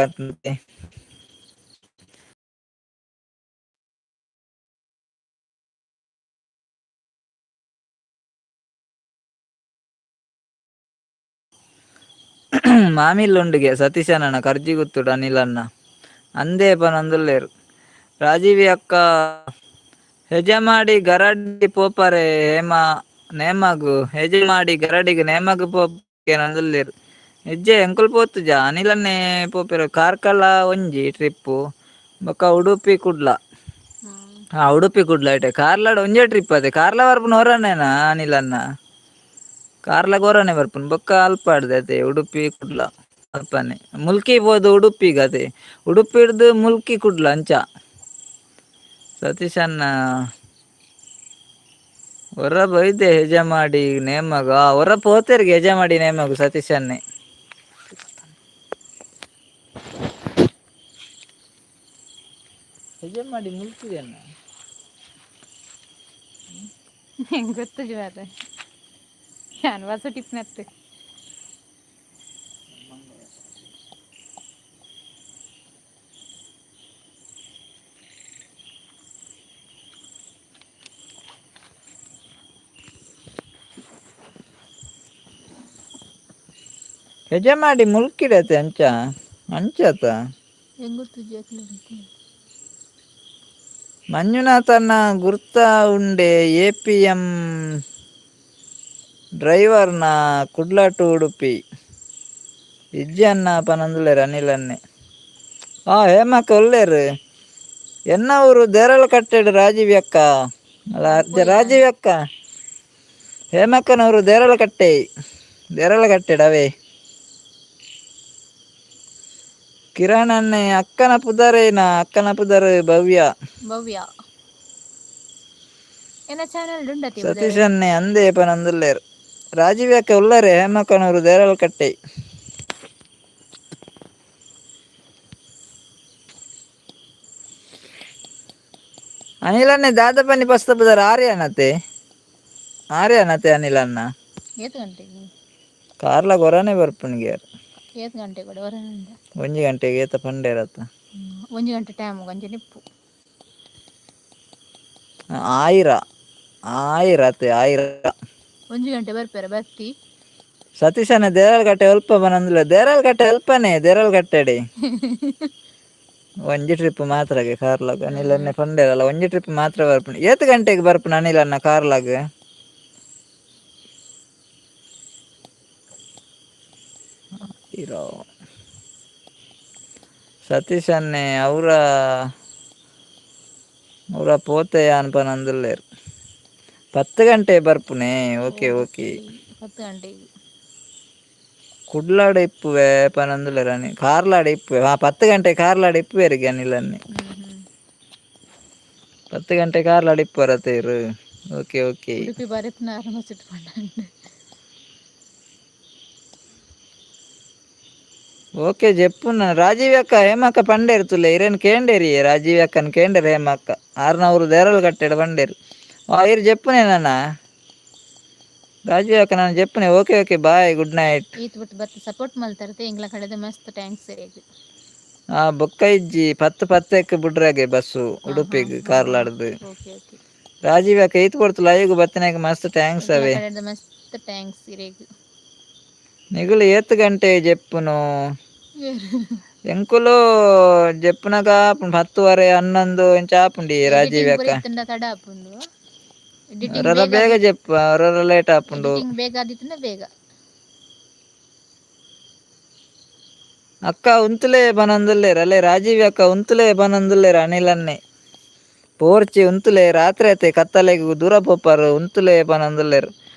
[SPEAKER 2] ಮಾಮಿಲ್ಲುಂಡುಗೆ ಸತೀಶಣ್ಣನ ಕರ್ಜಿ ಗುತ್ತುಡು ಅನಿಲ್ ಅಣ್ಣ ಅಂದೇ ಪನೊಂದುಲ್ಲೆರ್ ರಾಜೀವಿ ಅಕ್ಕ. ಹೆಜಮಾಡಿ ಗರಡಿ ಪೋಪರೆ ಹೇಮ ನೇಮಗು? ಹೆಜಮಾಡಿ ಗರಡಿಗ್ ನೇಮಗ್ ಪೋಪೇನಂದುಲ್ಲೆರ್. ಹೆಜ್ಜೆ ಎಂಕುಲು ಪೋತುಜ, ಅನಿಲನ್ನೇ ಪೋಪೆರ್. ಕಾರ್ಕಳ ಒಂಜಿ ಟ್ರಿಪ್ಪು, ಬೊಕ್ಕ ಉಡುಪಿ ಕುಡ್ಲ. ಹಾ, ಉಡುಪಿ ಕುಡ್ಲ ಐಟೆ. ಕಾರ್ಲಾಡ್ ಒಂಜೇ ಟ್ರಿಪ್ ಅದೇ. ಕಾರ್ಲ ಬರ್ಪುನ ಒರನೇನಾ ಅನಿಲನ್ನ? ಕಾರ್ಲಾಗ್ ಒರನೆ ಬರ್ಪುನು. ಬೊಕ್ಕ ಅಲ್ಪಾಡ್ದೆ ಅದೇ ಉಡುಪಿ ಕುಡ್ಲ ಅಲ್ಪನೆ. ಮುಲ್ಕಿ ಪೋದು ಉಡುಪಿಗ್ ಅದೇ, ಉಡುಪಿಡ್ದು ಮುಲ್ಕಿ ಕುಡ್ಲ ಅಂಚ. ಸತೀಶ್ ಅಣ್ಣ ಒರ ಬೈದೆ ಹೆಜಮಾಡಿ ನೇಮಗ. ಒರ ಪೋತೆರ್ಗೆ ಹೆಜಮಾಡಿ ನೇಮಗು ಸತೀಶ್ ಅಣ್ಣೆ. ಹೆಜಮಾಡಿ ಮುಲ್ಕಿದೆನ್ನ?
[SPEAKER 1] ಹೆಂಗೆ ಗೊತ್ತುಜಿ ಮಾರ್ರೆ, ಯಾನ್ ಬಸ್ ಟಿಪ್ನತ್ತು.
[SPEAKER 2] ಹೆಜಮಾಡಿ ಮುಲ್ಕಿಡತೆ ಅಂಚ ಅಂಚತ.
[SPEAKER 1] ಹೆಂಗ್ ಗೊತ್ತುಜಿ ಅಕ್ಲೆಗ್.
[SPEAKER 2] ಮಂಜುನಾಥನ ಗುರ್ತ ಉಂಡೆ A P M ಡ್ರೈವರ್ನ Kudla to Udupi? ಇಜ್ಜಿ ಅಣ್ಣ ಪನೊಂದುಲ್ಲೆರ್ ಅನಿಲ್ ಅಣ್ಣೆ. ಆ ಹೇಮಕ್ಕ ಉಲ್ಲೆರ್. ಎನ್ನ ಊರು ದೇರಳಕಟ್ಟೆಡ್ ರಾಜೀವಿ ಅಕ್ಕ. ಅಲ್ಲ.
[SPEAKER 1] ಪೋಯೆರಂದ್.
[SPEAKER 2] ರಾಜೀವಿ ಅಕ್ಕ, ಹೇಮಕ್ಕನವರು ದೇರಳಕಟ್ಟೆ, ದೇರಳಕಟ್ಟೆಡ್ ಅವೇ. ಕಿರಣ್ ಅಣ್ಣೆ ಅಕ್ಕನ ಪುದರೇನ? ಅಕ್ಕನ ಪುದರ್ ಭವ್ಯ.
[SPEAKER 1] ಭವ್ಯ. ಎನ್ನ ಚಾನಲ್ ಉಂಡತಿ ಪುದರ್.
[SPEAKER 2] ಸತೀಶ್ ಅಣ್ಣೆ ಅಂದೇ ಪನೊಂದುಲ್ಲೆರ್. ರಾಜೀವಿ ಅಕ್ಕ ಉಲ್ಲರೆ. ಹೇಮಕ್ಕನವರು ದೇರಳಕಟ್ಟೆ. ಅನಿಲನ್ನೇ ದಾದಪನಿ ಪಸ್ತ ಆರ್ಯನತೆ ಆರ್ಯನತೆ ಅನಿಲನ್ನ.
[SPEAKER 1] ಏತ್ ಗಂಟೆಗೆ?
[SPEAKER 2] ಕಾರ್ಲ ಗೊರನೆ ಬರ್ಪುನಿಗೆ.
[SPEAKER 1] ಏತ್ ಗಂಟೆ ಕೂಡ ಹೊರನಿಂದ?
[SPEAKER 2] 1 ಗಂಟೆಗೆ ಏತ ಪಂಡೇರತ್ತ.
[SPEAKER 1] 1 ಗಂಟೆ ಟೈಮ್ ಗಂಜೆ ನಿಪ್ಪು.
[SPEAKER 2] ಆಯಿರ ಆಯಿರ ಅತ್ತೆ ಆಯಿರ.
[SPEAKER 1] 1 ಗಂಟೆ ಬರ್ಪೇರ ಬರ್ತಿ.
[SPEAKER 2] ಸತೀಶನ ದೇರಳಕಟ್ಟೆ ಅಲ್ಪ ಬನಂದಿಲ್ಲ. ದೇರಳಕಟ್ಟೆ ಅಲ್ಪನೇ, ದೇರಳಕಟ್ಟೆಡೆ ಒಂಜಿ ಟ್ರಿಪ್ ಮಾತ್ರಗೆ ಕಾರ್ಲಾಗ. ಅನಿಲನ್ನೇ ಪಂಡೇರಲ್ಲ, ಒಂಜಿ ಟ್ರಿಪ್ ಮಾತ್ರ ಬರ್ಪುನಿ. ಏತ್ ಗಂಟೆಗೆ ಬರ್ಪುನ ಅನಿಲನ್ನ ಕಾರ್ಲಾಗ? ಇರೋ ಸತೀಶನ್ನೇ ಅವರ ಅವರ ಪೋತೆಯ ಅನ್ಪನಂದುಲ್ಲೇರು. 10 ಗಂಟೆ ಬರ್ಪುನೆ. Okay okay.
[SPEAKER 1] 10 ಗಂಟೆಗೆ.
[SPEAKER 2] ಕುಡ್ಲಾಡ ಇಪ್ಪುವೆ ಪನಂದುಲ್ಲೇರು ಅನಿ. ಕಾರ್ಲಾಡ ಇಪ್ಪುವೆ. ಹಾ, 10 ಗಂಟೆ ಕಾರ್ಲಾಡ ಇಪ್ಪುವೆರಿಗೆ ಅನಿಲನ್ನೇ.
[SPEAKER 1] ಹ್ಮ್ ಹ್ಮ್
[SPEAKER 2] 10 ಗಂಟೆ ಕಾರ್ಲಾಡ ಇಪ್ಪುವರ ತೇರು. Okay okay.
[SPEAKER 1] Udupi ಬರತ್ನ ಆರಂಭಿಸಿಟ್ಕೊಂಡ.
[SPEAKER 2] Okay, ಜೆಪ್ಪುನ Rajiv ಅಕ್ಕ, ಹೇಮಕ್ಕ ಪಂಡೇರು ತುಲೆ. ಇರೇನು ಕೇಂಡೇರಿ ರಾಜೀವ್ ಅಕ್ಕನ ಕೇಂಡೇರು. ಹೇಮಕ್ಕ ಆರ್ನೂರು ದೇರಲ್ ಕಟ್ಟೆಡ್ ಪಂಡೇರು. ಆ ಇರು ಜೆಪ್ಪುನೆ ನನ್ನ ರಾಜೀವ್ ಅಕ್ಕ, ನಾನು ಜೆಪ್ಪುನೆ. Okay okay, bye, good night.
[SPEAKER 1] ಈತ್ ಬಿಟ್ಟು ಬತ್ತ ಸಪೋರ್ಟ್ ಮಲ್ತಾರತೆ. ಎಂಗ್ಲ ಕಡೆದ ಮಸ್ತ್ thanks ಸರಿಯಾಗಿ.
[SPEAKER 2] ಆ ಬೊಕ್ಕ ಇಜ್ಜಿ, 10:10ಕ್ಕೆ ಬುಡ್ರಾಗೆ ಬಸ್ಸು ಉಡುಪಿಗೆ ಕಾರ್ಲಾಡ್ದು.
[SPEAKER 1] Okay okay.
[SPEAKER 2] Rajiv ಅಕ್ಕ ಈತ್ ಕೊಡ್ತು ಲೈವ್ ಬತ್ತನಾಗ ಮಸ್ತ್ thanks ಅವೇ.
[SPEAKER 1] ಕಡೆದ ಮಸ್ತ್ thanks ಇರೇಗ್.
[SPEAKER 2] ನಿಗುಲು ಏತ್ ಗಂಟೆ ಜೆಪ್ಪುನು? ಎಂಕುಲು ಜೆಪ್ಪುನಗ 10:30, 11 ಇಂಚ ಆಪುಂಡಿ ರಾಜೀವ್ ಅಕ್ಕ.
[SPEAKER 1] ಇತ್ತಂಡ ತಡ ಆಪುಂಡು ಎಡಿಟಿಂಗ್.
[SPEAKER 2] ಒರೊರ ಬೇಗ ಜೆಪ್ಪ, ಒರೊರ ಲೇಟ್ ಆಪುಂಡು.
[SPEAKER 1] ಎಡಿಟಿಂಗ್ ಬೇಗ ಆದಿತ್ತಂಡ ಬೇಗ.
[SPEAKER 2] ಅಕ್ಕ ಉಂತುಲೇ ಬನಂದುಲ್ಲೇರ್. ಅಲ್ಲೇ ರಾಜೀವ್ ಅಕ್ಕ ಉಂತುಲೇ ಬನಂದುಲ್ಲೇರ್. ಅನಿಲನ್ನೇ ಪೋರ್ಚಿ ಉಂತುಲೆ, ರಾತ್ರಿ ಐತೆ, ಕತ್ತಲೆಗ್ ದೂರ ಪೋಪಾರು, ಉಂತುಲೆ ಪನಂದುಲ್ಲೇರ್.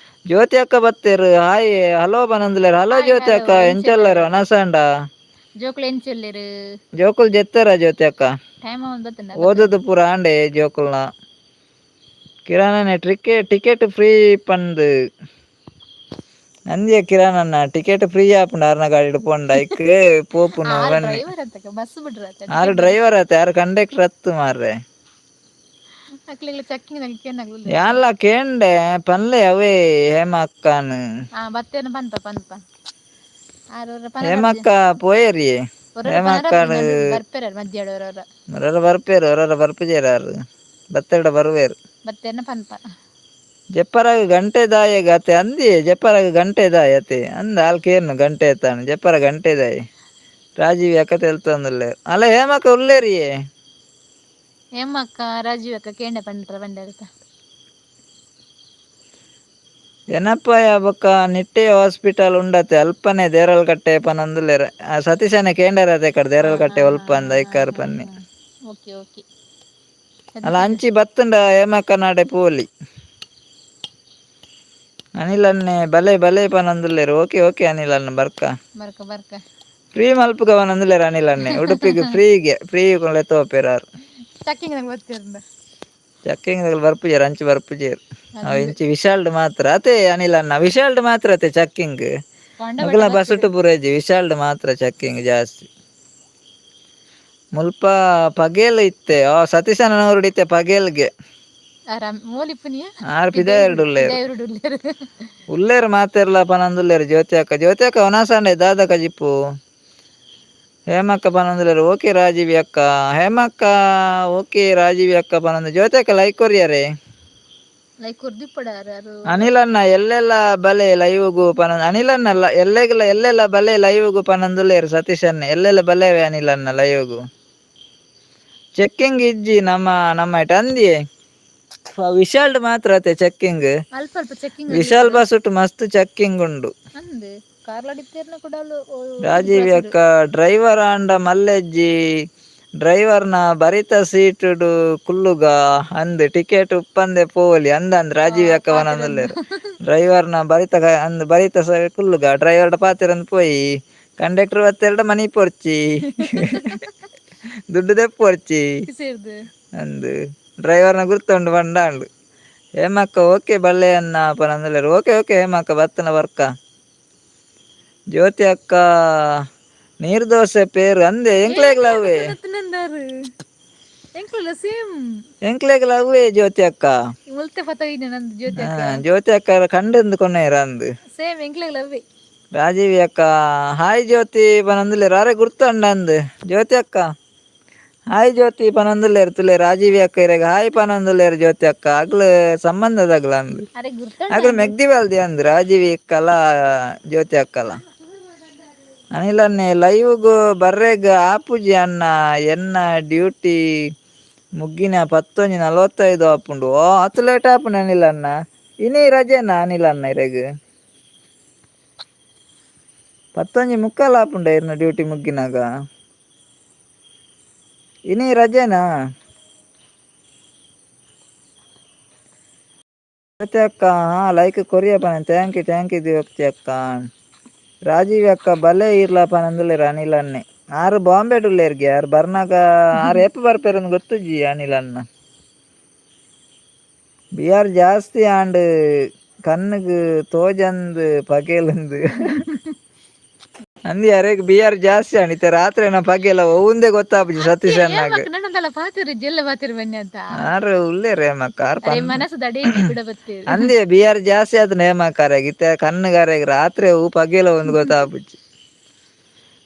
[SPEAKER 2] ಜ್ಯೋತಿ ಅಕ್ಕ ಬತ್ತೇರು. ಹಾಯ್ ಹಲೋ ಪನಂದುಲ್ಲೇರ್. ಹಲೋ ಜ್ಯೋತಿ ಅಕ್ಕ, ಎಂಚಲ್ಲಾರು ಅನಸಾಂಡ?
[SPEAKER 1] ಜೋಕುಲು ಎಂಚೊಲ್ಲೆರು?
[SPEAKER 2] ಜೋಕುಲ್ ಜೆತ್ತಾರ ಜ್ಯೋತಿ ಅಕ್ಕ?
[SPEAKER 1] ಟೈಮ್ ಒಂದು ಬತ್ತಂಡ.
[SPEAKER 2] ಓದುದು ಪೂರ ಆಂಡೆ ಜೋಕುಲ್ನ. ಕಿರಾಣನೆ ಟಿಕೆಟ್ ಫ್ರೀ ಪಂದು ಅಂದ್ಯ ಕಿರಾಣಣ್ಣ. ಟಿಕೆಟ್ ಫ್ರೀ ಆಪುಂಡು ಆರ್ನ ಗಾಡಿಡ್ ಪೋಂಡ. ಐಕ್ ಪೋಪುನು ಬನ್ನಿ.
[SPEAKER 1] ಡ್ರೈವರ್ ಅಂತಕ ಬಸ್ ಬಿಡ್ರ.
[SPEAKER 2] ಆರು ಡ್ರೈವರ್ ಆತ, ಯಾರು ಕಂಡಕ್ಟರ್ ಹತ್ತು ಮಾರ್ರೆ.
[SPEAKER 1] ಅಕ್ಲೆಗ್ಲ ಚೆಕ್ಕಿಂಗ್ ನಂಗೆ ಕೇನಾಗ್ಲಿಲ್ಲ.
[SPEAKER 2] ಯಾನ್ಲ ಕೇಂಡೆ ಪನ್ಲೆ ಅವೇ ಹೇಮ ಅಕ್ಕನು.
[SPEAKER 1] ಹಾ, ಬತ್ತೇನ ಪನ್ಪ ಪನ್ಪ ಆರು.
[SPEAKER 2] ಹೇಮಕ್ಕ ಪೋಯರಿ ಹೇಮಕ್ಕನು.
[SPEAKER 1] ಬರ್ಪೇರ ಮಧ್ಯಾಹ್ನ ಅವರವರ.
[SPEAKER 2] ಹೊರರ ಬರ್ಪೇರು, ಹೊರರ ಬರ್ಪುಜೇರಾರು, ಬತ್ತೆಡ ಬರುವೇರು.
[SPEAKER 1] ಬತ್ತೇನ ಪನ್ಪ.
[SPEAKER 2] ಜಪ್ಪರಾಗ ಗಂಟೆ ದಾಯ ಗತೆ ಅಂದಿ. ಜಪ್ಪರಾಗ ಗಂಟೆ ದಾಯತೆ ಅಂದ ಆಲ್ಕೇನು ಗಂಟೆ ಎತ್ತಾನು ಜಪ್ಪರ ಗಂಟೆ ದಾಯಿ. ರಾಜೀವ್ ಅಕ್ಕ ತೆಲ್ತಂದುಲ್ಲೇರು. ಅಲ್ಲ ಹೇಮಕ್ಕ ಉಲ್ಲೇರಿಯೇ?
[SPEAKER 1] ಹೇಮಕ್ಕ ರಾಜೀವ್ ಅಕ್ಕ ಕೇಂಡ ಪಂಡ್ರ ಬಂಡಾರತ.
[SPEAKER 2] ಏನಪ್ಪ ಬೊಕ್ಕ ನಿಟ್ಟೆ ಹಾಸ್ಪಿಟಲ್ ಉಂಡತೆ ಅಲ್ಪನೆ ದೇರಳಕಟ್ಟೆ ಪನಂದುಲ್ಲೇರು. ಸತೀಶನ ಕೇಂಡರತೆ ಕಡೆ ದೇರಳಕಟ್ಟೆ ಒಲ್ಪ ಅಂದ ಐಕಾರ್ ಪನ್ನಿ.
[SPEAKER 1] Okay okay.
[SPEAKER 2] ಅಲ್ಲ ಅಂಚಿ ಬತ್ತುಂಡ ಹೇಮಕ್ಕ ನಾಡೆ ಪೋಲಿ. ಅನಿಲನ್ನೇ ಬಲೆ ಬಲೆ ಪನಂದುಲ್ಲೇರು. ಓಕೆ ಓಕೆ ಅನಿಲನ್ನ, ಬರ್ಕ.
[SPEAKER 1] ಬರ್ಕ ಬರ್ಕ.
[SPEAKER 2] ಫ್ರೀ ಮಲ್ಪುಗ ಪನಂದುಲ್ಲೇರು ಅನಿಲನ್ನೇ. ಉಡುಪಿಗೆ ಫ್ರೀಗೆ ಫ್ರೀ ತೋಪೇರಾರು.
[SPEAKER 1] ಚೆಕ್ಕಿಂಗ್ ನಂಗೆ ಬರ್ತಿರಂದ.
[SPEAKER 2] ಚೆಕ್ಕಿಂಗ್ ಬರ್ಪುಜೇರು, ಅಂಚಿ ಬರ್ಪುಜೇರು. ಇಂಚಿ ವಿಶಾಲ್ಡ್ ಮಾತ್ರ ಅತೆ ಅನಿಲನ್ನ, ವಿಶಾಲ್ಡ್ ಮಾತ್ರ ಅತೆ ಚೆಕ್ಕಿಂಗ್. ಮುಗಲ ಬಸುಟು ಪುರೇಜಿ, ವಿಶಾಲ್ಡ್ ಮಾತ್ರ ಚೆಕ್ಕಿಂಗ್ ಜಾಸ್ತಿ. ಮುಲ್ಪ ಪಗೇಲ್ ಇತ್ತೆ. ಆ ಸತೀಶನವರು ಇತ್ತೆ ಪಗೇಲ್ಗೆ.
[SPEAKER 1] ಆರಾಮ್ ಮೋಲಿಪ್ಪುನಿಯ.
[SPEAKER 2] ಆರ್ ಪಿದಾಯರ್ಡು ಉಲ್ಲೇರು.
[SPEAKER 1] ಪಿದಾಯರ್ಡು ಉಲ್ಲೇರು.
[SPEAKER 2] ಉಲ್ಲೇರು ಮಾತೆರ್ಲ ಪನಂದುಲ್ಲೇರು. ಜ್ಯೋತಿ ಅಕ್ಕ, ಜ್ಯೋತಿ ಅಕ್ಕ ವನಸಾಂಡೆ ದಾದ ಕಜಿಪು? ಹೇಮಕ್ಕ ಪನಂದುಲ್ಲೇರು. ಓಕೆ ರಾಜೀವಿ ಅಕ್ಕ, ಹೇಮಕ್ಕ ಓಕೆ ರಾಜೀವಿ ಅಕ್ಕ ಪನಂದು. ಜ್ಯೋತಿ ಅಕ್ಕ ಲೈಕ್ ಕೊರಿಯರೇ.
[SPEAKER 1] ಲೈಕ್ ಕೊರ್ದಿಪ್ಪಡಾರ ಯಾರು?
[SPEAKER 2] ಅನಿಲನ್ನ ಎಲ್ಲೆಲ್ಲ ಬಲೆ ಲೈವ್ಗು ಪನ ಅನಿಲನ್ನ ಎಲ್ಲೆಲ್ಲ ಎಲ್ಲೆಲ್ಲ ಬಲೆ ಲೈವ್ಗು ಪನಂದುಲ್ಲೇರು. ಸತೀಶನ್ನ ಎಲ್ಲೆಲ್ಲ ಬಲೆವೆ ಅನಿಲನ್ನ ಲೈವ್ಗು. ಚೆಕ್ಕಿಂಗ್ ಇಜ್ಜಿ ನಮ್ಮ ನಮ್ಮ ಇಟ ಅಂದಿಯೇ. ವಿಶಾಲ್ಡ್ ಮಾತ್ರ ಅತೆ ಚೆಕ್ಕಿಂಗ್.
[SPEAKER 1] ಅಲ್ಪ ಅಲ್ಪ ಚೆಕ್ಕಿಂಗ್.
[SPEAKER 2] ವಿಶಾಲ್ ಬಸುಟ್ ಮಸ್ತ್ ಚೆಕ್ಕಿಂಗ್ ಉಂಡು.
[SPEAKER 1] ಅಂದ್ ಕಾರ್ಲಾಡ್ ಇತ್ತೇರ್ನ ಕೂಡ
[SPEAKER 2] ರಾಜೀವ್ ಅಕ್ಕ ಡ್ರೈವರ್ ಆಂಡ ಮಲ್ಲೆಜ್ಜಿ, ಡ್ರೈವರ್ನ ಬರಿತ ಸೀಟುಡು ಕುಲ್ಲುಗ ಅಂದ್, ಟಿಕೆಟ್ ಉಪ್ಪಂದೆ ಪೋವಲಿ ಅಂದ ಅಂದ್ ರಾಜೀವ್ ಅಕ್ಕ ವನಂದುಲ್ಲೇರು. ಡ್ರೈವರ್ನ ಬರಿತ ಅಂದ್, ಬರಿತ ಕುಲ್ಲುಗ, ಡ್ರೈವರ್ಡ ಪಾತೆರಂದ್ ಪೋಯಿ, ಕಂಡಕ್ಟರ್ ಬತ್ತೆರಡ ಮನಿ ಪೊರ್ಚಿ, ದುಡ್ಡು ದೆಪ್ಪೊರ್ಚಿ.
[SPEAKER 1] ಸೇರ್ದು.
[SPEAKER 2] ಅಂದ್ ಡ್ರೈವರ್ನ ಗುರ್ತುಂಡು ಪಂಡಾಂಡು. ಹೇಮಕ್ಕ ಓಕೆ ಬಲ್ಲೆ ಅನ್ನ ಪನಂದುಲ್ಲೇರು. Okay okay ಹೇಮಕ್ಕ, ಬತ್ತನ ಬರ್ಕ. ಜ್ಯೋತಿ ಅಕ್ಕ ನೀರ್ ದೋಸೆ ಪೇರು ಅಂದೆ ಎಂಕ್ಲೇಗ್ಲ ಅವೇ.
[SPEAKER 1] ನಂದಾರು. ಎಂಕ್ಲಲ್ಲ ಸೇಮ್.
[SPEAKER 2] ಎಂಕ್ಲೆಗ್ ಅವೇ ಜ್ಯೋತಿ ಅಕ್ಕ.
[SPEAKER 1] ಮುಲ್ತೆ ಫತ ನಂದು ಜ್ಯೋತಿ.
[SPEAKER 2] ಆ, ಜ್ಯೋತಿ ಅಕ್ಕ ಕಂಡು ಕೊನೆಯರ ಅಂದು.
[SPEAKER 1] ಸೇಮ್, ಎಂಕ್ಲೆಗ್ ಅವೇ.
[SPEAKER 2] ರಾಜೀವಿ ಅಕ್ಕ ಹಾಯ್ ಜ್ಯೋತಿ ಪನಂದುಲ್ಲೇರು. ಅರೆ ಗುರ್ತಂಡ ಅಂದು ಜ್ಯೋತಿ ಅಕ್ಕ. ಹಾಯ್ ಜ್ಯೋತಿ ಪನಂದುಲ್ಲೇರು ತುಲೆ. ರಾಜೀವಿ ಅಕ್ಕ ಇರೆಗ್ ಹಾಯ್ ಪನಂದುಲ್ಲೇರು. ಜ್ಯೋತಿ ಅಕ್ಕ ಅಗ್ಲ ಸಂಬಂಧದಾಗ್ಲ ಅಂದು.
[SPEAKER 1] ಅರೆ ಗುರ್ತ.
[SPEAKER 2] ಅಗ್ಲ ಮೆಗ್ದಿ ಬಲ್ದಿ ಅಂದು ರಾಜೀವಿ ಅಕ್ಕಲ ಜ್ಯೋತಿ ಅಕ್ಕಲ. ಅನಿಲನ್ನೇ ಲೈವ್ಗ್ ಬರ್ರೆಗ್ ಆಪುಜಿ ಅಣ್ಣ, ಎನ್ನ ಡ್ಯೂಟಿ ಮುಗ್ಗಿನ 11:45 ಆಪುಂಡು. ಓ, ಅತ್ ಲೇಟ್ ಆಪುಂಡು ಅನಿಲ್ ಅಣ್ಣ. ಇನಿ ರಜೆನಾ ಅನಿಲ್ ಅಣ್ಣ ಇರೆಗ್? 11:45 ಆಪುಂಡ ಇರ್ನ ಡ್ಯೂಟಿ ಮುಗ್ಗಿನಾಗ? ಇನಿ ರಜೆನಾ? ಜ್ಯೋತಿ ಅಕ್ಕ ಹಾ ಲೈಕ್ ಕೊರಿಯಪ್ಪ. Thank you, thank you Jyothi ಅಕ್ಕ. ರಾಜೀವ್ ಅಕ್ಕ ಬಲೆ ಇರ್ಲಪ್ಪ ನಂದುಲ್ಲೇರು ಅನಿಲ್ ಅಣ್ಣೆ. ಆರು ಬಾಂಬೆ ಉಲ್ಲೇರ್ಗೆ. ಆರು ಬರ್ನಾಗ ಆರು ಏಪ ಬರ್ಪೇರಂದು ಗೊತ್ತುಜ್ಜಿ ಅನಿಲ್ ಅಣ್ಣ. ಬಿಆರ್ ಜಾಸ್ತಿ ಆಂಡ್ ಕಣ್ಣುಗ್ ತೋಜಂದು ಪಗೆಲಂದು ಅಂದಿ. ಅರೆಗ್ ಬಿಆರ್ ಜಾಸ್ತಿ ಆಂಡ್ ಇತ್ತೆ ರಾತ್ರಿ ನಾ ಪಗೆಲ ಒವುಂದೇ ಗೊತ್ತಾಪುಜಿ ಸತೀಶ್ ಅಣ್ಣಗ್.
[SPEAKER 1] ನನ್ನದಲ್ಲ ಪಾತಿರು ಜೆಲ್ಲ ಪಾತಿರು ಬನ್ನಿ ಅಂತ.
[SPEAKER 2] ಆರು ಉಲ್ಲೇರು ಹೇಮಕ್ಕ ಆರು.
[SPEAKER 1] ಅರೆ ಮನಸ್ಸು ದಡೆ ಬಿಡ ಬತ್ತೀರಿ.
[SPEAKER 2] ಅಂದೆ ಬಿಆರ್ ಜಾಸ್ತಿ ಆತು ನೇಮಕ್ಕಾರೆಗ್ ಇತ್ತೆ ಕಣ್ಣುಗಾರೆಗ್ ರಾತ್ರಿ ಹೂ ಪಗೆಲ ಒಂದು ಗೊತ್ತಾಪುಜಿ.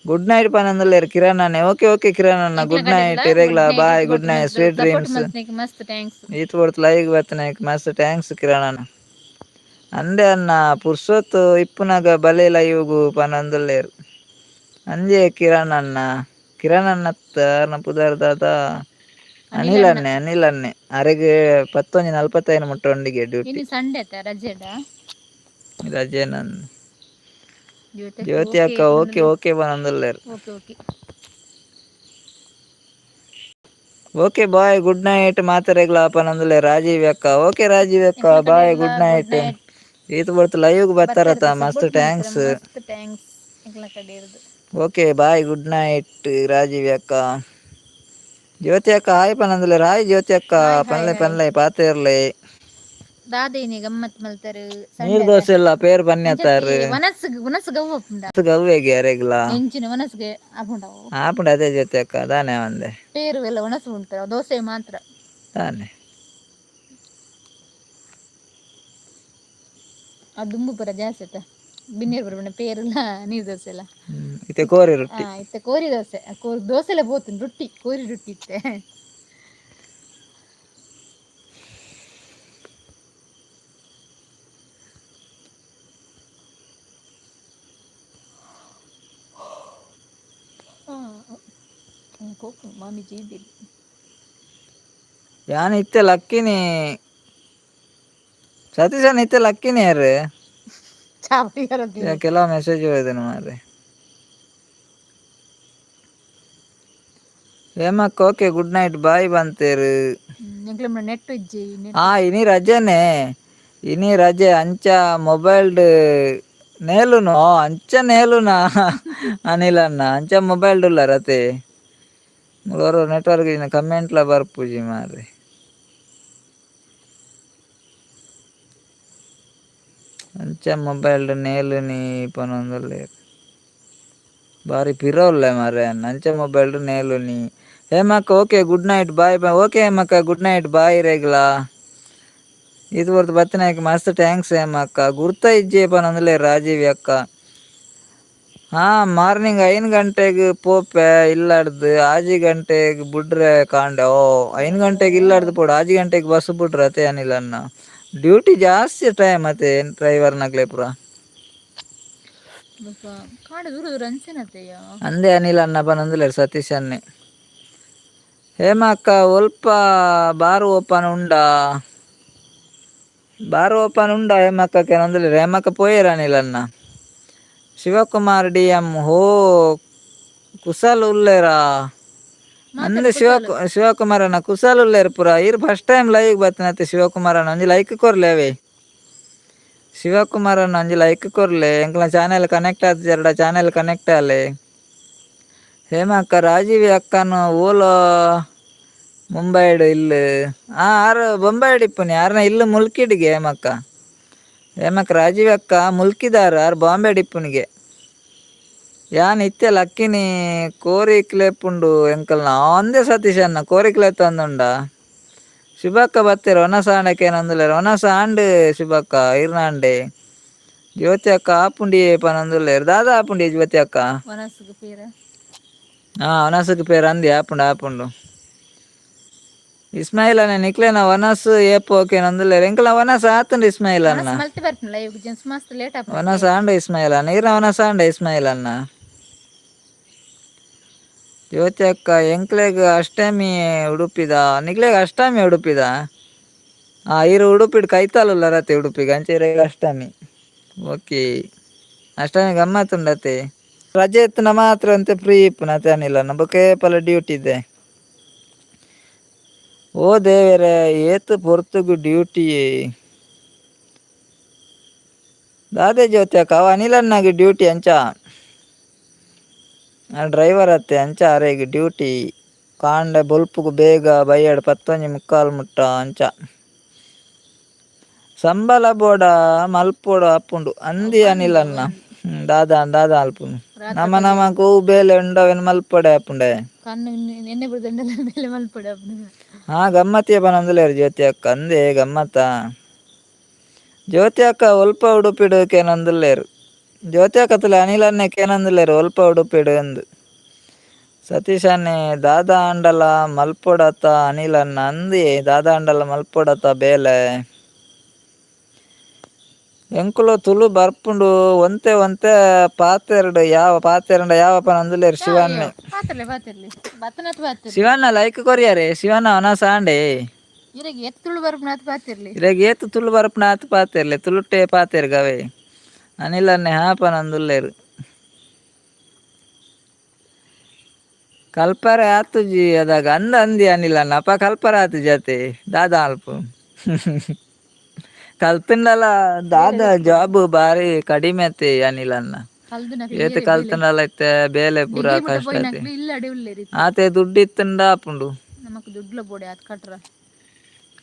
[SPEAKER 2] ಗುಡ್ ನೈಟ್ ಪನಂದುಲ್ಲೇರು ಕಿರಣ್ ಅಣ್ಣೆ. ಓಕೆ ಓಕೆ ಕಿರಣ್ ಅಣ್ಣ, ಗುಡ್ ನೈಟ್ ಇರೆಗ್ಲ. Bye, good night, sweet dreams.
[SPEAKER 1] ಮಸ್ತ್ thanks.
[SPEAKER 2] ಈತ್ ಹೊರ್ತು ಲೈವ್ ಬತ್ತನೆ ಮಸ್ತ್ thanks Kiran ಅಣ್ಣ. ಅಂದೆ ಅಣ್ಣ, ಪುರ್ಸೊತ್ತು ಇಪ್ಪುನಗ ಬಲೆ ಲೈವ್ಗು ಪನಂದುಲ್ಲೇರು. ಅಂಜೆ ಕಿರಣ್ ಅಣ್ಣ. ಕಿರಣ್ ಅಣ್ಣತ್ತ ಅರ್ನ ಪುದರ್ ದಾದ? ಅನಿಲ್ ಅಣ್ಣೆ, ಅನಿಲ್ ಅಣ್ಣೆ ಅರೆಗ್ 11:45 ಮುಟ್ಟ ಉಂಡಿಗೆ ಡ್ಯೂಟಿ.
[SPEAKER 1] ಇನ್ನು ಸಂಡೆ ಆತ ರಜೆಡ?
[SPEAKER 2] ರಜೆ ನನ್.
[SPEAKER 1] ಜ್ಯೋತಿ.
[SPEAKER 2] ಜ್ಯೋತಿ ಅಕ್ಕ ಓಕೆ ಓಕೆ ಪನಂದುಲ್ಲೇರು.
[SPEAKER 1] Okay okay.
[SPEAKER 2] Okay bye, good night ಮಾತಾರೆಗ್ಲ ಪನಂದುಲ್ಲೆ ರಾಜೀವ್ ಅಕ್ಕ. ಓಕೆ ರಾಜೀವ್ ಅಕ್ಕ, bye, good night. ಈತ್ ಬರ್ತು ಲೈವ್ಗೆ ಬರ್ತಾರತ ಮಸ್ತ್ thanks.
[SPEAKER 1] ಮಸ್ತ್ thanks ಎಂಕ್ಲ ಕಡೆ ಇರುದು.
[SPEAKER 2] Okay bye, good night Rajiv ಅಕ್ಕ. ಜ್ಯೋತಿ ಅಕ್ಕ ಹಾಯ್ ಪನಂದುಲ್ಲೆ. ಹಾಯ್ ಜ್ಯೋತಿ ಅಕ್ಕ, ಪನ್ಲೆ ಪನ್ಲೆ ಪಾತೇರ್ಲೆ.
[SPEAKER 1] ದಾದೇನಿ ಗಮ್ಮತ್ ಮಲ್ತಾರು?
[SPEAKER 2] ನೀರ್ ದೋಸೆ ಎಲ್ಲ ಪೇರ್ ಪನ್ಯತ್ತಾರು.
[SPEAKER 1] ಮನಸ್ಸು ಮನಸ್ಸು ಗವ್ವ ಪುಂಡ.
[SPEAKER 2] ಗವ್ವೆಗೆ ಅರೆಗ್ಲ.
[SPEAKER 1] ಎಂಚಿನ ಮನಸ್ಸಿಗೆ ಆಪುಂಡವು.
[SPEAKER 2] ಆಪುಂಡು ಅದೇ ಜ್ಯೋತಿ ಅಕ್ಕ ದಾನೆ ಒಂದೆ.
[SPEAKER 1] ಪೇರು ಎಲ್ಲ ಒಣಸು ಉಂಟು, ದೋಸೆ ಮಾತ್ರ.
[SPEAKER 2] ದಾನೆ.
[SPEAKER 1] ಆ ದುಂಬು ಪೂರ ಜಾಸ್ತಿ ಆತ ಬಿನ್ನೀರು ಪೂರ ಪೇರುಲ ನೀರು ದೋಸೆ ಎಲ್ಲ.
[SPEAKER 2] ಇತ್ತೆ ಕೋರಿ ರೊಟ್ಟಿ.
[SPEAKER 1] ಆ, ಇತ್ತೆ ಕೋರಿ ದೋಸೆ, ಕೋರಿ ದೋಸೆ ಎಲ್ಲ ಪೋತು ರೊಟ್ಟಿ, ಕೋರಿ ರೊಟ್ಟಿ ಇತ್ತೆ. ಮಾಮಿ ಜೀದಿಲ್.
[SPEAKER 2] ಯಾನ್ ಇತ್ತೆ ಲಕ್ಕಿನಿ ಸತೀಶನ್, ಇತ್ತೆ ಲಕ್ಕಿನಿ ಯಾರು?
[SPEAKER 1] ಚಾವಡಿ.
[SPEAKER 2] ಕೆಲವು ಮೆಸೇಜ್ ಹೋಯ್ದನು ಮಾರ್ರೆ. ಹೇಮಕ್ಕ okay, good night, ಬಾಯ್ ಬಂತೇರು.
[SPEAKER 1] ಎಂಕ್ಲೆ ನೆಟ್ ಇಜ್ಜಿ.
[SPEAKER 2] ಆ ಇನಿ ರಜೆನೆ, ಇನಿ ರಜೆ. ಅಂಚ ಮೊಬೈಲ್ಡ್ ನೇಲುನು ಅಂಚ ನೇಲುನಾ ಅನಿಲ್ ಅಣ್ಣ? ಅಂಚ ಮೊಬೈಲ್ಡ್ ಉಲ್ಲ ರತೆ ಮೂರು ನೆಟ್ವರ್ಕ್ ಕಮೆಂಟ್ಲ ಬರ್ಪುಜಿ ಮಾರ್ರೆ. ಅಂಚ ಮೊಬೈಲ್ಡ್ ನೇಲುನಿ ಪನೊಂದುಲ್ಲೆರ್. ಬಾರಿ ಪಿರ ಉಲ್ಲೆ ಮಾರ್ರೆ ಅಣ್ಣ. ಅಂಚ ಮೊಬೈಲ್ಡ್ ನೇಲುನಿ. ಹೇಮಕ್ಕ okay, good night, bye bye. Okay ಹೇಮಕ್ಕ, good night, ಬಾಯ್ ರೇಗ್ಲಾ. ಇದು ಹೊರ್ತು ಬತ್ತಿನಾಯ್ಕ ಮಸ್ತ್ thanks ಹೇಮಕ್ಕ. ಗುರ್ತ ಇಜ್ಜೆ ಪನೊಂದುಲ್ಲೆ ರಾಜೀವಿ ಅಕ್ಕ. ಹಾ, ಮಾರ್ನಿಂಗ್ 5 ಗಂಟೆಗೆ ಪೋಪೆ ಇಲ್ಲಾಡ್ದು, 6 ಗಂಟೆಗೆ ಬುಡ್ರೆ ಕಾಂಡೆ. ಓ, 5 ಗಂಟೆಗೆ ಇಲ್ಲಾಡ್ದು ಪೋಡು, 6 ಗಂಟೆಗೆ ಬಸ್ ಬುಡ್ರೆ ಅತೆ ಅನಿಲ್ ಅಣ್ಣ. ಡ್ಯೂಟಿ ಜಾಸ್ತಿ ಟೈಮ್ ಅತೆ ಡ್ರೈವರ್ನಗ್ಲೆ ಪೂರ.
[SPEAKER 1] ಕಾಡು ದೂರ ದೂರ ಅನ್ಸೇನತೆಯ.
[SPEAKER 2] ಅಂದೆ ಅನಿಲ್ ಅಣ್ಣ ಪನೊಂದುಲ್ಲೆರ್ ಸತೀಶ್ ಅಣ್ಣೆ. ಹೇಮ ಅಕ್ಕ ಒಲ್ಪ ಬಾರು ಓಪನ್ ಉಂಡಾ? ಬಾರು ಓಪನ್ ಉಂಡಾ ಹೇಮಕ್ಕ ಕೇನೊಂದುಲ್ಲೆರ್. ಹೇಮಕ್ಕ ಪೋಯೆರ್ ಅನಿಲ್ ಅಣ್ಣ. ಶಿವಕುಮಾರ್ ಡಿ ಎಂ ಹೋ ಕುಸಲ್ ಉಲ್ಲೇರಾ ಅಂದೆ. ಶಿವಕುಮಾರ್ ಅಣ್ಣ ಕುಸಲ್ ಉಲ್ಲೇರ್ ಪೂರ. ಇರ್ first time live ಬತ್ತಿನತ್ತೆ ಶಿವಕುಮಾರ್ ಅಣ್ಣ. ಒಂಜಿ ಲೈಕ್ ಕೊರ್ಲೆ ಅವೇ. ಶಿವಕುಮಾರ್ ಅಣ್ಣ ಒಂಜಿ ಲೈಕ್ ಕೊರ್ಲೆ. ಎಂಕ್ಲ ಚಾನೆಲ್ ಕನೆಕ್ಟ್ ಆತಿಜೆರಡ ಚಾನೆಲ್ ಕನೆಕ್ಟ್ ಆಲೆ. ಹೇಮ ಅಕ್ಕ ರಾಜೀವಿ ಅಕ್ಕನು ಓಲೋ ಮುಂಬೈಡ್ ಇಲ್ಲು? ಆ ಆರು ಬೊಂಬೈಡ್ ಇಪ್ಪುನಿ ಆರ್ನ ಇಲ್ಲು ಮುಲ್ಕಿಡಿಗೆ. ಹೇಮಕ್ಕ, ಹೇಮಕ್ಕ ರಾಜೀವಿ ಅಕ್ಕ ಮುಲ್ಕಿದಾರ, ಆರು ಬಾಂಬೆಡ್ ಇಪ್ಪುನಿಗೆ. ಯಾನ್ ಇತ್ತೆ ಲಕ್ಕಿನಿ ಕೋರಿ ಕ್ಲೇಪುಂಡು ಎಂಕಲ್ನ ಅಂದೆ ಸತೀಶ್ ಅಣ್ಣ ಕೋರಿ ಕ್ಲೇತ್ ಅಂದುಂಡ. ಶುಭಕ್ಕ ಬತ್ತೆರ್ ಒನಸ ಆಂಡಕೇನಂದುಲ್ಲೆರ್, ಒನಸ ಆಂಡ್ ಶುಭಕ್ಕ ಇರ್ನಾಂಡೆ. ಜ್ಯೋತಿ ಅಕ್ಕ ಆಪುಂಡಿಯೇ ಪನೊಂದುಲ್ಲೆರ್. ದಾದಾ ಆಪುಂಡಿ ಜ್ಯೋತಿ ಅಕ್ಕ?
[SPEAKER 1] ವನಸ್ಗ್ ಪೇರ.
[SPEAKER 2] ಹಾ, ಒನಸಕ್ಕೆ ಪೇರ್ ಅಂದಿ ಆಪುಂಡು ಆಪುಂಡು. ಇಸ್ಮಾಯಿಲ್ ಅಣ್ಣ ನಿಕ್ಲೆನ ವನಸ್ ಏಪೋ ಓಕೆನಂದುಲ್ಲೆರ್. ಎಂಕಲ್ನ ವನಸ್ ಆತುಂಡು ಇಸ್ಮಾಯಿಲ್ ಅಣ್ಣ.
[SPEAKER 1] ವನಸ್ ಮಲ್ತಿ ಬರ್ಪುನ ಲೈವ್ ಜನ್ಸ್ ಮಸ್ತ್ ಲೇಟ್ ಆಪುಂಡು.
[SPEAKER 2] ವನಸ್ ಆಂಡ ಇಸ್ಮಾಯಿಲ್ ಅಣ್ಣ, ಇರ್ನ ವನಸ್ ಆಂಡ ಇಸ್ಮಾಯಿಲ್ ಅಣ್ಣ. ಜ್ಯೋತಿ ಅಕ್ಕ ಎಂಕ್ಲೆಗ್ ಅಷ್ಟಮಿ ಉಡುಪಿದ, ನಿಕ್ಲೆಗ್ ಅಷ್ಟಮಿ ಉಡುಪಿದ? ಆ ಇರು ಉಡುಪಿಡ್ ಕೈತಾಲುಲ್ಲರತೆ ಉಡುಪಿಗೆ, ಅಂಚೆ ಇರೆಗ್ ಅಷ್ಟಮಿ. ಓಕೆ, ಅಷ್ಟಮಿ ಗಮ್ಮತ್ತುಂಡತೆ. ರಜೆ ಇತ್ತುಂಡ ಮಾತ್ರ ಅಂತೆ ಫ್ರೀ ಇಪ್ಪುನತೆ ಅನಿಲ್ ಅಣ್ಣ, ಬೊಕ ಏಪಲ ಡ್ಯೂಟಿ ಇದೆ. ಓ ದೇವರೇ, ಏತ್ ಪೊರ್ತುಗು ಡ್ಯೂಟಿ ದಾದೆ ಜ್ಯೋತಿ ಅಕ್ಕ? ಅವ ಅನಿಲ್ ಅಣ್ಣಗ್ ಡ್ಯೂಟಿ ಅಂಚ, ಡ್ರೈವರ್ ಅತ್ತೆ ಅಂಚ ಅರೆಗ್ ಡ್ಯೂಟಿ. ಕಾಂಡೆ ಬೊಲ್ಪುಗು ಬೇಗ ಬಯ್ಯಡ್ 10:45 ಮುಟ್ಟ ಅಂಚ. ಸಂಬಳ ಬೋಡ ಮಲ್ಪೊಡು ಆಪುಂಡು ಅಂದಿ ಅನಿಲ್ ಅಣ್ಣ. ದಾದಾ ದಾದಾ ಅಲ್ಪುನು ನಮ ನಮಕ್ ಒವು ಬೇಲೆ ಉಂಡವೆನ್ ಮಲ್ಪೊಡೆ ಆಪುಂಡೆ.
[SPEAKER 1] ಕಣ್ಣು ಎಣ್ಣೆ ಬುಡ್ದಂಡಲ ಮೇಲೆ ಮಲ್ಪೊಡು ಆಪುಂಡು.
[SPEAKER 2] ಹಾ, ಗಮ್ಮತ್ತಿಯ ಪನೊಂದುಲ್ಲೆರ್ ಜ್ಯೋತಿ ಅಕ್ಕ. ಅಂದೆ ಗಮ್ಮತ್ತ ಜ್ಯೋತಿ ಅಕ್ಕ. ಒಲ್ಪ ಉಡುಪಿಡು ಕೇನೊಂದುಲ್ಲೆರ್ ಜ್ಯೋತಿ ಅಕ್ಕ. ತುಲೆ ಅನಿಲ್ ಅಣ್ಣೆ ಕೇನೊಂದುಲ್ಲೆರ್ ಒಲ್ಪ ಉಡುಪಿಡು ಅಂದ್. ಸತೀಶ್ ಅಣ್ಣೆ ದಾದಾ ಆಂಡಲ ಮಲ್ಪೊಡತ ಅನಿಲ್ ಅಣ್ಣ? ಅಂದೆ ದಾದಾ ಆಂಡಲ ಮಲ್ಪೊಡತ ಬೇಲೆ. ಎಂಕುಲು ತುಳು ಬರ್ಪುಂಡು ಒಂತೆ ಒಂತೆ, ಪಾತೆರ್ಡ್ ಯಾವ ಪಾತೆರಂಡ ಯಾವ ಪನೊಂದುಲ್ಲೆರ್ ಶಿವಣ್ಣೆ.
[SPEAKER 1] ಪಾತಿರ್ಲೆ ಪಾತಿರ್ಲೆ ಬತ್ತನತ್ ಪಾತಿರ್ಲೆ.
[SPEAKER 2] ಶಿವಣ್ಣ ಲೈಕ್ ಕೊರಿಯಾರೆ. ಶಿವಣ್ಣ ವನಸ್ ಆಂಡೆ.
[SPEAKER 1] ಇರೆಗ್ ಏತ್ ತುಳು ಬರ್ಪುನಾತ್ ಪಾತಿರ್ಲಿ.
[SPEAKER 2] ಇರೆಗ್ ಏತ್ ತುಳು ಬರ್ಪುನ ಆತ್ ಪಾತೆರ್ಲೆ, ತುಳುಟೆ ಪಾತೆರ್ ಗವೆ. ಅನಿಲ್ ಅಣ್ಣೆ ಹಾ ಪನೊಂದುಲ್ಲೆರ್. ಕಲ್ಪರೆ ಆತುಜಿ ಅದಾಗ ಅಂದ ಅಂದಿ ಅನಿಲ್ ಅಣ್ಣ. ಅಪ್ಪ ಕಲ್ಪರೆ ಆತುಜಿ ಅತೆ, ದಾದಾ ಅಲ್ಪ ಕಲ್ತುಂಡಲ ದಾದಾ ಜಾಬ್ ಬಾರಿ ಕಡಿಮೆ ಅತೆ ಅನಿಲ್ ಅಣ್ಣ.
[SPEAKER 1] ಕಲ್ದುನ
[SPEAKER 2] ಏತ್ ಕಲ್ತುಂಡಲ ಇತ್ತೆ ಬೇಲೆ ಪೂರ
[SPEAKER 1] ಡಿಗ್ರಿ ಮುಟ್ಟ
[SPEAKER 2] ಕಷ್ಟ ಅತೆ.
[SPEAKER 1] ಪೋಯಿನಕ್ಲು ಇಲ್ಲಡೆ ಉಲ್ಲೆರ್.
[SPEAKER 2] ಆತೆ ದುಡ್ಡು ಇತ್ತುಂಡ ಆಪುಂಡು.
[SPEAKER 1] ನಮಕ್ ದುಡ್ಲ ಬೋಡೆ ಆತ್ ಕಟ್ರ.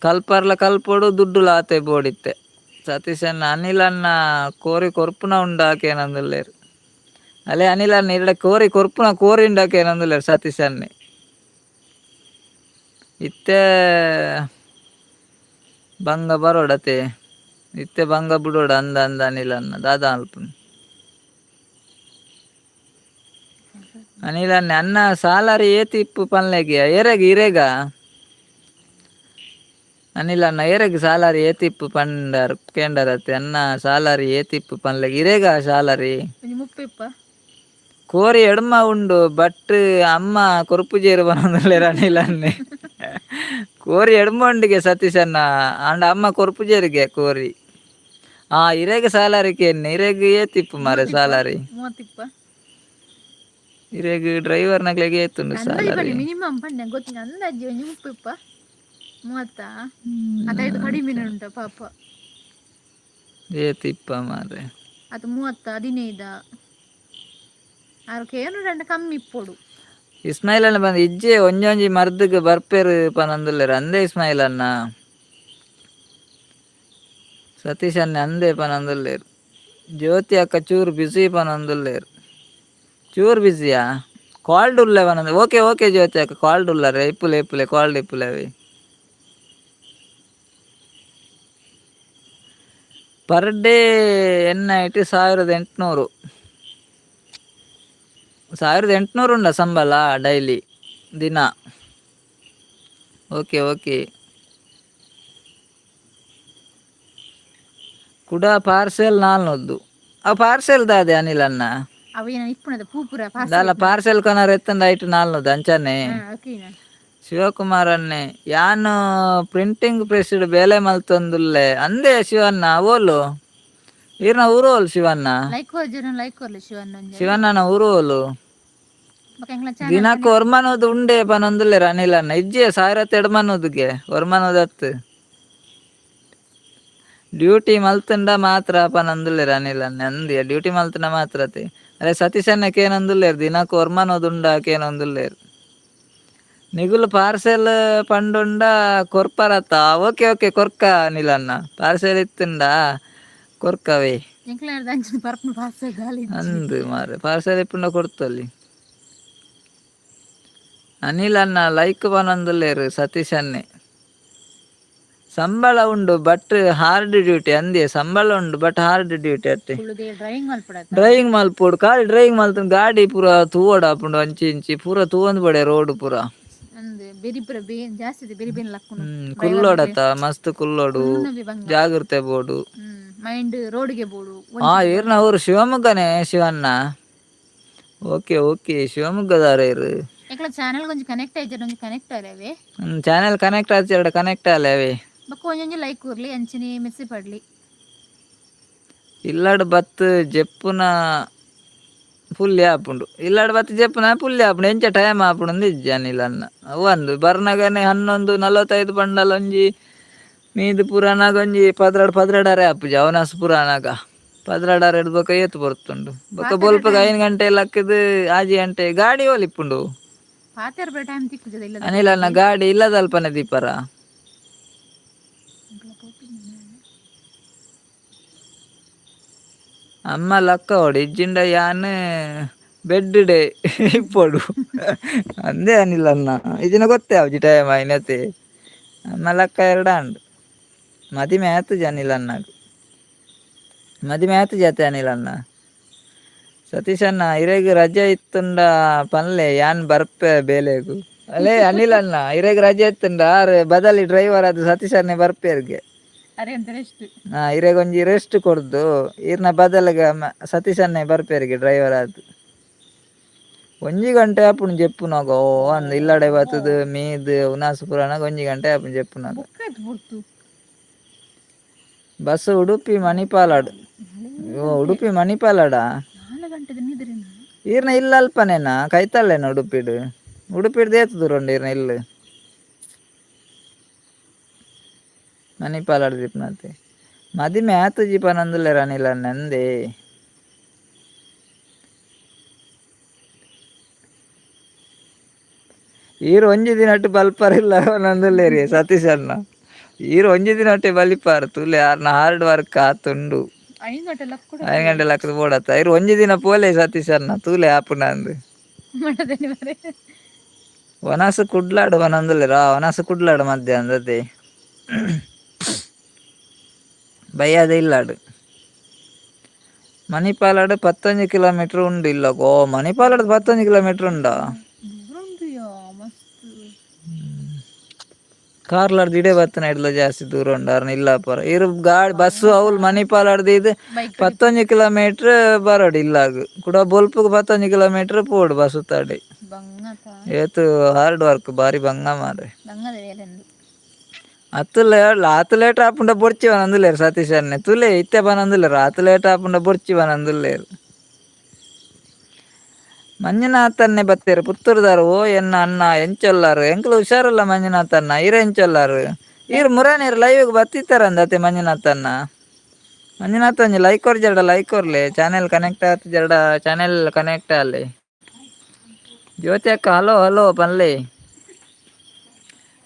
[SPEAKER 2] ಕಲ್ಪರ್ಲ ಕಲ್ಪೊಡು, ದುಡ್ಡುಲ ಆತೆ ಬೋಡಿತ್ತೆ. ಸತೀಶ್ ಅಣ್ಣ ಅನಿಲ್ ಅಣ್ಣ ಕೋರಿ ಕೊರ್ಪುನ ಉಂಡಾಕೇನಂದುಲ್ಲೆರ್. ಅಲೆ ಅನಿಲ್ ಅಣ್ಣ ಇರಡ ಕೋರಿ ಕೊರ್ಪುನ ಕೋರಿ ಉಂಡಾಕೇನಂದುಲ್ಲೆರ್ ಸತೀಶ್ ಅಣ್ಣೆ. ಇತ್ತೆ ಬಂಗ ಬರೋಡತೆ, ಇತ್ತೆ ಬಂಗ ಬುಡೋಡ ಅಂದ ಅಂದ ಅನಿಲ್ ಅಣ್ಣ. ದಾದಾ ಅಲ್ಪುನು ಅನಿಲ್ ಅಣ್ಣ. ಅಣ್ಣ ಸಾಲರಿ ಏತ್ ಇಪ್ಪು ಪನ್ಲೆಗೆ ಏರೆಗ್ ಇರೇಗ ಅನಿಲ್ ಅಣ್ಣ? ಏರೆಗ್ ಸಾಲರಿ ಏತಿಪ್ಪು ಪಂಡರ್ ಕೇಂಡರತೆ. ಅಣ್ಣ ಸಾಲರಿ ಏತಿಪ್ಪು ಪನ್ಲೆಗೆ ಇರೇಗ ಸಾಲರಿ?
[SPEAKER 1] ಒಂಜಿ ಮುಪ್ಪ ಇಪ್ಪ.
[SPEAKER 2] ಕೋರಿ ಎಡ್ಮ ಉಂಡು ಬಟ್ ಅಮ್ಮ ಕೊರ್ಪುಜೇರು ಪನೊಂದುಲ್ಲೆರ್ ಅನಿಲ್ ಅಣ್ಣೆ. ಕೋರಿ ಎಡ್ಮ ಉಂಡಿಗೆ ಸತೀಶ್ ಅಣ್ಣ, ಆಂಡ ಅಮ್ಮ ಕೊರ್ಪುಜೇರಿಗೆ ಕೋರಿ. ಆ ಇರೆಗ್ ಸಾಲರಿ ಕೇನ್ನೆ, ಇರೆಗ್ ಏತಿಪ್ಪು ಮಾರೆ ಸಾಲರಿ?
[SPEAKER 1] 30 ಇಪ್ಪ.
[SPEAKER 2] ಇರೆಗ್ ಡ್ರೈವರ್ ನಕ್ಲೆಗ್ ಏತುಂಡು
[SPEAKER 1] ಅಂದಾಜಿ
[SPEAKER 2] ಸಾಲರಿ?
[SPEAKER 1] ಪನ್ನಿ, ಮಿನಿಮಮ್ ಪನ್ನೆ ಗೊತ್ತಿನ ಅಂದಾಜಿ. ಒಂಜಿ 30 ಇಪ್ಪ, 30 ಅದಾಯ್ತು, ಕಡಿಮೆ ಉಂಟ ಪಾಪ.
[SPEAKER 2] ಏತಿಪ್ಪ ಮಾರೆ?
[SPEAKER 1] ಅದು 30 15 ಆರು ಏನು ರಂಡ ಕಮ್ಮಿ ಇಪ್ಪೊಡು.
[SPEAKER 2] ಇಸ್ಮಾಯಿಲ್ ಅಣ್ಣ ಬಂದು ಇಜ್ಜೆ ಒಂಜೊಂಜಿ ಮರ್ದಗ್ ಬರ್ಪೇರು ಪನೊಂದುಲ್ಲೆರ್. ಅಂದೆ ಇಸ್ಮಾಯಿಲ್ ಅಣ್ಣ. ಸತೀಶ್ ಅಣ್ಣೆ ಅಂದೆ ಪನೊಂದುಲ್ಲೆರ್. ಜ್ಯೋತಿ ಅಕ್ಕ ಚೂರು ಬಿಸಿ ಪನೊಂದುಲ್ಲೆರ್. ಚೂರು ಬಿಸಿಯಾ? ಕಾಲ್ಡ್ ಉಲ್ಲೆ ಪನೊಂದು. ಓಕೆ ಓಕೆ ಜ್ಯೋತಿ ಅಕ್ಕ, ಕಾಲ್ಡ್ ಉಲ್ಲರೆ ಇಪ್ಪುಲೆ ಇಪ್ಪುಲೆ, ಕಾಲ್ಡ್ ಇಪ್ಪುಲೆ ಅವಿ. Per day N IT 1800, 1800 ಉಂಡ ಸಂಬಳ ಡೈಲಿ ದಿನ. ಓಕೆ ಓಕೆ, ಕುಡ ಪಾರ್ಸೆಲ್ 400. ಆ ಪಾರ್ಸೆಲ್ ದಾದೆ ಅನಿಲ್ ಅಣ್ಣ?
[SPEAKER 1] ಅವೇನ ಇಪ್ಪುನದ ಪೂಪುರ.
[SPEAKER 2] ದಾಲ ಪಾರ್ಸೆಲ್ ಕೊನರ್ ಎತ್ತಂಡ ಐಟ್ 400 ಅಂಚನೆ.
[SPEAKER 1] ಓಕೆನಾ.
[SPEAKER 2] ಶಿವಕುಮಾರ್ ಅಣ್ಣೆ ಯಾನ್ ಪ್ರಿಂಟಿಂಗ್ ಪ್ರೆಸ್ ಬೇಲೆ ಮಲ್ತೊಂದುಲ್ಲೆ ಅಂದೆ ಶಿವಣ್ಣ. ಓಲು ಈರ್ನ ಊರು ಓಲು ಶಿವಣ್ಣ?
[SPEAKER 1] ಲೈಕ್ ಕೊರ್ ಜನ, ಲೈಕ್ ಕೊರ್ಲೆ ಶಿವಣ್ಣ ಒಂಜಿ.
[SPEAKER 2] ಶಿವಣ್ಣನ ಊರು ಓಲು?
[SPEAKER 1] ಬೊಕ ಎಂಕ್ಲ ಚಾನಲ್
[SPEAKER 2] ದಿನಕ್ಕೆ ಒರ್ಮನೋದು ಉಂಡೆ ಪನೊಂದುಲ್ಲೆರ್ ಅನಿಲ್ ಅಣ್ಣ. ಇಜ್ಜೆ ಸಾವಿರತ್ ಎಡ್ಮನೋದುಗೆ ಒರ್ಮನೋದತ್ತು. ಡ್ಯೂಟಿ ಮಲ್ತುಂಡ ಮಾತ್ರ ಪನೊಂದುಲ್ಲೆರ್ ಅನಿಲ್ ಅಣ್ಣ. ಅಂದಿಯ ಡ್ಯೂಟಿ ಮಲ್ತುಂಡ ಮಾತ್ರ ಅತೆ. ಅರೆ ಸತೀಶ್ ಅಣ್ಣ ಕೇನೊಂದುಲ್ಲೆರ್ ದಿನಕ್ಕೆ ಒರ್ಮನೋದುಂಡ ಕೇನೊಂದುಲ್ಲೆರ್. ನಿಗುಲು ಪಾರ್ಸೆಲ್ ಪಂಡುಂಡ ಕೊರ್ಪರತ್ತ? ಓಕೆ ಓಕೆ, ಕೊರ್ಕ ಅನಿಲ್ ಅಣ್ಣ, ಪಾರ್ಸೆಲ್ ಇತ್ತುಂಡ ಕೊರ್ಕವೇ.
[SPEAKER 1] ಎಂಕ್ಲ ಅಂಚಿನ ಪರ್ಪನ ಪಾರ್ಸೆಲ್ ದಾಲ.
[SPEAKER 2] ಅಂದು ಮಾರೆ, ಪಾರ್ಸೆಲ್ ಇಪ್ಪುಂಡ ಕೊಡ್ತಲ್ಲಿ. ಅನಿಲ್ ಅಣ್ಣ ಲೈಕ್ ಪನೊಂದುಲ್ಲೆರ್. ಸತೀಶ್ ಅಣ್ಣೆ ಸಂಬಳ ಉಂಡು but hard duty ಅಂದೇ. ಸಂಬಳ ಉಂಡು but hard duty ಅತ್ತೆ.
[SPEAKER 1] ಡ್ರೈವಿಂಗ್ ಮಲ್ಪಡ.
[SPEAKER 2] ಡ್ರೈವಿಂಗ್ ಮಲ್ಪೊಡು, ಖಾಲಿ ಡ್ರೈವಿಂಗ್ ಮಲ್ತು ಗಾಡಿ ಪೂರ ತೂವೊಡು ಆಪುಂಡು. ಅಂಚಿ ಇಂಚಿ ಪೂರ ತೂವೊಂದು ಬಡೆ ರೋಡ್ ಪೂರ.
[SPEAKER 1] ಅಂದ್ ಬೆರಿ ಪೂರ ಬೇ ಜಾಸ್ತಿ ಬೆರಿ ಬೇನ್ ಲಕ್ಕುನು.
[SPEAKER 2] ಕುಲ್ಲೋಡತ್ತ, ಮಸ್ತ್ ಕುಲ್ಲೋಡು. ಜಾಗ್ರತೆ ಬೋಡು.
[SPEAKER 1] ಮೈಂಡ್ ರೋಡ್ಗೆ ಬೋಡು.
[SPEAKER 2] ಈರ್ನ ಊರು ಶಿವಮೊಗ್ಗನೇ ಶಿವಣ್ಣ? ಓಕೆ ಓಕೆ, ಶಿವಮೊಗ್ಗದಾರ ಇರು.
[SPEAKER 1] ಎಂಕ್ಲ ಚಾನೆಲ್ ಒಂಜಿ ಕನೆಕ್ಟ್ ಆಯ್ತಾರೆ, ಒಂಜಿ ಕನೆಕ್ಟ್ ಆಲೇವೆ.
[SPEAKER 2] ಚಾನೆಲ್ ಕನೆಕ್ಟ್ ಆಚೆ, ಕನೆಕ್ಟ್ ಆಲೇವೆ.
[SPEAKER 1] ಬೊಕ್ಕ ಒಂಜೊಂಜಿ ಲೈಕ್ ಕೂರ್ಲಿ, ಅಂಚಿನಿ ಮೆಸ್ಸೇಜ್ ಪಡ್ಲಿ.
[SPEAKER 2] ಇಲ್ಲಡ್ ಬತ್ತು ಜೆಪ್ಪುನ ಪುಲ್ಯ ಆಪುಂಡು. ಇಲ್ಲಡ್ ಬತ್ತು ಜೆಪ್ಪುನ ಪುಲ್ಯ ಆಪುಂಡು. ಎಂಚ ಟೈಮ್ ಆಪುಂಡು ಅಂದ್ ಇಜ್ಜಿ ಅನಿಲ್ ಅಣ್ಣ. ಅವು ಅಂದು ಬರ್ನಗನೆ 11:45 ಪಂಡಲ ಒಂಜಿ ಮೀದ್ ಪುರಾನಾಗ ಒಂಜಿ 12 12:30 ಆಪುಜಿ. ಅವನಾಸ್ ಪುರಾನಾಗ 12:30 ಬೊಕ ಏತ್ ಬರ್ತುಂಡು. ಬೊಕ ಬೊಲ್ಪಗ 5 ಗಂಟೆ ಲಕ್ಕದು 6 ಗಂಟೆ ಗಾಡಿ ಓಲಿಪ್ಪುಂಡು.
[SPEAKER 1] ಪಾತೆರ ಟೈಮ್ ತಿಕ್ಕುಜದ ಇಲ್ಲ.
[SPEAKER 2] ಅನಿಲ್ ಅಣ್ಣ ಗಾಡಿ ಇಲ್ಲದಲ್ಪನೆ ದೀಪರ. ಅಮ್ಮ ಲಕ್ಕ ಓಡಿ ಇಜ್ಜಿಂಡ ಯಾನ್ ಬೆಡ್ ಡೇ ಇಪ್ಪೊಡು ಅಂದೇ ಅನಿಲ್ ಅಣ್ಣ. ಇಜಿನ ಗೊತ್ತೇ ಆವ್ಜಿ ಟೈಮ್ ಆಯ್ನತೆ. ಅಮ್ಮ ಲಕ್ಕ ಎರಡಾಂಡ್. ಮದಿಮೆ ಆತುಜಿ ಅನಿಲ್ ಅಣ್ಣಗ್? ಮದಿಮೆ ಆತುಜಿ ಅತ್ತೆ ಅನಿಲ್ ಅಣ್ಣ? ಸತೀಶ್ ಅಣ್ಣ ಇರೆಗ್ ರಜೆ ಇತ್ತುಂಡ ಪನ್ಲೆ, ಯಾನ್ ಬರ್ಪೆ ಬೇಲೆಗು. ಅಲೇ ಅನಿಲ್ ಅಣ್ಣ, ಇರೆಗ್ ರಜೆ ಇತ್ತುಂಡ ಆರ್ ಬದಲಿ ಡ್ರೈವರ್ ಅದು ಸತೀಶ್ ಅಣ್ಣೆ ಬರ್ಪೇರ್ಗೆ.
[SPEAKER 1] ಅರೆ ಅಂತ ರೆಸ್ಟ್.
[SPEAKER 2] ಹಾ, ಇರೆಗೊಂಜಿ ರೆಸ್ಟ್ ಕೊರ್ದು ಈರ್ನ ಬದಲಿಗೆ ಸತೀಶ್ ಅಣ್ಣೆ ಬರ್ಪೇರಿಗೆ ಡ್ರೈವರ್ ಆದ್. ಒಂಜಿ ಗಂಟೆ ಆಪುಂಡು ಜೆಪ್ಪುನಾಗ. ಓ ಅಂದ್, ಇಲ್ಲಡೆ ಬತ್ತದು ಮೀದ್ ಉನಾಸು ಪುರಾನಾಗ ಒಂಜಿ ಗಂಟೆ ಆಪುಂಡು ಜೆಪ್ಪುನಾಗ.
[SPEAKER 1] ಬುಕ್ ಆಯ್ತು ಪೊರ್ತು.
[SPEAKER 2] ಬಸ್ ಉಡುಪಿ ಮಣಿಪಾಲಾಡ್. ಓ, ಉಡುಪಿ ಮಣಿಪಾಲಾಡ.
[SPEAKER 1] 4 ಗಂಟೆದ ನಿದ್ರೆನ.
[SPEAKER 2] ಈರ್ನ ಇಲ್ಲ ಅಲ್ಪನೇನಾ, ಕೈತಲ್ಲೇನ ಉಡುಪಿಡು? ಉಡುಪಿಡ್ದು ಏತ್ ದೂರ ಉಂಡು ಈರ್ನ ಇಲ್ಲು ಮಣಿಪಾಲಾಡ್ ದಿಪ್ನತೆ? ಮದಿಮೆ ಆತುಜಿ ಪನೊಂದುಲ್ಲೆರ್ ಅನಿಲ್ ಅಣ್ಣೆ ಅಂದೇ. ಈರ್ ಒಂಜಿ ದಿನಟ್ ಬಲ್ಪರಿಲ್ಲ ಪನೊಂದುಲ್ಲೆರ್ ಸತೀಶ್ ಅಣ್ಣ. ಈರ್ ಒಂಜಿ ದಿನಟ್ಟೆ ಬಲಿಪಾರ್ ತೂಲೆ, ಆರ್ನ ಹಾರ್ಡ್ ವರ್ಕ್ ಆತುಂಡು.
[SPEAKER 1] 5 ಗಂಟೆ ಲಕ್ಕುಡ.
[SPEAKER 2] 5 ಗಂಟೆ ಲಕ್ಕದ ಬೋಡತ್ತ. ಈರ್ ಒಂಜಿ ದಿನ ಪೋಲೆ ಸತೀಶ್ ಅಣ್ಣ, ತೂಲೆ ಆಪುಂಡಂದು.
[SPEAKER 1] ಮಾಡದೇನೆ ಮರೆ.
[SPEAKER 2] ವನಸು ಕುಡ್ಲಾಡು ಪನೊಂದುಲ್ಲೆರ್. ಆ ವನಸು ಕುಡ್ಲಾಡು ಮಧ್ಯಾಹ್ನದ ಬಯ್ಯದ ಇಲ್ಲಾಡು. ಮಣಿಪಾಲಾಡು 11 ಕಿಲೋಮೀಟರ್ ಉಂಡು ಇಲ್ಲಗೋ. ಮಣಿಪಾಲಾಡು 11 ಕಿಲೋಮೀಟರ್ ಉಂಡಾ?
[SPEAKER 1] ದೂರ ಉಂಡುಯಾ ಮಸ್ತ್.
[SPEAKER 2] ಕಾರ್ಲಾಡ್ದು ಇಡೆ ಬತ್ತನ ಇಡ್ಲ ಜಾಸ್ತಿ ದೂರ ಉಂಡು ಅರ್ನ ಇಲ್ಲ ಪರ. ಇರು ಗಾಡಿ ಬಸ್ಸು ಅವ್ಲು ಮಣಿಪಾಲಾಡ್ದು ಇದು
[SPEAKER 1] ಬೈಕ್.
[SPEAKER 2] 11 ಕಿಲೋಮೀಟರ್ ಬರೋಡು ಇಲ್ಲಾಗ. ಕುಡ ಬೊಲ್ಪುಗು 11 ಕಿಲೋಮೀಟರ್ ಪೋಡು ಬಸ್ಸು ತಾಡೆ.
[SPEAKER 1] ಬಂಗತ.
[SPEAKER 2] ಏತು ಹಾರ್ಡ್ ವರ್ಕ್, ಬಾರಿ ಬಂಗ ಮಾರ್ರೆ.
[SPEAKER 1] ಬಂಗದ ಬೇಲೆಂದು.
[SPEAKER 2] ಅತ್ತು ಆತು ಲೇಟ್ ಆಪುಂಡ ಬೊರ್ಚಿ ಪನೊಂದುಲ್ಲೆರ್ ಸತೀಶ್ ಅಣ್ಣೆ. ತುಲೆ ಇತ್ತೆ ಪನೊಂದುಲ್ಲೆರ್, ಆತು ಲೇಟ್ ಆಪುಂಡ ಬೊರ್ಚಿ ಪನೊಂದುಲ್ಲೆರ್. ಮಂಜುನಾಥನ್ನೇ ಬತ್ತೇರು ಪುತ್ತೂರುದಾರು. ಓ ಎನ್ನ ಅಣ್ಣ, ಎಂಚೊಲ್ಲಾರು? ಎಂಕ್ಲು ಹುಷಾರಲ್ಲ ಮಂಜುನಾಥಣ್ಣ, ಈರ್ ಎಂಚೊಲ್ಲಾರು? ಈರ್ ಮುರಾನೀರ್ ಲೈವ್ಗೆ ಬತ್ತಿತ್ತಾರಂದ ಅತ್ತೆ ಮಂಜುನಾಥಣ್ಣ. ಮಂಜುನಾಥ ಒಂಜಿ ಲೈಕ್ ಕೊರ್ ಜರಡ, ಲೈಕ್ ಕೊರ್ಲೆ. ಚಾನೆಲ್ ಕನೆಕ್ಟ್ ಆತು ಜರಡ, ಚಾನೆಲ್ ಕನೆಕ್ಟ್ ಆಲೆ. ಜ್ಯೋತಿ ಅಕ್ಕ ಹಲೋ ಹಲೋ ಪನ್ಲೆ.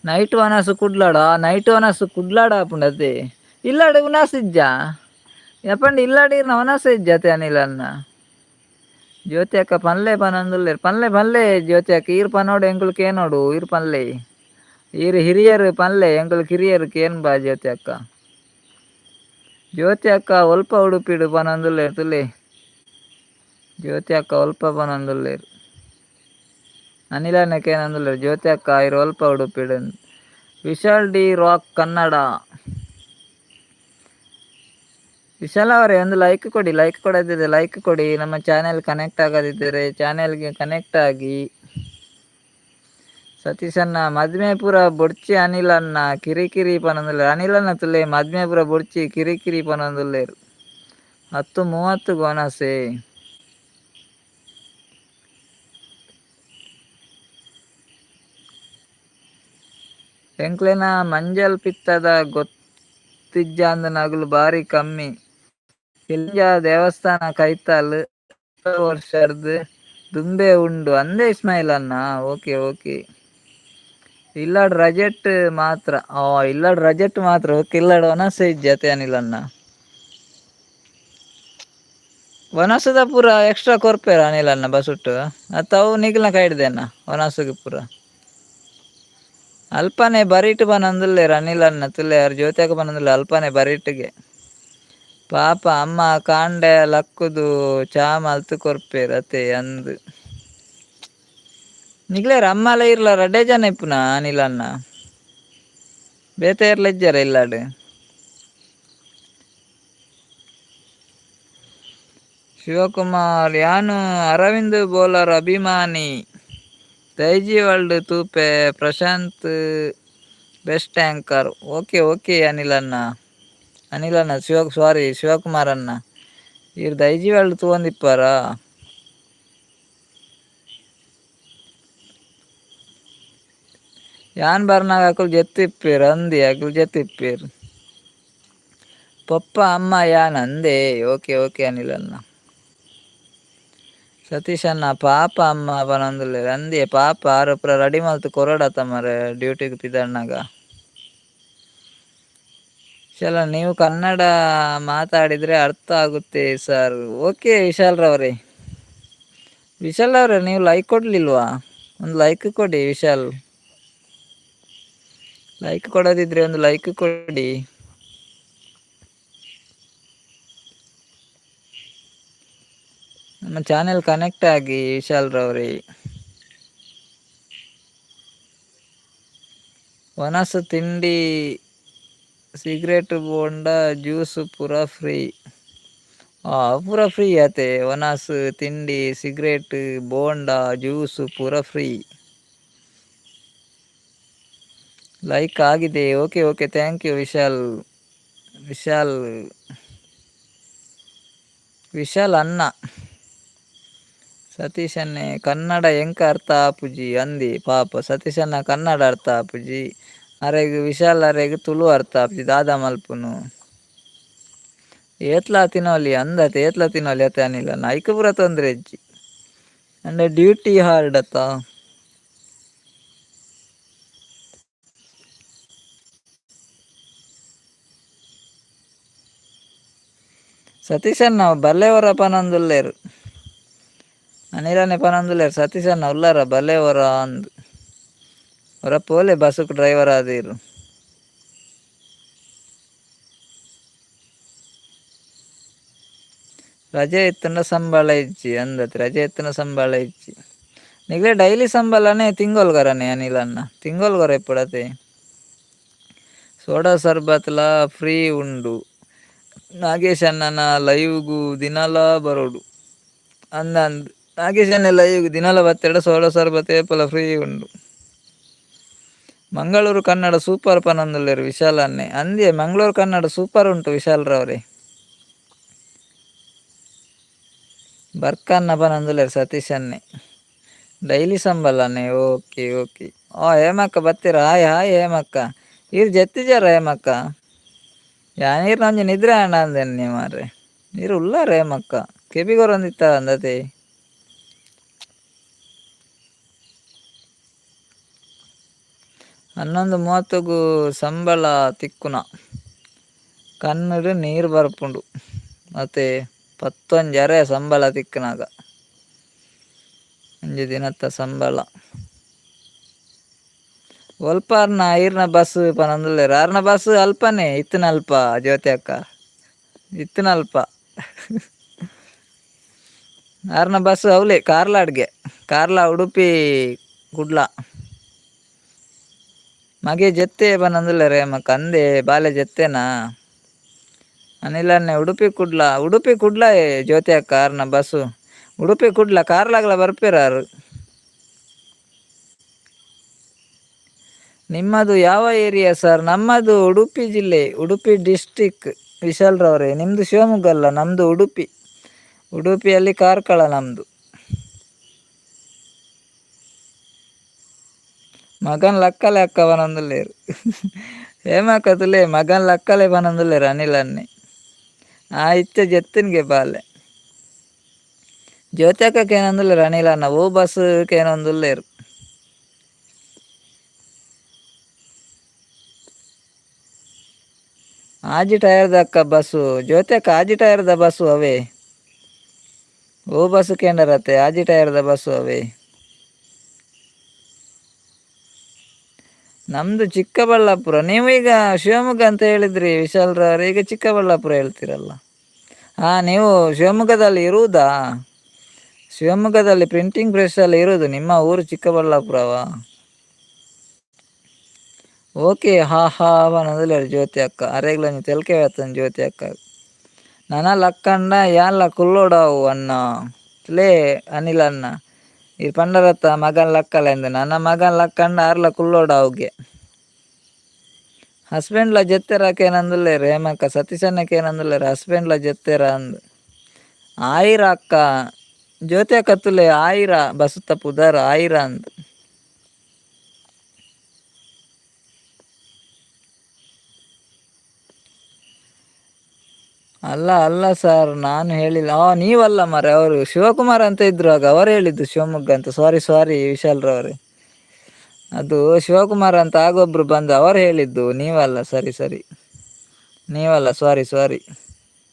[SPEAKER 2] ನೈಟ್ ವನಸು ಕುಡ್ಲಾಡ? ನೈಟ್ ವನಸು ಕುಡ್ಲಾಡ ಆಪುಂಡು ಅತ್ತೆ. ಇಲ್ಲಾಡು ಉನಾಸ್ ಇಜ್ಜಾ ಯಪಂಡ? ಇಲ್ಲಾಡು ಇರ್ನ ವನಸ ಇಜ್ಜತೆ ಅನಿಲ್ ಅಣ್ಣ. ಜ್ಯೋತಿ ಅಕ್ಕ ಪನ್ಲೆ ಪನೊಂದುಲ್ಲೆರ್. ಪನ್ಲೆ ಪನ್ಲೆ ಜ್ಯೋತಿ ಅಕ್ಕ, ಈರ್ ಪನೋಡು ಎಂಕುಲು ಕೇನೋಡು. ಈರ್ ಪನ್ಲೆ, ಈರ್ ಹಿರಿಯರು ಪನ್ಲೆ, ಎಂಕುಲು ಕಿರಿಯರು ಕೇನ್ ಬಾ. ಜ್ಯೋತಿ ಅಕ್ಕ, ಜ್ಯೋತಿ ಅಕ್ಕ ಒಲ್ಪ ಉಡುಪಿಡು ಪನೊಂದುಲ್ಲೆರ್ ತುಲೆ. ಜ್ಯೋತಿ ಅಕ್ಕ ಒಲ್ಪ ಪನೊಂದುಲ್ಲೆರ್. ಅನಿಲಣ್ಣ ಕೇನೊಂದುಲ್ಲೆರ್, ಜ್ಯೋತಿ ಅಕ್ಕ ಈರ್ ಒಲ್ಪ ಉಡುಪಿಡು. ವಿಶಾಲ್ ಡಿ ರಾಕ್ ಕನ್ನಡ, ವಿಶಾಲ್ ಅವರೇ ಒಂದು ಲೈಕ್ ಕೊಡಿ. ಲೈಕ್ ಕೊಡದಿದ್ರೆ ಲೈಕ್ ಕೊಡಿ. ನಮ್ಮ ಚಾನೆಲ್ ಕನೆಕ್ಟ್ ಆಗದಿದ್ದರೆ ಚಾನೆಲ್ಗೆ ಕನೆಕ್ಟ್ ಆಗಿ. ಸತೀಶಣ್ಣ ಮದ್ಮೆ ಪೂರ ಬೊಡ್ಚಿ ಅನಿಲ್ ಅಣ್ಣ ಕಿರಿಕಿರಿ ಪನೊಂದುಲ್ಲೆರ್. ಅನಿಲ್ ಅಣ್ಣ ತುಲೆ, ಮದ್ಮೆ ಪೂರ ಬೊಡ್ಚಿ ಕಿರಿಕಿರಿ ಪನೊಂದುಲ್ಲೆರ್. 10:30 ವನಸೆ. ಎಂಕ್ಲೆನ ಮಂಜಲ್ ಪಿತ್ತದ ಗೊತ್ತಿಜ್ಜಾಂದಿನಗುಲು ಬಾರಿ ಕಮ್ಮಿ. ಕೆಲಿಂಜ ದೇವಸ್ಥಾನ ಕೈತಲ್ ವರ್ಷರ್ದ್ ದುಂಬೇ ಉಂಡು ಅಂದೇ ಇಸ್ಮಾಯಿಲ್ ಅಣ್ಣ. Okay okay. ಇಲ್ಲಡ್ ರಜೆಟ್ ಮಾತ್ರ. ಇಲ್ಲಡ್ ರಜೆಟ್ ಮಾತ್ರ. ಓಕೆ, ಇಲ್ಲಡ್ ವನಸೆ ಇಜ್ಜಿ ಅತೆ ಅನಿಲ್ ಅಣ್ಣ. ವನಸದ ಪೂರ ಎಕ್ಸ್ಟ್ರಾ ಕೊರ್ಪೇರ ಅನಿಲನ್ನ ಬಸುಟ್ಟು ಅತ್ತ ಅವು ನಿಗ್ಲ ಕೈಡ್ದೇನ ವನಸುಗೆ ಪೂರ ಅಲ್ಪನೆ ಬರೀಟ್ ಬನಂದುಲ್ಲೇರ್ ಅನಿಲನ್ನ ತುಲ್ಲೆ ಜ್ಯೋತಿಯಕ ಬನಂದುಲ್ಲೆ ಅಲ್ಪನೆ ಬರೀಟಿಗೆ ಪಾಪ ಅಮ್ಮ ಕಾಂಡೆ ಲಕ್ಕುದು ಚಾ ಮಲ್ತು ಕೊರ್ಪೇರ್ ಅತೆ ಅಂದ್ ನಿಗ್ಲೇರ್ ಅಮ್ಮಲ ಇರ್ಲ ರಡ್ಡೆ ಜನ ಇಪ್ಪುನ ಅನಿಲನ್ನ ಬೇತೆ ಇರ್ಲ ಇಜ್ಜಾರ ಇಲ್ಲಾಡು. ಶಿವಕುಮಾರ್ ಯಾನು ಅರವಿಂದ್ ಬೌಲರ್ ಅಭಿಮಾನಿ ದೈಜಿ ವರ್ಲ್ಡ್ ತೂಪೆ Prashanth best anchor. Okay okay Anil ಅಣ್ಣ, ಅನಿಲ್ ಅಣ್ಣ, ಶಿವ ಸಾರಿ ಶಿವಕುಮಾರ್ ಅಣ್ಣ, ಈರ್ ದೈಜಿ ವರ್ಲ್ಡ್ ತೂವೊಂದಿಪ್ಪಾರಾ? ಯಾನ್ ಬರ್ನಾಗ ಅಕುಲು ಜೆತ್ತಿಪ್ಪೇರ್ ಅಂದಿ ಅಕುಲು ಜೆತ್ತಿಪ್ಪೇರ್ ಪೊಪ್ಪ ಅಮ್ಮ ಯಾನ್ ಅಂದೆ. ಓಕೆ ಓಕೆ ಅನಿಲ್ ಅಣ್ಣ. ಸತೀಶ್ ಅಣ್ಣ ಪಾಪ ಅಮ್ಮ ಪನೊಂದುಲ್ಲೆರ್ ಅಂದಿಯೇ ಪಾಪ ಆರ್ ಪೂರ ರೆಡಿ ಮಲ್ತ್ ಕೊರೊಡತ ಮಾರ್ರೆ ಡ್ಯೂಟಿಗ್ ಪಿದಡ್ನಗ. ವಿಶಾಲ ನೀವು ಕನ್ನಡ ಮಾತಾಡಿದರೆ ಅರ್ಥ ಆಗುತ್ತೆ ಸರ್. ಓಕೆ ವಿಶಾಲ್ ರವರೇ, ವಿಶಾಲ್ ಅವರೇ ನೀವು ಲೈಕ್ ಕೊಡಲಿಲ್ವಾ? ಒಂದು ಲೈಕ್ ಕೊಡಿ ವಿಶಾಲ್, ಲೈಕ್ ಕೊಡದಿದ್ರೆ ಒಂದು ಲೈಕ್ ಕೊಡಿ. ನಮ್ಮ ಚಾನೆಲ್ ಕನೆಕ್ಟ್ ಆಗಿ ವಿಶಾಲ್ ರವರೇ. ವನಸು ತಿಂಡಿ ಸಿಗರೇಟ್ ಬೋಂಡ ಜ್ಯೂಸ್ ಪೂರ ಫ್ರೀ. ಪೂರ ಫ್ರೀ ಆತೆ, ವನಸು ತಿಂಡಿ ಸಿಗರೇಟ್ ಬೋಂಡ ಜ್ಯೂಸ್ ಪೂರ ಫ್ರೀ. ಲೈಕ್ ಆಗಿದೆ. Okay okay thank you Vishal. Vishal Vishal ಅಣ್ಣ. ಸತೀಶನ್ನೇ ಕನ್ನಡ ಎಂಕ ಅರ್ಥ ಆಪುಜಿ ಅಂದಿ ಪಾಪ ಸತೀಶನ್ನ ಕನ್ನಡ ಅರ್ಥ ಆಪುಜಿ ಅರೆಗ್ ವಿಶಾಲ್ ಅರೆಗ್ ತುಳು ಅರ್ಥ ಆಪುಜಿ ದಾದ ಮಲ್ಪುನು ಏತ್ಲಾ ತಿನೋಲಿ ಅಂದತೆ ಏತ್ಲಾ ತಿನೋಲಿ ಅತೆ ಅನಿಲ ಐಕ್ ಪೂರ ತೊಂದರೆ ಇಜ್ಜಿ ಅಂಡ ಡ್ಯೂಟಿ ಹಾರ್ಡ್ ಅತ್ತ. ಸತೀಶಣ್ಣ ಬಲ್ಲೆವರ ಪನೊಂದುಲ್ಲೆರ್ ಅನಿಲನೆ ಪನೊಂದುಲ್ಲೆರ್ ಸತೀಶಣ್ಣ ಉಲ್ಲರ ಬಲ್ಲೆವರ ಅಂದ್ ಒರ ಪೋಲೆ ಬಸ್ಸುಕು ಡ್ರೈವರ್ ಆದೀರ್. ರಜೆ ಇತ್ತುಂಡ ಸಂಬಳ ಇಜ್ಜಿ ಅಂದತ್ ರಜೆ ಇತ್ತುಂಡ ಸಂಬಳ ಇಜ್ಜಿ ನಿಗ್ಲೆ ಡೈಲಿ ಸಂಬಳನೇ ತಿಂಗೊಲ್ಗರನೆ ಅನಿಲಣ್ಣ ತಿಂಗೊಲ್ಗೊರ ಇಪ್ಪುಡತೆ. ಸೋಡಾ ಸರ್ಬತ್ಲ ಫ್ರೀ ಉಂಡು. ನಾಗೇಶ್ ಅಣ್ಣನ ಲೈವ್ಗು ದಿನಲ ಬರೋಡು ಅಂದ ಅಂದ್ ನಾಗೇಶ್ ಅಣ್ಣೆ ಲೈವ್ಗ್ ದಿನಲ ಬತ್ತೆಡ ಸೋಡಾ ಸರ್ಬತ್ ಏಪಲ ಫ್ರೀ ಉಂಡು. ಮಂಗಳೂರು ಕನ್ನಡ ಸೂಪರ್ ಪನೊಂದುಲ್ಲೆರ್ ವಿಶಾಲ್ ಅಣ್ಣೆ ಅಂದ್ಯೆ ಮಂಗಳೂರು ಕನ್ನಡ ಸೂಪರ್ ಉಂಟು ವಿಶಾಲ್ ರವರೇ. ಬರ್ಕನ್ನ ಪನೊಂದುಲ್ಲೆರ್ ಸತೀಶ್ ಅಣ್ಣೆ ಡೈಲಿ ಸಂಬಳನೆ. ಓಕೆ ಓಕೆ ಓ ಹೇಮಕ್ಕ ಬತ್ತೀರ? ಹಾಯ್ ಹಾಯ್ ಹೇಮಕ್ಕ, ಈರ್ ಜೆತ್ತಿಜಾರ ಹೇಮಕ್ಕ? ಯಾನ್ ಈರ್ನ ಒಂಜಿ ನಿದ್ರೆ ಆಂಡ ಅಂದೆನ್ನಿ ಮಾರ್ರೆ, ಈರ್ ಉಲ್ಲಾರ ಹೇಮಕ್ಕ ಕೆಬಿಗೊರೊಂದಿತ್ತ ಅಂದತೆ. 11:30ಗ್ ಸಂಬಳ ತಿಕ್ಕುನ ಕಣ್ಣುಡು ನೀರು ಬರ್ಪುಂಡು ಮತ್ತೆ ಪತ್ತೊಂಜರೆ ಸಂಬಳ ತಿಕ್ಕುನಾಗ ಒಂಜಿ ದಿನತ್ತ ಸಂಬಳ. ಒಲ್ಪ ಅರ್ನ ಈರ್ನ ಬಸ್ ಪನೊಂದುಲ್ಲೆರ್ ಆರ್ನ ಬಸ್ ಅಲ್ಪನೆ ಇತ್ತಿನಲ್ಪ ಜ್ಯೋತಿ ಅಕ್ಕ ಇತ್ತಿನಲ್ಪ ಆರ್ನ ಬಸ್ ಅವಲೆ ಕಾರ್ಲಾಡ್ಗೆ ಕಾರ್ಲ ಉಡುಪಿ ಕುಡ್ಲ ಮಗೆ ಜೆತ್ತೆ ಪನೊಂದುಲ್ಲೆರ್ ಹೇಮಕ್ಕ ಅಂದೆ ಬಾಲೆ ಜೆತ್ತೆನಾ ಅನಿಲನ್ನೇ ಉಡುಪಿ ಕುಡ್ಲ ಉಡುಪಿ ಕುಡ್ಲ ಜ್ಯೋತಿ ಅಕ್ಕ ಆರ್ನ ಬಸ್ಸು ಉಡುಪಿ ಕುಡ್ಲ ಕಾರ್ಲಾಗ್ಲ ಬರ್ಪೇರ್ ಆರ್. ನಿಮ್ಮದು ಯಾವ ಏರಿಯಾ ಸರ್? ನಮ್ಮದು ಉಡುಪಿ ಜಿಲ್ಲೆ, ಉಡುಪಿ ಡಿಸ್ಟಿಕ್ ವಿಶಾಲ್ ರವರೇ. ನಿಮ್ಮದು ಶಿವಮೊಗ್ಗ ಅಲ್ಲ, ನಮ್ಮದು ಉಡುಪಿ. ಉಡುಪಿಯಲ್ಲಿ ಕಾರ್ಕಳ ನಮ್ಮದು. ಮಗನ್ ಲಕ್ಕಲೆ ಅಕ್ಕ ಪನೊಂದುಲ್ಲೆರ್ ಹೇಮಕ್ಕ ತುಲೆ ಮಗನ್ ಲಕ್ಕಲೆ ಪನೊಂದುಲ್ಲೆರ್ ಅನಿಲ್ ಅಣ್ಣೆ. ಆ ಇತ್ತೆ ಜೆತ್ತಿನ್ಗೆ ಬಾಲೆ ಜ್ಯೋತಿ ಅಕ್ಕ ಕೇನೊಂದುಲ್ಲೆರ್ ಅನಿಲ್ ಅಣ್ಣ ಓ ಬಸ್ ಕೇನೊಂದುಲ್ಲೆರ್. ಆಜಿ ಟೈರ್ದ ಅಕ್ಕ ಬಸ್ಸು ಜ್ಯೋತಿ ಅಕ್ಕ ಆಜಿ ಟೈರ್ದ ಬಸ್ಸು ಅವೇ. ಓ ಬಸ್ಸು ಕೇಂಡರತ್ತೆ ಆಜಿ ಟೈರ್ದ ಬಸ್ಸು ಅವೇ. ನಮ್ದು ಚಿಕ್ಕಬಳ್ಳಾಪುರ. ನೀವು ಈಗ ಶಿವಮೊಗ್ಗ ಅಂತ ಹೇಳಿದ್ರಿ ವಿಶಾಲ್ರವ್ರೆ, ಈಗ ಚಿಕ್ಕಬಳ್ಳಾಪುರ ಹೇಳ್ತೀರಲ್ಲ. ಹಾಂ, ನೀವು ಶಿವಮೊಗ್ಗದಲ್ಲಿ ಇರುವುದಾ? ಶಿವಮೊಗ್ಗದಲ್ಲಿ ಪ್ರಿಂಟಿಂಗ್ ಪ್ರೆಸ್ಸಲ್ಲಿ ಇರುವುದು. ನಿಮ್ಮ ಊರು ಚಿಕ್ಕಬಳ್ಳಾಪುರವಾ? ಓಕೆ. ಹಾ ಹಾ ಪನೊಂದುಲ್ಲೆರ್ ಜ್ಯೋತಿ ಅಕ್ಕ. ಅರೆಗ್ಲ ಒಂಜಿ ತೆಲ್ಕೆ ಬತ್ತುಂಡು ಜ್ಯೋತಿ ಅಕ್ಕ. ನನ ಲಕ್ಕಂಡ ಯಾನ್ಲ ಕುಲ್ಲೋಡಾವು ಅಣ್ಣ. ಲೇ ಅನಿಲ್ ಅಣ್ಣ ಈರ್ ಪಂಡರತ್ತ ಮಗನ್ ಲಕ್ಕಲೆಂದ್. ನನ ಮಗನ್ ಲಕ್ಕಂಡ ಆರ್ಲ ಕುಲ್ಲೋಡಾವುಗೆ. ಹಸ್ಬೆಂಡ್ಲ ಜೆತ್ತೆರ ಕೇನೊಂದುಲ್ಲೆರ್ ಹೇಮಕ್ಕ. ಸತೀಶಣ್ಣ ಕೇನೊಂದುಲ್ಲೆರ್ ಹಸ್ಬೆಂಡ್ಲ ಜೆತ್ತೆರ ಅಂದ್. ಆಯಿರ ಅಕ್ಕ ಜ್ಯೋತಿ ಅಕ್ಕ ತೂಲೆ ಆಯಿರ ಬಸುತ್ತ ಪುದರ್ ಆಯಿರ ಅಂದ್. ಅಲ್ಲ ಅಲ್ಲ ಸರ್, ನಾನು ಹೇಳಿಲ್ಲ. ನೀವಲ್ಲ ಮಾರ್ರೆ, ಅವರು ಶಿವಕುಮಾರ್ ಅಂತ ಇದ್ರು ಆಗ, ಅವರು ಹೇಳಿದ್ದು ಶಿವಮೊಗ್ಗ ಅಂತ. ಸಾರಿ ಸಾರಿ ವಿಶಾಲ್ರವರೇ, ಅದು ಶಿವಕುಮಾರ್ ಅಂತ ಆಗೊಬ್ರು ಬಂದು ಅವರು ಹೇಳಿದ್ದು, ನೀವಲ್ಲ. ಸರಿ ಸರಿ, ನೀವಲ್ಲ, ಸಾರಿ ಸಾರಿ.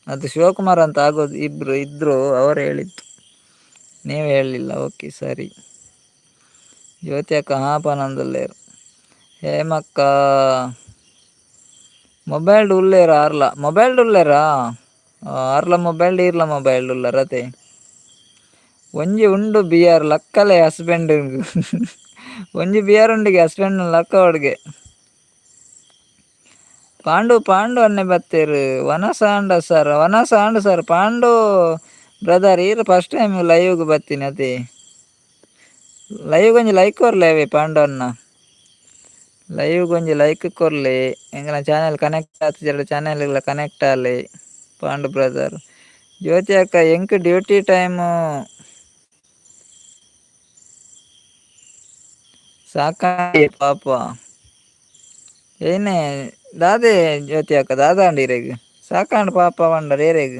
[SPEAKER 2] ಅದು ಶಿವಕುಮಾರ್ ಅಂತ ಆಗೋದು ಇಬ್ರು ಇದ್ರು, ಅವರು ಹೇಳಿದ್ದು, ನೀವು ಹೇಳಲಿಲ್ಲ. ಓಕೆ ಸರಿ. ಜ್ಯೋತಿ ಅಕ್ಕ ಹಾ ಪನೊಂದುಲ್ಲೆರ್. ಹೇಮಕ್ಕ ಮೊಬೈಲ್ಡ್ ಉಲ್ಲೇರ ಆರ್ಲ? ಮೊಬೈಲ್ಡ್ ಉಲ್ಲೇರಾ? ಆರ್ಲ ಮೊಬೈಲ್ಡ್ ಈರ್ಲ ಮೊಬೈಲ್ಡ್ ಉಲ್ಲರ್ ಅತೆ. ಒಂಜಿ ಉಂಡು ಬಿಯರ್ ಲಕ್ಕಲೆ ಹಸ್ಬೆಂಡ್. ಒಂಜಿ ಬಿಯರ್ ಉಂಡುಗೆ ಹಸ್ಬೆಂಡ್ ಲಕ್ಕವಡ್ಗೆ. ಪಾಂಡು ಪಾಂಡು ಅನ್ನೆ ಬತ್ತೇರು. ವನಸ ಆಂಡ ಸರ್, ವನಸ ಆಂಡ ಸರ್. ಪಾಂಡು ಬ್ರದರ್ ಈರ್ ಫಸ್ಟ್ ಟೈಮ್ ಲೈವ್ಗ್ ಬತ್ತೀನಿ ಅತೆ. ಲೈವ್ ಒಂಜಿ ಲೈಕ್ ಕೊರ್ಲೆ ಅವೇ ಪಾಂಡು ಅಣ್ಣ. ಲೈವ್ ಒಂಜಿ ಲೈಕ್ ಕೊರ್ಲೆ. ಎಂಕಲ್ನ ಚಾನೆಲ್ ಕನೆಕ್ಟ್ ಆತಿಜೆರ್ಡ ಚಾನೆಲ್ ಕನೆಕ್ಟ್ ಆಲೆ ಪಾಂಡು ಬ್ರದರ್. ಜ್ಯೋತಿ ಅಕ್ಕ ಎಂಕ್ ಡ್ಯೂಟಿ ಟೈಮು ಸಾಕಾಂಡ್ ಪಾಪ. ಏನೆ ದಾದೆ ಜ್ಯೋತಿ ಅಕ್ಕ ದಾದಾಂಡ್ ಇರೆಗ್ ಸಾಕಾಂಡ್ ಪಾಪ ಪಂಡರ್ ಏರೆಗ್?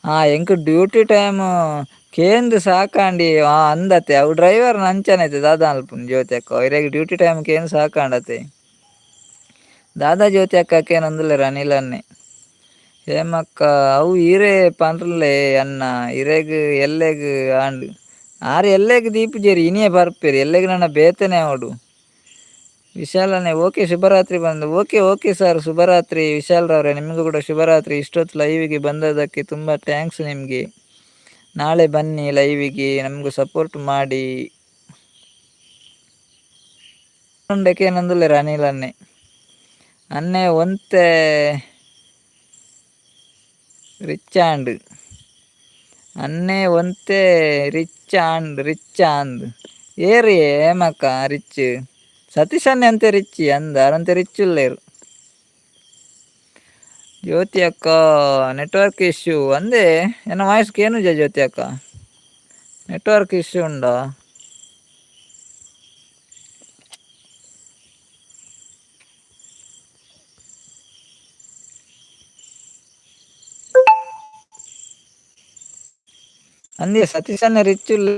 [SPEAKER 2] ಹಾ, ಎಂಕ್ ಡ್ಯೂಟಿ ಟೈಮ್ ಕೇಂದ್ ಸಾಕಾಂಡಿ. ಆ ಅಂದತೆ ಅವು ಡ್ರೈವರ್ ಅಂಚನೆ ದಾದಾ ಅನ್ಪುಂಡು ಜ್ಯೋತಿ ಅಕ್ಕ. ಇರೆಗ್ ಡ್ಯೂಟಿ ಟೈಮ್ ಕೇಂದ್ ಸಾಕಾಂಡತೆ. ದಾದಾ ಜ್ಯೋತಿ ಅಕ್ಕ ಕೇನೊಂದುಲ್ಲೆರ್ ಅನಿಲ್ ಅಣ್ಣೆ. ಹೇಮಕ್ಕ ಅವು ಈರೇ ಪನ್ಲೆ ಅಣ್ಣ ಇರೆಗ್ ಎಲ್ಲೆಗ್ ಆಂಡ್. ಆರ್ ಎಲ್ಲೆಗ್ ದೀಪುಜೆರ್ ಇನಿಯೇ ಬರ್ಪೆರ್ ಎಲ್ಲೆಗ್ ನನ ಬೇತೆನೆ ಆವೊಡು. ವಿಶಾಲನೆ ಓಕೆ ಶುಭರಾತ್ರಿ ಬಂದು. Okay okay sir, ಶುಭರಾತ್ರಿ ವಿಶಾಲ್ ರವರೇ, ನಿಮಗೂ ಕೂಡ ಶುಭರಾತ್ರಿ. ಇಷ್ಟೊತ್ತು ಲೈವಿಗೆ ಬಂದದಕ್ಕೆ ತುಂಬ thanks ನಿಮಗೆ. ನಾಳೆ ಬನ್ನಿ ಲೈವಿಗೆ, ನಮಗೂ ಸಪೋರ್ಟ್ ಮಾಡಿ. ಏನಂದುಲ್ಲೆರ್ ಅನಿಲ್ ಅಣ್ಣೆ. ಅಣ್ಣೆ ಒಂತೆ ರಿಚ್ ಆಂಡ್. ಅಣ್ಣೆ ಒಂತೆ rich and rich ಅಂದ್. ಏರಿ ಹೇಮಕ್ಕ ರಿಚ್? ಸತೀಶ್ ಅಣ್ಣೆ ಅಂತೆ ರಿಚ್ ಅಂದ, ಅರಂತೆ ರಿಚ್ ಉಲ್ಲೇರು. ಜ್ಯೋತಿ ಅಕ್ಕ ನೆಟ್ವರ್ಕ್ ಇಶ್ಯೂ ಅಂದೇ. ಎನ್ನ ವಾಯ್ಸ್ ಕೇನುಜ ಜ್ಯೋತಿ ಅಕ್ಕ? ನೆಟ್ವರ್ಕ್ ಇಶ್ಯೂ ಉಂಡಾ? ಅಂದೇ ಸತೀಶ್ ಅಣ್ಣೆ ರಿಚ್ ಉಲ್ಲೆ.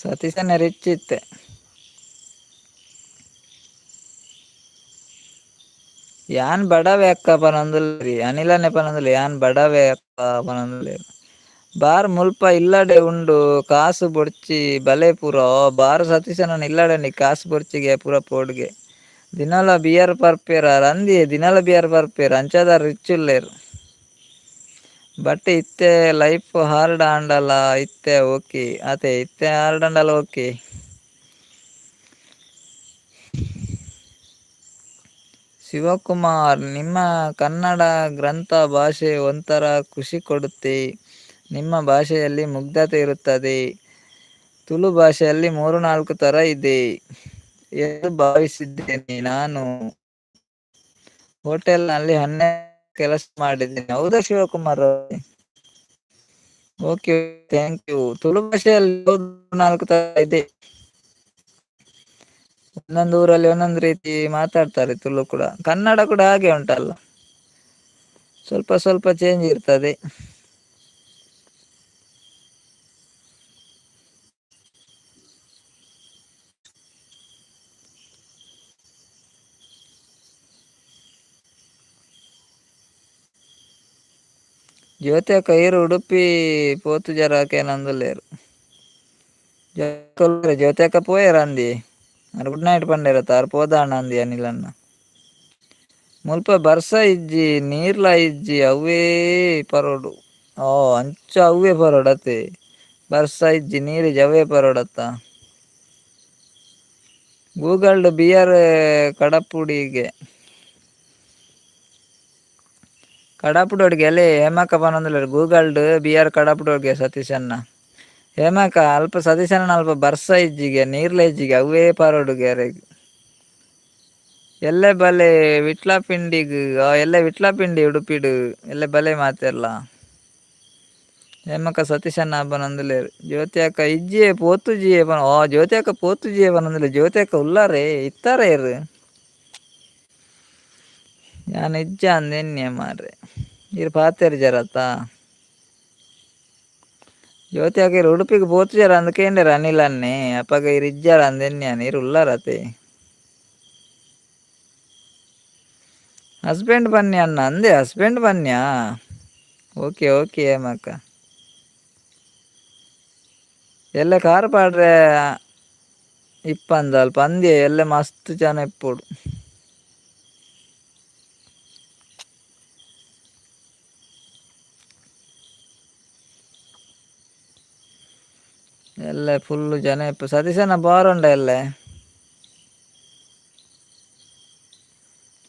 [SPEAKER 2] ಸತೀಶ್ ಅಣ್ಣೆ ರಿಚ್ ಇತ್ತೆ. ಯಾನ್ ಬಡವೆ ಅಕ್ಕ ಪನೊಂದುಲ್ಲೆರ್. ಅನಿಲನೆ ಪನೊಂದುಲ್ಲೆ ಯಾನ್ ಬಡವೆ ಅಕ್ಕ ಪನೊಂದುಲ್ಲೆರ್. ಬಾರ್ ಮುಲ್ಪ ಇಲ್ಲಡೆ ಉಂಡು ಕಾಸು ಬೊಡ್ಚಿ ಬಲೆ ಪೂರ. ಬಾರ್ ಸತೀಶನ ಇಲ್ಲಡೆ ಕಾಸು ಬೊಡ್ಚಿಗೆ ಪೂರ ಪೋಡ್ಗೆ. ದಿನಲ ಬಿಯರ್ ಪರ್ಪೆರ್ ಅಂದಿಯೇ, ದಿನಲ ಬಿಯರ್ ಪರ್ಪೆರ್ ಅಂಚಾದ ರಿಚ್ ಉಲ್ಲೆರ್. ಬಟ್ ಇತ್ತೆ ಲೈಫ್ ಹಾರ್ಡ್ ಆಂಡಲ ಇತ್ತೆ ಓಕೆ. ಅತೆ ಇತ್ತೆ ಹಾರ್ಡ್ ಆಂಡಲ ಓಕೆ. ಶಿವಕುಮಾರ್ ನಿಮ್ಮ ಕನ್ನಡ ಗ್ರಂಥ ಭಾಷೆ ಒಂಥರ ಖುಷಿ ಕೊಡುತ್ತೆ. ನಿಮ್ಮ ಭಾಷೆಯಲ್ಲಿ ಮುಗ್ಧತೆ ಇರುತ್ತದೆ. ತುಳು ಭಾಷೆಯಲ್ಲಿ 3-4 ಥರ ಇದೆ ಎಂದು ಭಾವಿಸಿದ್ದೇನೆ. ನಾನು ಹೋಟೆಲ್ನಲ್ಲಿ 12 ಕೆಲಸ ಮಾಡಿದ್ದೇನೆ. ಹೌದಾ ಶಿವಕುಮಾರ್ ಅವರೇ? Okay, thank you. Tulu ಭಾಷೆಯಲ್ಲಿ 4 ತರ ಇದೆ. ಒಂದೊಂದು ಊರಲ್ಲಿ ಒಂದೊಂದು ರೀತಿ ಮಾತಾಡ್ತಾರೆ ತುಳು ಕೂಡ. ಕನ್ನಡ ಕೂಡ ಹಾಗೆ ಉಂಟಲ್ಲ, ಸ್ವಲ್ಪ ಸ್ವಲ್ಪ ಚೇಂಜ್ ಇರ್ತದೆ. ಜ್ಯೋತಿ ಅಕ್ಕ ಈರು ಉಡುಪಿ ಪೋತು ಜರ ಕೇನಂದುಲ್ಲೇರು. ಜ್ಯೋತಿ ಅಕ್ಕ ಪೋಯೆರ ಅಂದಿ ಅರ್ ಗುಡ್ ನೈಟ್ ಪಂಡೇರತ್ತ ಅರ್ ಪೋದಾಣ ಅಂದಿ ಅನಿಲನ್ನ. ಮುಲ್ಪ ಬರ್ಸ ಇಜ್ಜಿ ನೀರ್ಲ ಇಜ್ಜಿ ಅವೇ ಪರೋಡು. ಓ ಅಂಚ ಅವೇ ಪರೋಡತ್ತೆ, ಬರ್ಸ ಇಜ್ಜಿ ನೀರಿಜ್ಜಿ ಅವೇ ಪರೋಡತ್ತ. ಗೂಗಲ್ಡ್ ಬಿಯರ್ ಕಡಪುಡಿಗೆ ಕಡಪುಡೋಡ್ಗೆ ಅಲ್ಲೇ ಹೇಮಕ್ಕ ಪನೊಂದುಲ್ಲೆರ್ ಗೂಗಲ್ಡ್ ಬಿಯರ್ ಕಡಪುಡೋಡ್ಗೆ ಸತೀಶಣ್ಣ. ಹೇಮಕ್ಕ ಅಲ್ಪ ಸತೀಶಣ್ಣ ಅಲ್ಪ ಬರ್ಸ ಇಜ್ಜಿಗೆ ನೀರ್ಲ ಇಜ್ಜಿಗೆ ಅವೇ ಪರೋಡುಗೆ ಅರೆಗ್. ಎಲ್ಲೆ ಬಲೆ ವಿಟ್ಲಪಿಂಡಿಗ್, ಎಲ್ಲೆ ವಿಟ್ಲಪಿಂಡಿ ಉಡುಪಿಡು ಎಲ್ಲೆ ಬಲೆ ಮಾತೆರ್ಲ. ಹೇಮಕ್ಕ ಸತೀಶಣ್ಣ ಪನೊಂದುಲ್ಲೆರ್. ಜ್ಯೋತಿ ಅಕ್ಕ ಇಜ್ಜಿಯೇ ಪೋತುಜಿಯೇ ಪನ. ಓ ಜ್ಯೋತಿ ಅಕ್ಕ ಪೋತುಜಿಯೇ ಪನೊಂದುಲ್ಲೆ. ಜ್ಯೋತಿ ಅಕ್ಕ ಉಲ್ಲಾರೆ ಇತ್ತಾರೆ ಇರು. ಯಾನ್ ಇಜ್ಜ ಅಂದ್ ಎನ್ನಿಯೆ ಮಾರ್ರೆ. ಈರ್ ಪಾತೆರ್ ಜರತ್ತ. ಜ್ಯೋತಿ ಅಕ್ಕ ಇರ್ ಉಡುಪಿಗ್ ಪೋತುಜರ ಅಂದ್ ಕೇಂಡೆರ್ ಅನಿಲ್ ಅಣ್ಣೆ. ಅಪಗ ಇರ್ ಇಜ್ಜಾರ ಅಂದ್ ಎನ್ನಿಯನ್ ಇರ್ ಉಲ್ಲಾರತೆ. ಹಸ್ಬೆಂಡ್ ಬನ್ನಿ ಅಣ್ಣ ಅಂದೆ, ಹಸ್ಬೆಂಡ್ ಬನ್ನಿಯಾ? ಓಕೆ ಓಕೆ ಹೇಮಕ್ಕ. ಎಲ್ಲೆ ಕಾರ್ ಪಾಡ್ರೆ ಇಪ್ಪಂದ ಅಲ್ಪ ಅಂದ್ಯೆ ಎಲ್ಲೆ ಮಸ್ತ್ ಜನ ಇಪ್ಪೊಡು. ಎಲ್ಲೆ ಫುಲ್ ಜನ ಇಪ್ಪು. ಸತೀಶಣ್ಣ ಬಾರುಂಡ ಎಲ್ಲೆ?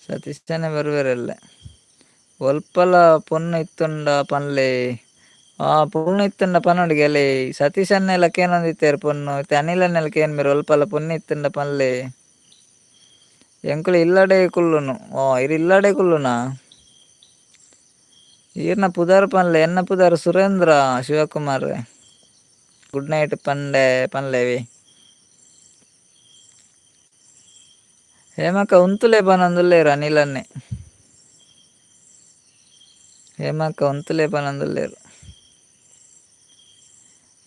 [SPEAKER 2] ಸತೀಶಣ್ಣ ಬರುವೆರ್ ಎಲ್ಲೆ. ಒಲ್ಪಲ ಪೊನ್ನು ಇತ್ತುಂಡ ಪನ್ಲೆ. ಆ ಪೊನ್ನು ಇತ್ತುಂಡ ಪನೊಡುಗೆ ಅಲೆ. ಸತೀಶಣ್ಣೆಲ ಕೇನೊಂದಿತ್ತೆರ್ ಪೊನ್ನು. ಇತ್ತೆ ಅನಿಲಣ್ಣೆಲ ಕೇನ್ಬೆರ್ ಒಲ್ಪಲ ಪೊನ್ನು ಇತ್ತುಂಡ ಪನ್ಲೆ. ಎಂಕುಲು ಇಲ್ಲಡೆ ಕುಲ್ಲುನು. ಓ ಇರ್ ಇಲ್ಲಡೆ ಕುಲ್ಲುನಾ? ಈರ್ನ ಪುದರ್ ಪನ್ಲೆ. ಎನ್ನ ಪುದರ್ ಸುರೇಂದ್ರ ಶಿವಕುಮಾರ್. ಗುಡ್ ನೈಟ್ ಪಂಡೆ ಪನ್ಲೆವಿ. ಹೇಮಕ್ಕ ಉಂತುಲೆ ಪನೊಂದುಲ್ಲೆರ್ ಅನಿಲನ್ನೆ. ಹೇಮಕ್ಕ ಉಂತುಲೆ ಪನೊಂದುಲ್ಲೆರ್.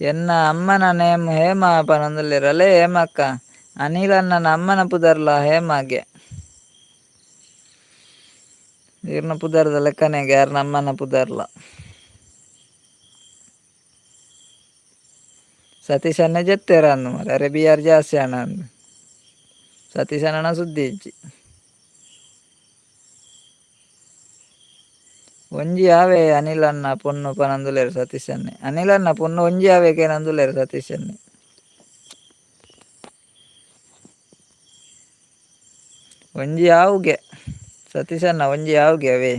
[SPEAKER 2] ಎನ್ನ ಅಮ್ಮನ ನೇಮ್ ಹೇಮ ಪನೊಂದುಲ್ಲೆರ್. ಅಲೇ ಹೇಮಕ್ಕ ಅನಿಲಣ್ಣನ ಅಮ್ಮನ ಪುದರ್ಲ ಹೇಮಾಗೆ. ಈರ್ನ ಪುದರ್ದ ಲೆಕ್ಕನೆಗೆ ಯಾರ್ನ ಅಮ್ಮನ ಪುದರ್ಲ. ಸತೀಶ್ ಅಣ್ಣೆ ಜೆತ್ತೆರ್ ಅಂದ್ ಮಾರ್ರೆ. ಅರೆ ಬಿಆರ್ ಜಾಸ್ತಿ ಆಂಡ ಅಂದ್. ಸತೀಶ್ ಅಣ್ಣನ ಸುದ್ದಿ ಇಜ್ಜಿ. ಒಂಜಿ ಆವೆ ಅನಿಲ್ ಅಣ್ಣ ಪೊನ್ನು ಪನೊಂದುಲ್ಲೆರ್ ಸತೀಶ್ ಅಣ್ಣೆ. ಅನಿಲ್ ಅಣ್ಣ ಪೊನ್ನು ಒಂಜಿ ಆವೆ ಕೇನೊಂದುಲ್ಲೆರ್ ಸತೀಶ್ ಅಣ್ಣೆ. ಒಂಜಿ ಆವುಗೆ ಸತೀಶ್ ಅಣ್ಣ ಒಂಜಿ ಆವುಗೆ ಅವೇ.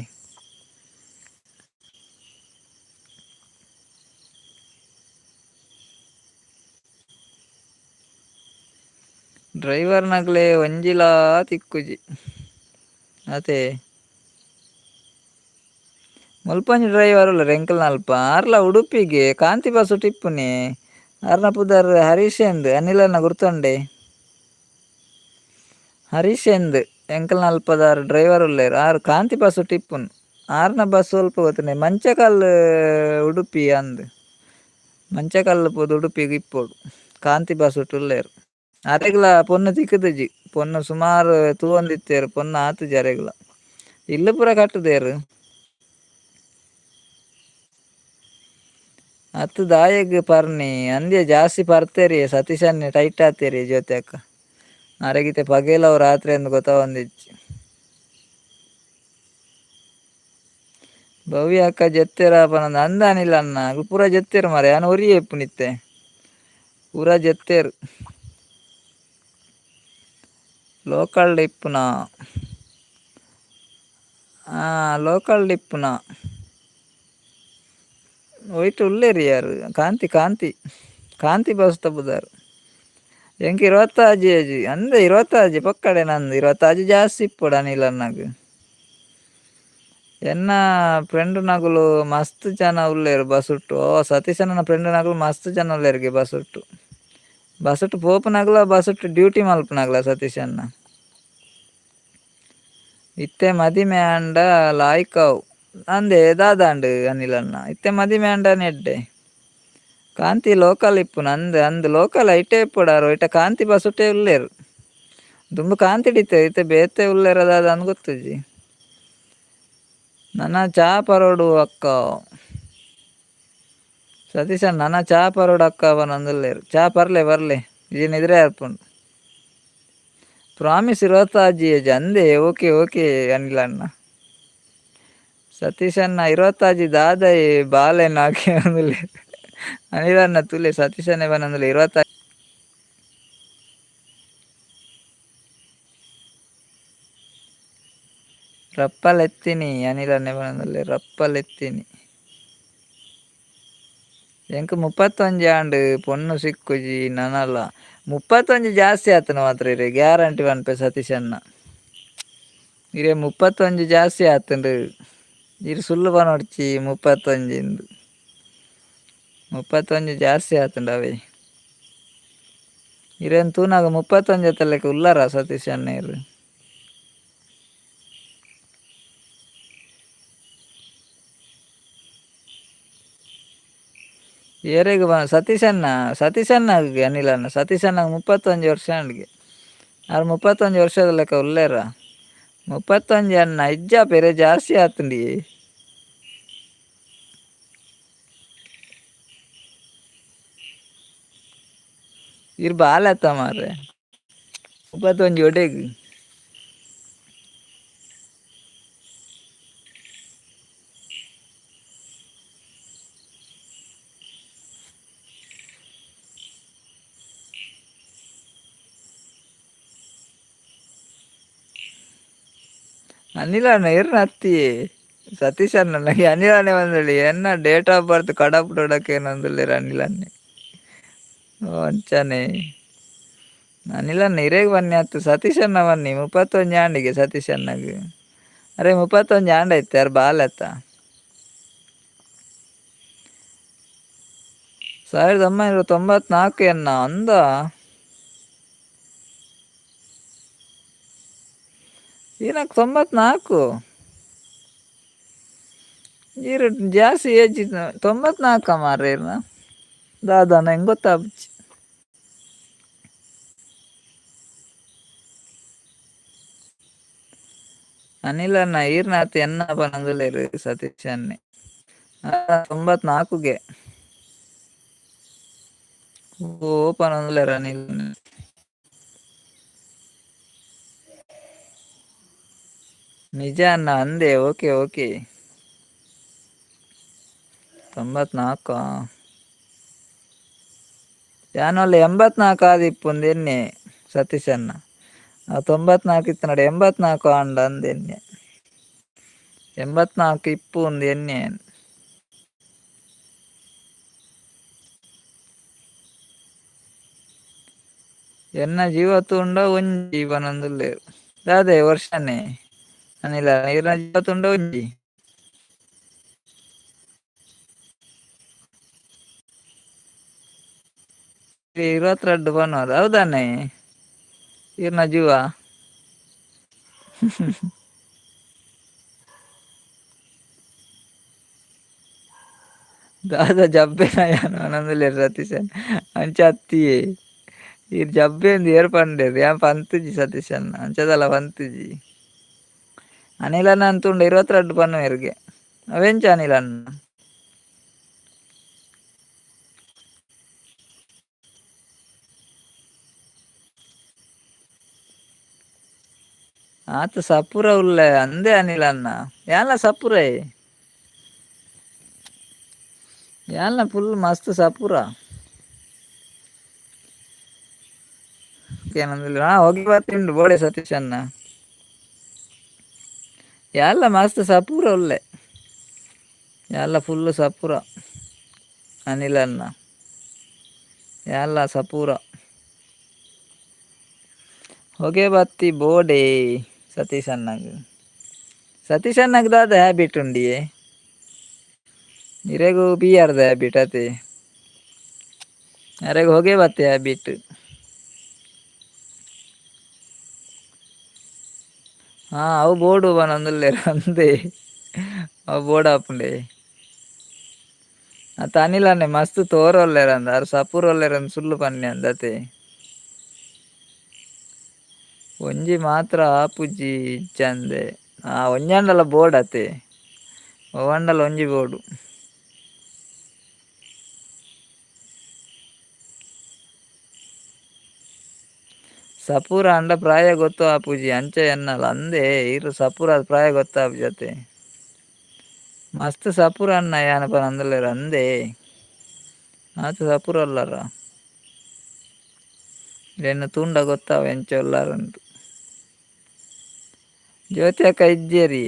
[SPEAKER 2] ಡ್ರೈವರ್ ನಕ್ಲೆ ಒಂಜಿಲಾ ತಿಕ್ಕುಜಿ ಅತೆ. ಮುಲ್ಪಂಜಿ ಡ್ರೈವರ್ ಉಲ್ಲೆರ್ ಎಂಕಲ್ನ ಅಲ್ಪ. ಆರ್ಲ ಉಡುಪಿಗೆ ಕಾಂತಿ ಬಸ್ ಟಿಪ್ಪುನಿ. ಆರ್ನ ಪುದರ್ ಹರೀಶ್ ಎಂದ್. ಅನಿಲನ್ನ ಗುರ್ತುಂಡೆ. ಹರೀಶ್ ಎಂದ್ ಎಂಕಲ್ನ ಅಲ್ಪದಾರ್ ಡ್ರೈವರ್ ಉಲ್ಲೆರ್. ಆರ್ ಕಾಂತಿ ಬಸ್ ಟಿಪ್ಪುನ್. ಆರ್ನ ಬಸ್ ಒಲ್ಪ ಗೊತ್ತುಂಡೆ ಮಂಚಕಲ್ ಉಡುಪಿ ಅಂದ್. ಮಂಚಕಲ್ಲ್ ಪೋದು ಉಡುಪಿಗ್ ಇಪ್ಪೊಡು. ಕಾಂತಿ ಬಸ್ ಉಲ್ಲೆರ್. ಅರೆಗ್ಲ ಪೊನ್ನು ತಿಕ್ಕುದುಜಿ. ಪೊನ್ನು ಸುಮಾರು ತೂವೊಂದಿತ್ತೆರ್ ಪೊನ್ನು ಆತುಜಿ ಅರೆಗ್ಲ. ಇಲ್ಲ್ ಪೂರ ಕಟ್ಟುದೆರ್. ಅತ್ ದಾಯೆಗ್ ಪರ್ನಿ ಅಂದ್ಯೆ ಜಾಸ್ತಿ ಪರ್ತೇರಿಯೆ ಸತೀಶನ್ನೆ ಟೈಟ್ ಆತೇರಿಯೆ ಜ್ಯೋತಿ ಅಕ್ಕ. ಅರೆಗಿತೆ ಪಗೆಲವು ರಾತ್ರಿ ಅಂದ್ ಗೊತ್ತಾವೊಂದಿಜ್ಜಿ. ಭವ್ಯ ಅಕ್ಕ ಜೆತ್ತೆರ ಪನೊಂದು ಅಂದ್ ಅನಿಲ್ ಅಣ್ಣ ಅಕುಲು ಪೂರ ಜೆತ್ತೆರ್ ಮಾರ್ರೆ ಯಾನ್ ಒರಿಯೆ ಇಪ್ಪುನಿತ್ತೆ. ಪೂರ ಜೆತ್ತೆರ್. ಲೋಕಲ್ಡ್ ಇಪ್ಪುನ. ಆ ಲೋಕಲ್ಡ್ ಇಪ್ಪುನ. ಒಯ್ಟ್ ಉಲ್ಲೆರ್ ಯಾರ್ ಕಾಂತಿ ಕಾಂತಿ ಕಾಂತಿ ಬಸ್ತ ಪುದರ್. ಎಂಕ್ 26 ಏಜ್ ಅಂದ್ 26 ಪೊಕ್ಕಡೆ ನಂದು 26 ಜಾಸ್ತಿ ಇಪ್ಪೊಡು ಅನಿಲ್ ಅಣ್ಣಗ್. ಎನ್ನ ಫ್ರೆಂಡ್ ನಕುಲು ಮಸ್ತ್ ಜನ ಉಲ್ಲೆರ್ ಬಸ್ಸುಟ್ಟು. ಓ ಸತೀಶಣ್ಣನ ಫ್ರೆಂಡ್ ನಕುಲು ಮಸ್ತ್ ಜನ ಉಲ್ಲೆರ್ಗೆ ಬಸ್ಸುಟ್ಟು. ಬಸ್ಸುಟ್ಟು ಪೋಪುನಗುಲ ಬಸ್ಸುಟ್ಟು ಡ್ಯೂಟಿ ಮಲ್ಪುನಗುಲ ಸತೀಶಣ್ಣ. ಇತ್ತೆ ಮದಿಮೆ ಆಂಡ ಲಾಯ್ಕ್ ಆವು. ಅಂದೆ ದಾದಾಂಡ್ ಅನಿಲ್ ಅಣ್ಣ. ಇತ್ತೆ ಮದಿಮೆ ಆಂಡನೆ ಎಡ್ಡೆ. ಕಾಂತಿ ಲೋಕಲ್ ಇಪ್ಪುನ ಅಂದ್ ಅಂದ್ ಲೋಕಲ್ ಐಟೇ ಇಪ್ಪೊಡಾರು ಐಟ ಕಾಂತಿ ಬಸ್ಸುಟೇ ಉಲ್ಲೆರ್. ದುಂಬು ಕಾಂತಿಡ್ ಇತ್ತೆರ್ ಇತ್ತೆ ಬೇತೆ ಉಲ್ಲೆರ ದಾದ ಅಂದ್ ಗೊತ್ತುಜ್ಜಿ. ನನ ಚಾ ಪರೋಡು ಅಕ್ಕ. ಸತೀಶ್ ನನ್ನ ಚಾ ಪರೋಡು ಅಕ್ಕ ಪನೊಂದುಲ್ಲೆರ್ ಚಾ ಪರ್ಲೆ ಪರ್ಲೆ ಇಜಿನ ಎದುರೇ ಆಪುಂಡು ಪ್ರಾಮಿಸ್ ಇರುವತ್ತಾಜಿ ಏಜ್ ಅಂದೆ ಓಕೆ ಓಕೆ ಅನಿಲ ಅಣ್ಣ. ಸತೀಶ್ ಅಣ್ಣ ಇರುವತ್ತಾಜಿ ದಾದೈ ಬಾಲೆನ್ ಆಕೆ ಅಂದುಲ್ಲೆರ್ ಅನಿಲ ಅಣ್ಣ ತೂಲೆ ಸತೀಶ್ ಅಣ್ಣೆ ಪನೊಂದುಲ್ಲೆ ಇರುವತ್ತಾಜಿ. ರಪ್ಪಲೆತ್ತಿನಿ ಅನಿಲ ಅಣ್ಣೆ ಪನೊಂದುಲ್ಲೆ ರಪ್ಪಲೆತ್ತಿನಿ. ಎಂಕ್ 31 ಆಂಡ್ ಪೊಣ್ಣು ಸಿಕ್ಕುಜಿ ನನಲ 31 ಜಾಸ್ತಿ ಆತನ ಮಾತ್ರ ಇರೆ ಗ್ಯಾರಂಟಿ ಪನ್ಪೆ ಸತೀಶ್ ಅಣ್ಣ. ಇರೆ 31 ಜಾಸ್ತಿ ಆತುಂಡು ಇರ್ ಸುಳ್ಳು ಪನೊಡ್ಚಿ 31 ಇಂದು 31 ಜಾಸ್ತಿ ಆತುಂಡು ಅವೇ. ಇರೆನ್ ತೂನಾಗ 31 ಲೆಕ್ಕ ಉಲ್ಲರ ಸತೀಶ್ ಅಣ್ಣ ಇರ್. ಏರೆಗ್ ಸತೀಶ್ ಅಣ್ಣ ಸತೀಶ್ ಅಣ್ಣಗ್ ಅನಿಲ್ ಅಣ್ಣ ಸತೀಶ್ ಅಣ್ಣಗ್ 31 ವರ್ಷ ಆಂಡ್ಗೆ ಆರ್ 31 ವರ್ಷದ ಲೆಕ್ಕ ಉಲ್ಲೆರ 31 ಅಣ್ಣ ಇಜ್ಜ ಪೆರೆ ಜಾಸ್ತಿ ಆತುಂಡಿ. ಇರ್ ಬಾಲೆ ಅತ್ತ ಮಾರ್ರೆ 31 ಒಡೆಗ್. ಅನಿಲ ಅಣ್ಣ ಇರ್ನ ಅತ್ತಿ ಸತೀಶ್ ಅಣ್ಣ ನನಗೆ ಅನಿಲ ಅಣ್ಣೆ ಬಂದಳಿ ಎನ್ನ ಡೇಟ್ ಆಫ್ ಬರ್ತ್ ಕಡಪುಡೋಡಕ್ಕೆ ಏನಂದುಲ್ಲೆರ್ ಅನಿಲ ಅಣ್ಣೆ ಅಂಚನೆ ಅನಿಲ ಅಣ್ಣ ಇರೆಗ್ ಬನ್ನಿ ಅತ್ತು ಸತೀಶ್ ಅಣ್ಣ ಬನ್ನಿ 31 ಆಂಡಿಗೆ ಸತೀಶ್ ಅಣ್ಣಗ್ ಅರೆ 31 ಆಂಡ್ ಐತೆ ಅರ್ ಬಾಲೆ ಅತ್ತ 1994 ಎನ್ನ ಅಂದ ಏನಕ್ಕೆ 94 ಈರ್ ಜಾಸ್ತಿ ಏಜ್ 94 ಮಾರ್ರೆ ಇರ್ನ ದಾದಾನ ಹೆಂಗ್ ಗೊತ್ತಾಪುಜಿ. ಅನಿಲ್ ಅಣ್ಣ ಈರ್ನ ಅತ್ ಎನ್ನ ಪನೊಂದುಲ್ಲೆರ್ ಸತೀಶ್ ಅಣ್ಣೆ 94ಗೆ ಓ ಪನೊಂದುಲ್ಲೆರ್ ಅನಿಲ್ ಅಣ್ಣೆ. ನಿಜ ಅಣ್ಣ ಅಂದೆ ಓಕೆ ಓಕೆ 94 ಯಾನೊಲ್ಲ 84 ಆದಿಪ್ಪುಂದು ಎನ್ನೆ ಸತೀಶ್ ಅಣ್ಣ 94 ಇತ್ತನಡ 84 ಆಂಡ ಅಂದ್ ಎನ್ನೆ 84 ಇಪ್ಪುಂದು ಎನ್ನೆ. ಎನ್ನ ಜೀವ ತೂಂಡ ಒಂಜಿ ಪನೊಂದುಲ್ಲೆರ್ ದಾದೆ ವರ್ಷನೆ ಅನಿಲ ಇರ್ನ ಜೀವ ತೂಂಡ ಒಂಜಿ. 22 ಪನೊಡು ಹೌದಾನೆ ಇರ್ನ ಜೀವ. ದಾದ ಜಬ್ಬೆನ ಯಾನ್ ಪನೊಂದುಲ್ಲೆರ್ ಸತೀಶ್ ಅಣ್ಣ ಅಂಚ ಅತ್ತಿಯೇ ಈರ್ ಜಬ್ಬೆಂದ್ ಏರ್ ಪಂಡೆರ್ ಯಾನ್ ಪಂತುಜಿ ಸತೀಶ್ ಅಣ್ಣ ಅಂಚದಲ ಪಂತುಜಿ. ಅನಿಲ್ ಅಣ್ಣ ತೂಂಡ 22 ಪನ್ನುವೆರ್ಗೆ ಅವೆಂಚ ಅನಿಲ್ ಅಣ್ಣ. ಆತ ಸಪುರ ಉಲ್ಲೆ ಅಂದೆ ಅನಿಲ್ ಅಣ್ಣ ಯಾನ್ಲ ಸಪುರೇ ಯಾನ್ಲ ಫುಲ್ ಮಸ್ತ್ ಸಪುರ. ಏನಂದಿಲ್ಲ ಹಾ ಹೋಗಿ ಬರ್ತಿಂಡು ಬೋಡೆ ಸತೀಶ್ ಅಣ್ಣ ಯಾನ್ಲ ಮಸ್ತ್ ಸಪುರ ಉಲ್ಲೆ ಯಾನ್ಲ ಫುಲ್ ಸಪುರ ಅನಿಲ್ ಅಣ್ಣ ಯಾನ್ಲ ಸಪುರ ಹೊಗೆ ಬತ್ತಿ ಬೋಡೆ ಸತೀಶ್ ಅಣ್ಣಗ್. ಸತೀಶ್ ಅಣ್ಣಗ್ ದಾದ ಹ್ಯಾಬಿಟ್ ಉಂಡಿಯೇ ಇರೆಗ್ ಬಿಯರ್ದ ಹ್ಯಾಬಿಟ್ ಅತೆ ಅರೆಗ್ ಹೊಗೆ ಬತ್ತಿ ಹ್ಯಾಬಿಟ್. ಹಾ ಅವು ಬೋಡು ಪನೊಂದುಲ್ಲೆರ್ ಅಂದೆ ಅವು ಬೋಡಾಪುಂಡೆ ಅತ್ತ ಅನಿಲ್ ಅಣ್ಣೆ ಮಸ್ತ್ ತೋರೊಲ್ಲೆರ್ ಅಂದ್ ಆರ್ ಸಪುರ ಉಲ್ಲೆರ್ ಅಂದ್ ಸುಳ್ಳು ಪನ್ನೆ ಅಂದ್ ಅತೆ. ಒಂಜಿ ಮಾತ್ರ ಆಪುಜಿ ಇಜ್ಜಂದೆ ಆ ಒಂಜಾಂಡಲ ಬೋಡು ಅತೆ ಒವ್ವಾಂಡಲ ಒಂಜಿ ಬೋಡು. ಸಪೂರ ಅಂಡ ಪ್ರಾಯ ಗೊತ್ತು ಆಪುಜಿ ಅಂಚ ಎನ್ನಲ ಅಂದೇ ಇರು ಸಪೂರ ಪ್ರಾಯ ಗೊತ್ತಾಪುಜಿ ಅತೆ. ಮಸ್ತ್ ಸಪೂರ ಅಣ್ಣ ಯಾನ ಪನೊಂದುಲ್ಲೆರ್ ಅಂದೇ ಆತ್ ಸಪೂರ ಉಲ್ಲರ ಎನ್ನ ತೂಂಡ ಗೊತ್ತಾವು ಎಂಚ ಉಲ್ಲರಂದ್. ಜ್ಯೋತಿ ಅಕ್ಕ ಇಜ್ಜೆರಿ,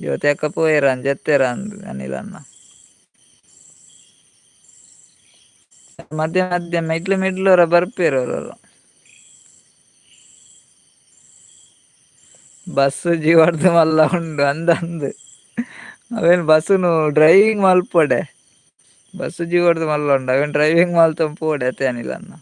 [SPEAKER 2] ಜ್ಯೋತಿ ಅಕ್ಕ ಪೋಯೆರ್ ಜತ್ತೆರ್ ಅಂದ್ ಅನಿಲ್ ಅಣ್ಣ. ಮಧ್ಯ ಮಧ್ಯ ಮಿಡ್ಲ್ ಮಿಡ್ಲ್ ಒರ ಬರ್ಪೇರು ಅವರು. ಬಸ್ ಜೀವಡ್ದು ಮಲ್ಲ ಉಂಡು ಅಂದ್ ಅಂದ್ ಅವೇನು ಬಸ್ಸುನು ಡ್ರೈವಿಂಗ್ ಮಲ್ಪೊಡೆ, ಬಸ್ ಜೀವಡ್ದು ಮಲ್ಲ ಉಂಡು ಅವೇನು ಡ್ರೈವಿಂಗ್ ಮಲ್ತೊಂದು ಪೋಡೆ ಅತೆ ಅನಿಲ್ ಅಣ್ಣ.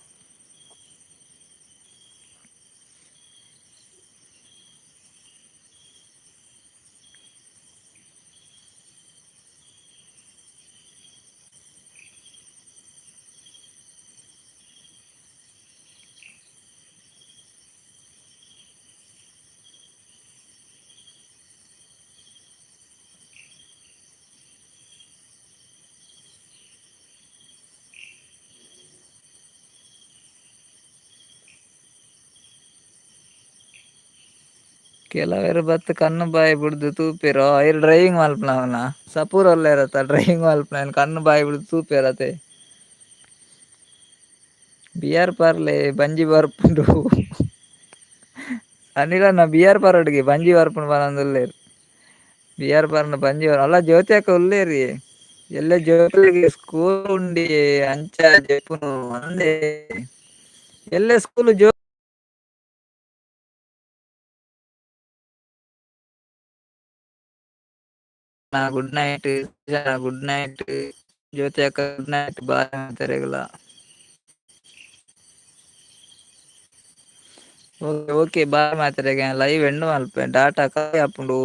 [SPEAKER 2] ಕೆಲವೆರ್ ಬತ್ತ್ ಕಣ್ಣು ಬಾಯಿ ಬುಡ್ದು ತೂಪೆರ್ ಐರ್ ಡ್ರೈವಿಂಗ್ ಮಲ್ಪುನವನ ಸಪೂರ ಉಲ್ಲೆರತ್ತ ಡ್ರೈವಿಂಗ್ ಮಲ್ಪುನ ಕಣ್ಣು ಬಾಯಿ ಬುಡ್ದು ತೂಪೆರತೆ. ಬಿಯರ್ ಪರ್ಲೆ ಬಂಜಿ ಬರ್ಪುಂಡು ಅನಿಲಣ್ಣ, ಬಿಯರ್ ಪರೊಡುಗೆ ಬಂಜಿ ಬರ್ಪುಂಡು ಪನೊಂದುಲ್ಲೆರ್. ಬಿಯರ್ ಪರ್ಂಡ ಬಂಜಿ ಅಲ್ಲ. ಜ್ಯೋತಿ ಅಕ್ಕ ಉಲ್ಲೇರಿ, ಎಲ್ಲೆ ಜ್ಯೋತಿಗೆ ಸ್ಕೂಲ್ ಉಂಡಿ ಅಂಚ ಜೆಪ್ಪುನು ಅಂದೆ ಎಲ್ಲೆ ಸ್ಕೂಲ್ ಜೋ good night, good night Jyothi ಅಕ್ಕ, ಗುಡ್ ನೈಟ್, ಬಾಯ್ ಮಾತೆರೆಗ್ಲ. Okay okay bye ಮಾತೆರೆಗ್. Live end ಮಲ್ಪೆ, data ಖಾಲಿ ಆಪುಂಡು.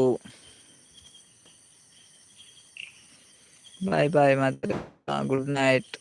[SPEAKER 2] ಬಾಯ್ ಬಾಯ್ ಮಾತೆರೆಗ್ಲ, ಗುಡ್ ನೈಟ್.